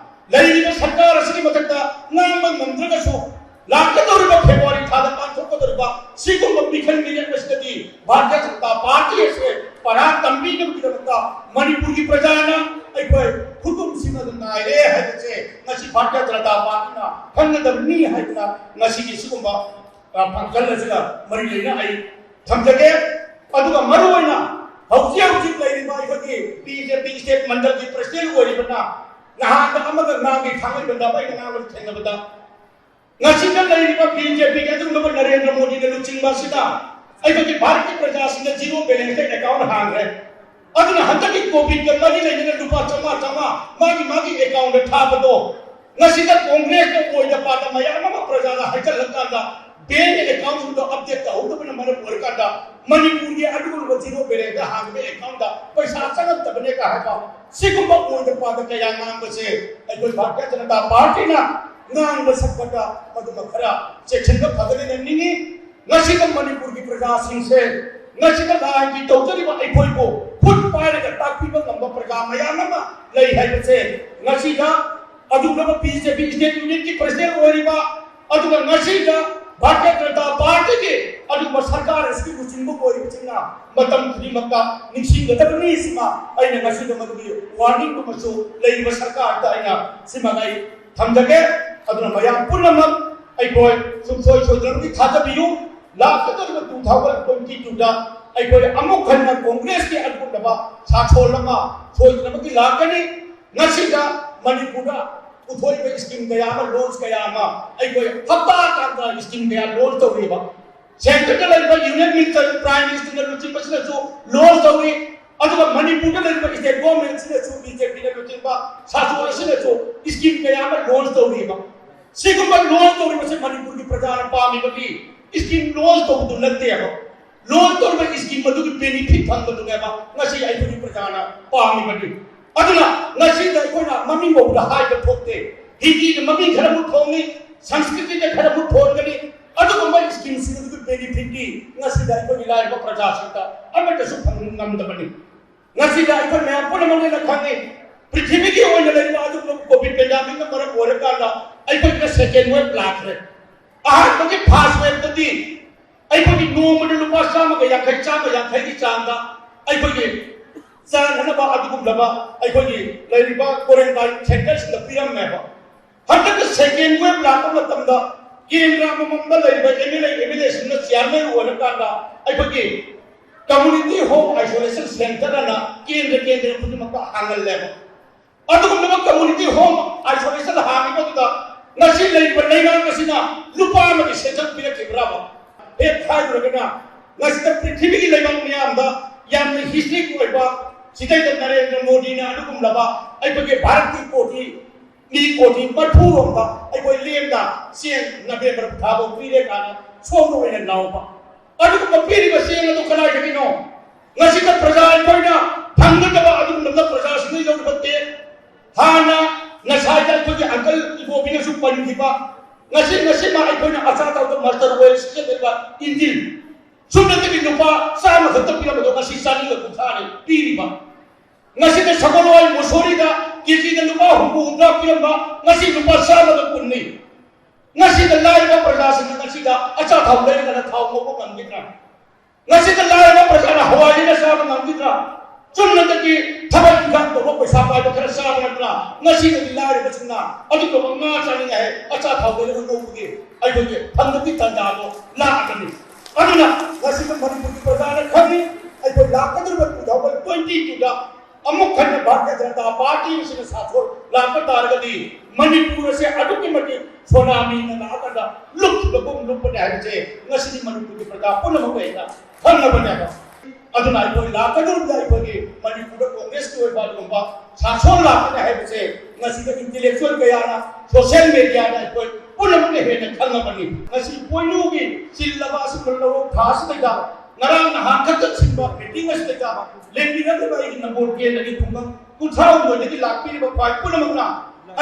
ꯂꯩꯔꯤꯕ ꯁꯔꯀꯥꯔ ꯑꯁꯤꯒꯤ ꯃꯊꯛꯇ ꯉꯥꯡꯕ ꯉꯝꯗ꯭ꯔꯒꯁꯨ, ꯂꯥꯛꯀꯗꯧꯔꯤꯕ ꯐꯦꯕ꯭ꯔꯨꯋꯥꯔꯤ ꯊꯥꯗ ꯄꯥꯡꯊꯣꯛꯀꯗꯧꯔꯤꯕ ꯁꯤꯒꯨꯝꯕ ꯃꯤꯈꯜ ꯃꯤꯔꯦꯞ ꯑꯁꯤꯗꯗꯤ ꯚꯥꯔꯇꯤꯌ ꯖꯅꯇꯥ ꯄꯥꯔꯇꯤ ꯑꯁꯦ ꯄꯔꯥ ꯇꯝꯕꯤꯅꯕꯒꯤꯗꯃꯛꯇ ꯃꯅꯤꯄꯨꯔꯒꯤ ꯄ꯭ꯔꯖꯥꯅ ꯑꯩꯈꯣꯏ ꯈꯨꯗꯨꯝ ꯁꯤꯡꯅꯗꯨ ꯉꯥꯏꯔꯦ ꯍꯥꯏꯕꯁꯦ ꯉꯁꯤ ꯚꯥꯔꯇꯤꯌ ꯖꯅꯇꯥ ꯄꯥꯔꯇꯤꯅ ꯈꯪꯒꯗꯕꯅꯤ ꯍꯥꯏꯗꯅ ꯉꯁꯤꯒꯤ ꯁꯤꯒꯨꯝꯕ, ꯑ, ꯐꯪꯁꯟ ꯑꯁꯤꯒ ꯃꯔꯤ ꯂꯩꯅ ꯑꯩ ꯊꯝꯖꯒꯦ꯫ ꯑꯗꯨꯒ ꯃꯔꯨꯑꯣꯏꯅ ꯍꯧꯖꯤꯛ ꯍꯧꯖꯤꯛ ꯂꯩꯔꯤꯕ ꯑꯩꯈꯣꯏꯒꯤ ꯕꯤ ꯖꯦ ꯄꯤ ꯏꯁꯇꯦꯠ ꯃꯟꯗꯜꯒꯤ ꯄ꯭ꯔꯁꯤꯗꯦꯟ ꯑꯣꯏꯔꯤꯕꯅ ꯅꯍꯥꯟꯗ ꯑꯃꯒ ꯉꯥꯡꯒꯤ ꯊꯥꯡꯃꯩꯕꯟꯗ ꯑꯩꯅ ꯉꯥꯡꯕꯗ ꯊꯦꯡꯅꯕꯗ ꯉꯁꯤꯗ ꯂꯩꯔꯤꯕ ꯕꯤ ꯖꯦ ꯄꯤꯒꯤ ꯑꯗꯨꯒꯨꯝꯂꯕ ꯅꯔꯦꯟꯗ꯭ꯔ ꯃꯣꯗꯤꯅ ꯂꯨꯆꯤꯡꯕ ꯑꯁꯤꯅ ꯑꯩꯈꯣꯏꯒꯤ ꯚꯥꯔꯠꯀꯤ ꯄ꯭ꯔꯖꯥꯁꯤꯡꯅ ꯖꯤꯔꯣ ꯕꯦꯂꯦꯟꯁꯇ ꯑꯦꯀꯥꯎꯟ ꯍꯥꯡꯈ꯭ꯔꯦ꯫ ꯑꯗꯨꯅ ꯍꯟꯗꯛꯀꯤ ꯀꯣꯚꯤꯗꯀ ꯃꯔꯤ ꯂꯩꯅꯅ ꯂꯨꯄꯥ ꯆꯥꯝꯃꯉꯥ ꯆꯥꯝꯃꯉꯥ ꯃꯥꯒꯤ ꯃꯥꯒꯤ ꯑꯦꯀꯥꯎꯟꯗ ꯊꯥꯕꯗꯣ ꯉꯁꯤꯗ ꯀꯣꯡꯒ꯭ꯔꯦꯁꯅ ꯑꯣꯏꯗ ꯄꯥꯗ ꯃꯌꯥꯝ ꯑꯃ ꯄ꯭ꯔꯖꯥꯗ ꯍꯥꯏꯖꯤꯜꯂꯀꯥꯟꯗ ꯕꯦꯡ ꯑꯦꯀꯥꯎꯟꯁꯤꯡꯗꯣ ꯑꯞꯗꯦꯠ ꯇꯧꯍꯧꯗꯕꯅ ꯃꯔꯝ ꯑꯣꯏꯔꯀꯥꯟꯗ ꯃꯅꯤꯄꯨꯔꯒꯤ ꯑꯗꯨꯒꯨꯝꯂꯕ ꯖꯤꯔꯣ ꯕꯦꯂꯦꯟꯁꯇ ꯍꯥꯡꯕ ꯑꯦꯀꯥꯎꯟꯗ ꯄꯩꯁꯥ ꯆꯪꯉꯛꯇꯕꯅꯦ ꯀ ꯍꯥꯏꯕ ꯁꯤꯒꯨꯝꯕ ꯑꯣꯏꯗ ꯄꯥꯗ ꯀꯌꯥ ꯉꯥꯡꯕꯁꯦ ꯑꯩꯈꯣꯏ ꯚꯥꯔꯇꯤꯌ ꯖꯅꯇꯥ ꯄꯥꯔꯇꯤꯅ ꯉꯥꯡꯕ ꯁꯛꯄꯗ ꯃꯗꯨꯃ ꯈꯔ ꯆꯦꯛꯁꯤꯟꯕ ꯐꯒꯅꯤꯅ ꯅꯤꯡꯏ꯫ ꯉꯁꯤꯗ ꯃꯅꯤꯄꯨꯔꯒꯤ ꯄ꯭ꯔꯖꯥꯁꯤꯡꯁꯦ ꯉꯁꯤꯗ ꯂꯥꯟꯒꯤ ꯇꯧꯖꯔꯤꯕ ꯑꯩꯈꯣꯏꯕꯨ ꯈꯨꯠ ꯄꯥꯏꯔꯒ ꯇꯥꯛꯄꯤꯕ ꯉꯝꯕ ꯄ꯭ꯔꯖꯥ ꯃꯌꯥꯝ ꯑꯃ ꯂꯩ ꯍꯥꯏꯕꯁꯦ ꯉꯁꯤꯗ ꯑꯗꯨꯒꯨꯝꯂꯕ ꯕꯤ ꯖꯦ ꯄꯤ ꯏꯁꯇꯦꯠ ꯌꯨꯅꯤꯠꯀꯤ ꯄ꯭ꯔꯁꯤꯗꯦꯟ ꯑꯣꯏꯔꯤꯕ, ꯑꯗꯨꯒ ꯉꯁꯤꯗ ꯚꯥꯔꯇꯤꯌ ꯖꯅꯇꯥ ꯄꯥꯔꯇꯤꯒꯤ ꯑꯗꯨꯒꯨꯝꯕ ꯁꯔꯀꯥꯔ ꯑꯁꯤꯒꯤ ꯂꯨꯆꯤꯡꯕ ꯑꯣꯏꯔꯤꯕꯁꯤꯡꯅ ꯃꯇꯝ ꯈꯨꯗꯤꯡꯃꯛꯇ ꯅꯤꯡꯁꯤꯡꯒꯗꯕꯅꯤ꯫ ꯁꯤꯃ ꯑꯩꯅ ꯉꯁꯤꯗ ꯃꯗꯨꯒꯤ ꯋꯥꯔꯅꯤꯡ ꯑꯃꯁꯨ ꯂꯩꯔꯤꯕ ꯁꯔꯀꯥꯔꯗ ꯑꯩꯅ ꯁꯤꯃ ꯑꯩ ꯊꯝꯖꯒꯦ꯫ ꯑꯗꯨꯅ ꯃꯌꯥꯝ ꯄꯨꯝꯅꯃꯛ ꯑꯩꯈꯣꯏ ꯁꯨꯡꯁꯣꯏ ꯁꯣꯏꯗꯅꯃꯛꯀꯤ ꯊꯥꯖꯕꯤꯌꯨ, ꯂꯥꯛꯀꯗꯧꯔꯤꯕ ꯇꯨ ꯊꯥꯎꯖꯟ ꯇ꯭ꯋꯦꯟꯇꯤ ꯇꯨꯗ ꯑꯩꯈꯣꯏ ꯑꯃꯨꯛ ꯍꯟꯅ ꯀꯣꯡꯒ꯭ꯔꯦꯁꯀꯤ ꯑꯗꯨꯒꯨꯝꯂꯕ ꯁꯥꯁꯣꯜ ꯑꯃ ꯁꯣꯏꯗꯅꯃꯛꯀꯤ ꯂꯥꯛꯀꯅꯤ꯫ ꯉꯁꯤꯗ ꯃꯅꯤꯄꯨꯔꯗ ꯄꯨꯊꯣꯛꯏꯕ ꯁ꯭ꯀꯤꯝ ꯀꯌꯥ ꯑꯃ, ꯂꯣꯟꯁ ꯀꯌꯥ ꯑꯃ ꯑꯩꯈꯣꯏ ꯍꯞꯇꯥ ꯀꯥꯟꯗ ꯁ꯭ꯀꯤꯝ ꯀꯌꯥ ꯂꯣꯟꯁ ꯇꯧꯔꯤꯕ꯫ ꯁꯦꯟꯇꯔꯗ ꯂꯩꯔꯤꯕ ꯌꯨꯅꯤꯌꯟ ꯃꯤꯅꯤꯁꯇꯔ, ꯄ꯭ꯔꯥꯏꯝ ꯃꯤꯅꯤꯁꯇꯔꯅ ꯂꯨꯆꯤꯡꯕꯁꯤꯅꯁꯨ ꯂꯣꯟꯁ ꯇꯧꯔꯤ꯫ ꯑꯗꯨꯒ ꯃꯅꯤꯄꯨꯔꯗ ꯂꯩꯔꯤꯕ ꯁ꯭ꯇꯦꯠ ꯒꯣꯔꯃꯦꯟꯁꯤꯅꯁꯨ, ꯕꯤ ꯖꯦ ꯄꯤꯅ ꯂꯨꯆꯤꯡꯕ ꯁꯥꯁꯣ ꯑꯁꯤꯅꯁꯨ ꯁ꯭ꯀꯤꯝ ꯀꯌꯥ ꯑꯃ ꯂꯣꯟꯁ ꯇꯧꯔꯤꯕ꯫ ꯁꯤꯒꯨꯝꯕ ꯂꯣꯟꯁ ꯇꯧꯔꯤꯕꯁꯦ ꯃꯅꯤꯄꯨꯔꯒꯤ ꯄ꯭ꯔꯖꯥꯅ ꯄꯥꯝꯃꯤꯕꯗꯤ ꯁ꯭ꯀꯤꯝ ꯂꯣꯟꯁ ꯇꯧꯕꯗꯨ ꯅꯠꯇꯦꯕ꯫ ꯂꯣꯟꯁ ꯇꯧꯔꯤꯕ ꯁ꯭ꯀꯤꯝ ꯑꯗꯨꯒꯤ ꯕꯦꯅꯤꯐꯤꯠ ꯐꯪꯕꯗꯨꯅꯦꯕ ꯉꯁꯤ ꯑꯩꯈꯣꯏꯒꯤ ꯄ꯭ꯔꯖꯥꯅ ꯄꯥꯝꯃꯤꯕꯗꯤ꯫ ꯑꯗꯨꯅ ꯉꯁꯤꯗ ꯑꯩꯈꯣꯏꯅ ꯃꯃꯤꯡ ꯐꯥꯎꯕꯗ ꯍꯥꯏꯕ ꯊꯣꯛꯇꯦ꯫ ꯍꯤꯟꯗꯤꯗ ꯃꯃꯤꯡ ꯈꯔ ꯑꯃꯨꯛ ꯊꯣꯟꯒꯅꯤ, ꯁꯪꯁꯀ꯭ꯔꯤꯇꯤꯗ ꯈꯔ ꯑꯃꯨꯛ ꯊꯣꯟꯒꯅꯤ꯫ ꯑꯗꯨꯒꯨꯝꯕ ꯁ꯭ꯀꯤꯝꯁꯤꯡ ꯑꯗꯨꯒꯤ ꯕꯦꯅꯤꯐꯤꯠꯇꯤ ꯉꯁꯤꯗ ꯑꯩꯈꯣꯏꯒꯤ ꯂꯥꯏꯔꯕ ꯄ꯭ꯔꯖꯥꯁꯤꯡꯗ ꯑꯃꯠꯇꯁꯨ ꯐꯪꯍꯟ ꯉꯝꯗꯕꯅꯤ꯫ ꯉꯁꯤꯗ ꯑꯩꯈꯣꯏ ꯃꯌꯥꯝ ꯄꯨꯝꯅꯃꯛꯅ ꯈꯪꯉꯤ, ꯄ꯭ꯔꯤꯊꯤꯕꯤꯒꯤ ꯑꯣꯏꯅ ꯂꯩꯔꯤꯕ ꯑꯗꯨꯒꯨꯝꯕ ꯀꯣꯚꯤꯗ ꯄꯦꯟꯗꯥꯃꯤꯛꯅ ꯃꯔꯝ ꯑꯣꯏꯔꯀꯥꯟꯗ ꯑꯩꯈꯣꯏꯗ ꯁꯦꯀꯦꯟ ꯋꯦꯕ ꯂꯥꯛꯈ꯭ꯔꯦ꯫ ꯑꯍꯥꯟꯕꯒꯤ ꯐꯥꯔꯁ ꯋꯦꯕꯇꯗꯤ ꯑꯩꯈꯣꯏꯒꯤ ꯅꯣꯡꯃꯗ ꯂꯨꯄꯥ ꯆꯥꯝꯃꯒ ꯌꯥꯡꯈꯩ, ꯆꯥꯝꯃ ꯌꯥꯡꯈꯩꯒꯤ ꯆꯥꯡꯗ ꯑꯩꯈꯣꯏꯒꯤ ꯆꯥꯅꯅꯕ ꯑꯗꯨꯒꯨꯝꯂꯕ ꯑꯩꯈꯣꯏꯒꯤ ꯂꯩꯔꯤꯕ ꯀ꯭ꯋꯥꯔꯦꯟꯇꯥꯏꯟ ꯁꯦꯟꯇꯔꯁꯤꯡꯗ ꯄꯤꯔꯝꯃꯦꯕ꯫ ꯍꯟꯗꯛꯇ ꯁꯦꯀꯦꯟ ꯋꯦꯕ ꯂꯥꯛꯄ ꯃꯇꯝꯗ ꯀꯦꯟꯗ꯭ꯔ ꯑꯃꯃꯝꯗ ꯂꯩꯔꯤꯕ M L A, M L ꯑꯦꯁꯤꯡꯅ ꯆꯤꯌꯥꯔꯃꯦꯟ ꯑꯣꯏꯔꯀꯥꯟꯗ ꯑꯩꯈꯣꯏꯒꯤ ꯀꯝꯃꯨꯅꯤꯇꯤ ꯍꯣꯝ ꯑꯥꯏꯁꯣꯂꯦꯁꯟ ꯁꯦꯟꯇꯔ ꯑꯅ ꯀꯦꯟꯗ꯭ꯔ ꯀꯦꯟꯗ꯭ꯔ ꯈꯨꯗꯤꯡꯃꯛꯇ ꯍꯥꯡꯍꯜꯂꯦꯕ꯫ ꯑꯗꯨꯒꯨꯝꯂꯕ ꯀꯝꯃꯨꯅꯤꯇꯤ ꯍꯣꯝ ꯑꯥꯏꯁꯣꯂꯦꯁꯟ ꯍꯥꯡꯉꯤꯕꯗꯨꯗ ꯉꯁꯤ ꯂꯩꯔꯤꯕ ꯂꯩꯉꯥꯛ ꯑꯁꯤꯅ ꯂꯨꯄꯥ ꯑꯃꯒꯤ ꯁꯦꯟꯁꯟ ꯄꯤꯔꯛꯈꯤꯕ꯭ꯔꯕ? ꯍꯦꯛ ꯍꯥꯏꯔꯨꯔꯒꯅ ꯉꯁꯤꯗ ꯄ꯭ꯔꯤꯊꯤꯕꯤꯒꯤ ꯂꯩꯕꯥꯛ ꯃꯤꯌꯥꯝꯗ ꯌꯥꯝꯅ ꯍꯤꯁꯇ꯭ꯔꯤꯛ ꯑꯣꯏꯕ ꯁꯤꯗꯩꯗ ꯅꯔꯦꯟꯗ꯭ꯔ ꯃꯣꯗꯤꯅ ꯑꯗꯨꯒꯨꯝꯂꯕ ꯑꯩꯈꯣꯏꯒꯤ ꯚꯥꯔꯠꯀꯤ ꯀꯣꯇꯤ ꯃꯤ ꯀꯣꯇꯤ ꯃꯔꯤꯐꯨꯔꯣꯝꯗ ꯑꯩꯈꯣꯏ ꯂꯦꯝꯅ ꯆꯦꯡ ꯅꯕꯦꯝꯕꯔ ꯊꯥꯐꯥꯎ ꯄꯤꯔꯦ ꯀꯥꯏꯅ ꯁꯣꯝꯗ ꯑꯣꯏꯅ ꯂꯥꯎꯕ꯫ ꯑꯗꯨꯒꯨꯝꯕ ꯄꯤꯔꯤꯕ ꯆꯦꯡ ꯑꯗꯨ ꯀꯗꯥꯏꯗꯒꯤꯅꯣ? ꯉꯁꯤꯗ ꯄ꯭ꯔꯖꯥ ꯑꯩꯈꯣꯏꯅ ꯐꯪꯒꯗꯕ ꯑꯗꯨꯒꯨꯝꯂꯕ ꯄ꯭ꯔꯖꯥꯁꯤꯡꯅ ꯂꯧꯔꯤꯕ ꯇꯦꯛꯁ꯫ ꯍꯥꯟꯅ ꯉꯁꯥꯏꯗ ꯑꯩꯈꯣꯏꯒꯤ ꯑꯪꯀꯜ ꯏꯕꯣꯕꯤꯅꯁꯨ ꯄꯟꯈꯤꯕ, ꯉꯁꯤ, ꯉꯁꯤꯃ ꯑꯩꯈꯣꯏꯅ ꯑꯆꯥ ꯑꯊꯥꯎꯗ ꯃꯁꯇꯔ ꯑꯣꯏꯜ ꯁꯤꯖꯤꯟꯅꯔꯤꯕ ꯏꯟꯖꯤꯟ, ꯁꯨꯞꯅꯇꯒꯤ ꯂꯨꯄꯥ ꯆꯥꯝꯃ ꯈꯛꯇ ꯄꯤꯔꯝꯕꯗꯣ ꯉꯁꯤ ꯆꯅꯤꯒ ꯀꯨꯟꯊ꯭ꯔꯥꯅꯤ ꯄꯤꯔꯤꯕ꯫ ꯉꯁꯤꯗ ꯁꯒꯣꯜ ꯍꯋꯥꯏ ꯃꯨꯁꯣꯔꯤꯗ ꯀꯦꯖꯤꯗ ꯂꯨꯄꯥ ꯍꯨꯝꯐꯨ ꯍꯨꯝꯗ꯭ꯔꯥ ꯄꯤꯔꯝꯕ ꯉꯁꯤ ꯂꯨꯄꯥ ꯆꯥꯝꯃꯒ ꯀꯨꯟꯅꯤ꯫ ꯉꯁꯤꯗ ꯂꯥꯏꯔꯕ ꯄ꯭ꯔꯖꯥꯁꯤꯡꯅ ꯉꯁꯤꯗ ꯑꯆꯥ ꯊꯥꯎ ꯂꯩꯔꯒꯅ ꯊꯥꯎ ꯉꯧꯕ ꯉꯝꯈꯤꯗ꯭ꯔꯥ? ꯉꯁꯤꯗ ꯂꯥꯏꯔꯕ ꯄ꯭ꯔꯖꯥꯅ ꯍꯋꯥꯏ ꯂꯩꯔ ꯆꯥꯕ ꯉꯝꯈꯤꯗ꯭ꯔꯥ? ꯆꯨꯝꯅꯇꯒꯤ ꯊꯕꯛ ꯏꯟꯈꯥꯡ ꯇꯧꯕ ꯄꯩꯁꯥ ꯄꯥꯏꯕ ꯈꯔ ꯆꯥꯕ ꯅꯠꯇ꯭ꯔꯥ? ꯉꯁꯤꯗꯗꯤ ꯂꯥꯏꯔꯕꯁꯤꯡꯅ ꯑꯗꯨꯒꯨꯝꯕ ꯉꯥ ꯆꯥꯅꯤꯡꯉꯦ ꯍꯥꯏ, ꯑꯆꯥ ꯊꯥꯎ ꯂꯩꯔꯒ ꯉꯧꯕꯒꯤ ꯑꯩꯈꯣꯏꯒꯤ ꯐꯪꯗꯕꯒꯤ ꯇꯥꯟꯖꯥꯗꯣ ꯂꯥꯛꯑꯒꯅꯤ꯫ ꯑꯗꯨꯅ ꯉꯁꯤꯗ ꯃꯅꯤꯄꯨꯔꯒꯤ ꯄ꯭ꯔꯖꯥꯅ ꯈꯪꯉꯤ, ꯑꯩꯈꯣꯏ ꯂꯥꯛꯀꯗꯧꯔꯤꯕ ꯇꯨ ꯊꯥꯎꯖꯟ ꯇ꯭ꯋꯦꯟꯇꯤ ꯇꯨꯗ ꯑꯃꯨꯛ ꯍꯟꯅ ꯚꯥꯔꯇꯤꯌ ꯖꯅꯇꯥ ꯄꯥꯔꯇꯤ ꯑꯁꯤꯅ ꯁꯥꯊꯣꯛ ꯂꯥꯛꯄ ꯇꯥꯔꯒꯗꯤ ꯃꯅꯤꯄꯨꯔ ꯑꯁꯦ ꯑꯗꯨꯛꯀꯤ ꯃꯇꯤꯛ ꯁꯣꯅꯥꯃꯤꯅ ꯂꯥꯛꯑꯀꯥꯟꯗ ꯂꯨꯞꯈꯤꯕꯒꯨꯝ ꯂꯨꯞꯄꯅꯤ ꯍꯥꯏꯕꯁꯦ ꯉꯁꯤꯗꯤ ꯃꯅꯤꯄꯨꯔꯒꯤ ꯄ꯭ꯔꯖꯥ ꯄꯨꯝꯅꯃꯛ ꯑꯩꯅ ꯈꯪꯉꯕꯅꯦꯕ꯫ ꯑꯗꯨꯅ ꯑꯩꯈꯣꯏ ꯂꯥꯛꯀꯗꯧꯔꯤꯕ ꯑꯩꯈꯣꯏꯒꯤ ꯃꯅꯤꯄꯨꯔꯗ ꯀꯣꯡꯒ꯭ꯔꯦꯁꯀꯤ ꯑꯣꯏꯕ ꯑꯗꯨꯒꯨꯝꯕ ꯁꯥꯁꯣꯟ ꯂꯥꯛꯀꯅꯤ ꯍꯥꯏꯕꯁꯦ ꯉꯁꯤꯗ ꯏꯟꯇꯦꯂꯦꯛꯆꯨꯋꯦꯜ ꯀꯌꯥꯅ, ꯁꯣꯁꯤꯌꯦꯜ ꯃꯦꯗꯤꯌꯥꯗ ꯑꯩꯈꯣꯏ ꯄꯨꯝꯅꯃꯛꯅ ꯍꯦꯟꯅ ꯈꯪꯉꯕꯅꯤ꯫ ꯉꯁꯤ ꯄꯣꯏꯅꯨꯒꯤ ꯆꯤꯜꯂꯕ ꯑꯁꯤꯒꯨꯝꯕ ꯂꯧꯔꯣꯛ ꯊꯥ ꯑꯁꯤꯗꯩꯗ ꯉꯔꯥꯡ ꯅꯍꯥꯟ ꯈꯛꯇ ꯁꯤꯟꯕ ꯃꯤꯇꯤꯡ ꯑꯁꯤꯗꯩꯗ ꯂꯦꯡꯕꯤꯔꯛꯂꯤꯕ ꯑꯩꯒꯤ ꯅꯝꯕꯣꯜ ꯀꯦꯟꯗ꯭ꯔꯒꯤ ꯈꯨꯡꯒꯪ ꯀꯨꯟꯊ꯭ꯔꯥ ꯍꯨꯝꯗꯣꯏꯗꯒꯤ ꯂꯥꯛꯄꯤꯔꯤꯕ ꯈ꯭ꯋꯥꯏ ꯄꯨꯝꯅꯃꯛꯅ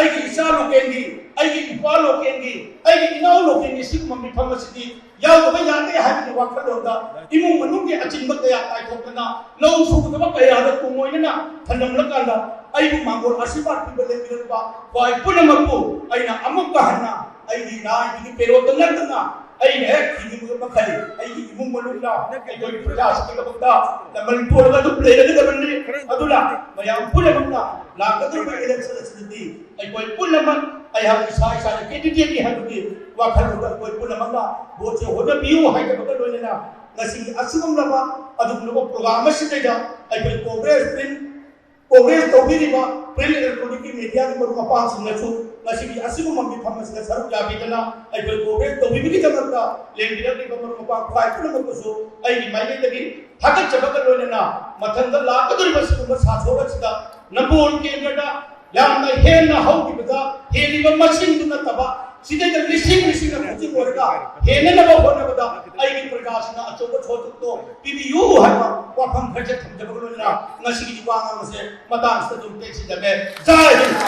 ꯑꯩꯒꯤ ꯏꯆꯥ ꯂꯣꯀꯦꯜꯒꯤ, ꯑꯩꯒꯤ ꯏꯄꯥ ꯂꯣꯀꯦꯜꯒꯤ, ꯑꯩꯒꯤ ꯏꯅꯥꯎ ꯂꯣꯀꯦꯜꯒꯤ ꯁꯤꯒꯨꯝꯕ ꯃꯤꯐꯝ ꯑꯁꯤꯗꯤ ꯌꯥꯎꯗꯕ ꯌꯥꯗꯦ ꯍꯥꯏꯕꯒꯤ ꯋꯥꯈꯜꯂꯣꯟꯗ ꯏꯃꯨꯡ ꯃꯅꯨꯡꯒꯤ ꯑꯆꯤꯟꯕ ꯀꯌꯥ ꯀꯥꯏꯊꯣꯛꯇꯅ ꯂꯧ ꯁꯨꯒꯗꯕ ꯀꯌꯥꯗ ꯇꯨꯡꯑꯣꯏꯅꯅ ꯊꯝꯂꯝꯂꯀꯥꯟꯗ ꯑꯩꯕꯨ ꯃꯥꯡꯒꯣꯜ ꯑꯁꯤꯕꯥꯗ ꯄꯤꯕ ꯂꯦꯡꯕꯤꯔꯛꯄ ꯈ꯭ꯋꯥꯏ ꯄꯨꯝꯅꯃꯛꯄꯨ ꯑꯩꯅ ꯑꯃꯨꯛꯀ ꯍꯟꯅ ꯑꯩꯒꯤ ꯅꯥꯏꯒꯤ ꯄꯦꯔꯣꯠꯇ ꯅꯠꯇꯅ ꯑꯩꯅ ꯍꯦꯛ ꯊꯤꯡꯉꯤꯕ ꯃꯈꯩ ꯑꯩꯒꯤ ꯏꯃꯨꯡ ꯃꯅꯨꯡꯗ ꯑꯩꯈꯣꯏꯒꯤ ꯄ꯭ꯔꯖꯥꯁꯤꯡꯒꯤꯗꯃꯛꯇ ꯂꯃꯟ ꯄꯣꯜꯂꯒ ꯑꯗꯨꯝ ꯂꯩꯔꯒꯗꯕꯅꯤ꯫ ꯑꯗꯨꯅ ꯃꯌꯥꯝ ꯄꯨꯝꯅꯃꯛꯅ ꯂꯥꯛꯀꯗꯧꯔꯤꯕ ꯏꯂꯦꯛꯁꯟ ꯑꯁꯤꯗꯗꯤ ꯑꯩꯈꯣꯏ ꯄꯨꯝꯅꯃꯛ ꯑꯩꯍꯥꯛ ꯏꯁꯥ ꯏꯁꯥꯅ ꯀꯦꯟꯗꯤꯗꯦꯠꯅꯤ ꯍꯥꯏꯕꯒꯤ ꯋꯥꯈꯜꯂꯣꯟꯗ ꯑꯩꯈꯣꯏ ꯄꯨꯝꯅꯃꯛꯅ ꯚꯣꯠꯁꯦ ꯍꯣꯠꯅꯕꯤꯌꯨ ꯍꯥꯏꯖꯕꯒ ꯂꯣꯏꯅꯅ ꯉꯁꯤꯒꯤ ꯑꯁꯤꯒꯨꯝꯂꯕ ꯑꯗꯨꯒꯨꯝꯂꯕ ꯄ꯭ꯔꯣꯒ꯭ꯔꯥꯝ ꯑꯁꯤꯗꯩꯗ ꯑꯩꯈꯣꯏ ꯀꯣꯡꯒ꯭ꯔꯦꯁ ꯄ꯭ꯔꯤꯟ ꯀꯣꯡꯒ꯭ꯔꯦꯁ ꯇꯧꯕꯤꯔꯤꯕ ꯄ꯭ꯔꯤꯟ ꯏꯂꯦꯛꯇ꯭ꯔꯣꯅꯤꯛꯀꯤ ꯃꯦꯗꯤꯌꯥꯒꯤ ꯃꯔꯨꯞ ꯃꯄꯥꯡꯁꯤꯡꯅꯁꯨ ꯉꯁꯤꯒꯤ ꯑꯁꯤꯒꯨꯝꯕ ꯃꯤꯐꯝ ꯑꯁꯤꯗ ꯁꯔꯨꯛ ꯌꯥꯕꯤꯗꯅ ꯑꯩꯈꯣꯏ ꯀꯣꯡꯒ꯭ꯔꯦꯁ ꯇꯧꯕꯤꯕꯒꯤꯗꯃꯛꯇ ꯂꯦꯡꯕꯤꯔꯛꯂꯤꯕ ꯃꯔꯨꯞ ꯃꯄꯥꯡ ꯈ꯭ꯋꯥꯏ ꯄꯨꯝꯅꯃꯛꯄꯨꯁꯨ ꯑꯩꯒꯤ ꯃꯥꯏꯀꯩꯗꯒꯤ ꯊꯥꯒꯠꯆꯕꯒ ꯂꯣꯏꯅꯅ ꯃꯊꯪꯗ ꯂꯥꯛꯀꯗꯧꯔꯤꯕ ꯁꯤꯒꯨꯝꯕ ꯁꯥꯁꯣꯟ ꯑꯁꯤꯗ ꯅꯝꯕꯣꯜ ꯀꯦꯟꯗ꯭ꯔꯗ ꯌꯥꯝꯅ ꯍꯦꯟꯅ ꯍꯧꯈꯤꯕꯗ ꯍꯦꯜꯂꯤꯕ ꯃꯁꯤꯡꯗꯨ ꯅꯠꯇꯕ ꯁꯤꯗꯩꯗ ꯂꯤꯁꯤꯡ ꯂꯤꯁꯤꯡꯅ ꯍꯧꯖꯤꯛ ꯑꯣꯏꯔꯒ ꯍꯦꯟꯅꯅꯕ ꯍꯣꯠꯅꯕꯗ ꯑꯩꯒꯤ ꯄ꯭ꯔꯖꯥꯁꯤꯡꯅ ꯑꯆꯧꯕ ꯊꯧꯗꯣꯛꯇꯣ ꯄꯤꯕꯤꯌꯨ ꯍꯥꯏꯕ ꯋꯥꯐꯝ ꯈꯔꯁꯦ ꯊꯝꯖꯕꯒ ꯂꯣꯏꯅꯅ ꯉꯁꯤꯒꯤ ꯋꯥ ꯉꯥꯡꯕꯁꯦ ꯃꯇꯥꯡꯁꯤꯗ ꯑꯗꯨꯝ ꯇꯦꯛꯁꯤꯟꯖꯒꯦ꯫ ꯖꯥꯏ ꯍꯤꯟꯗ꯫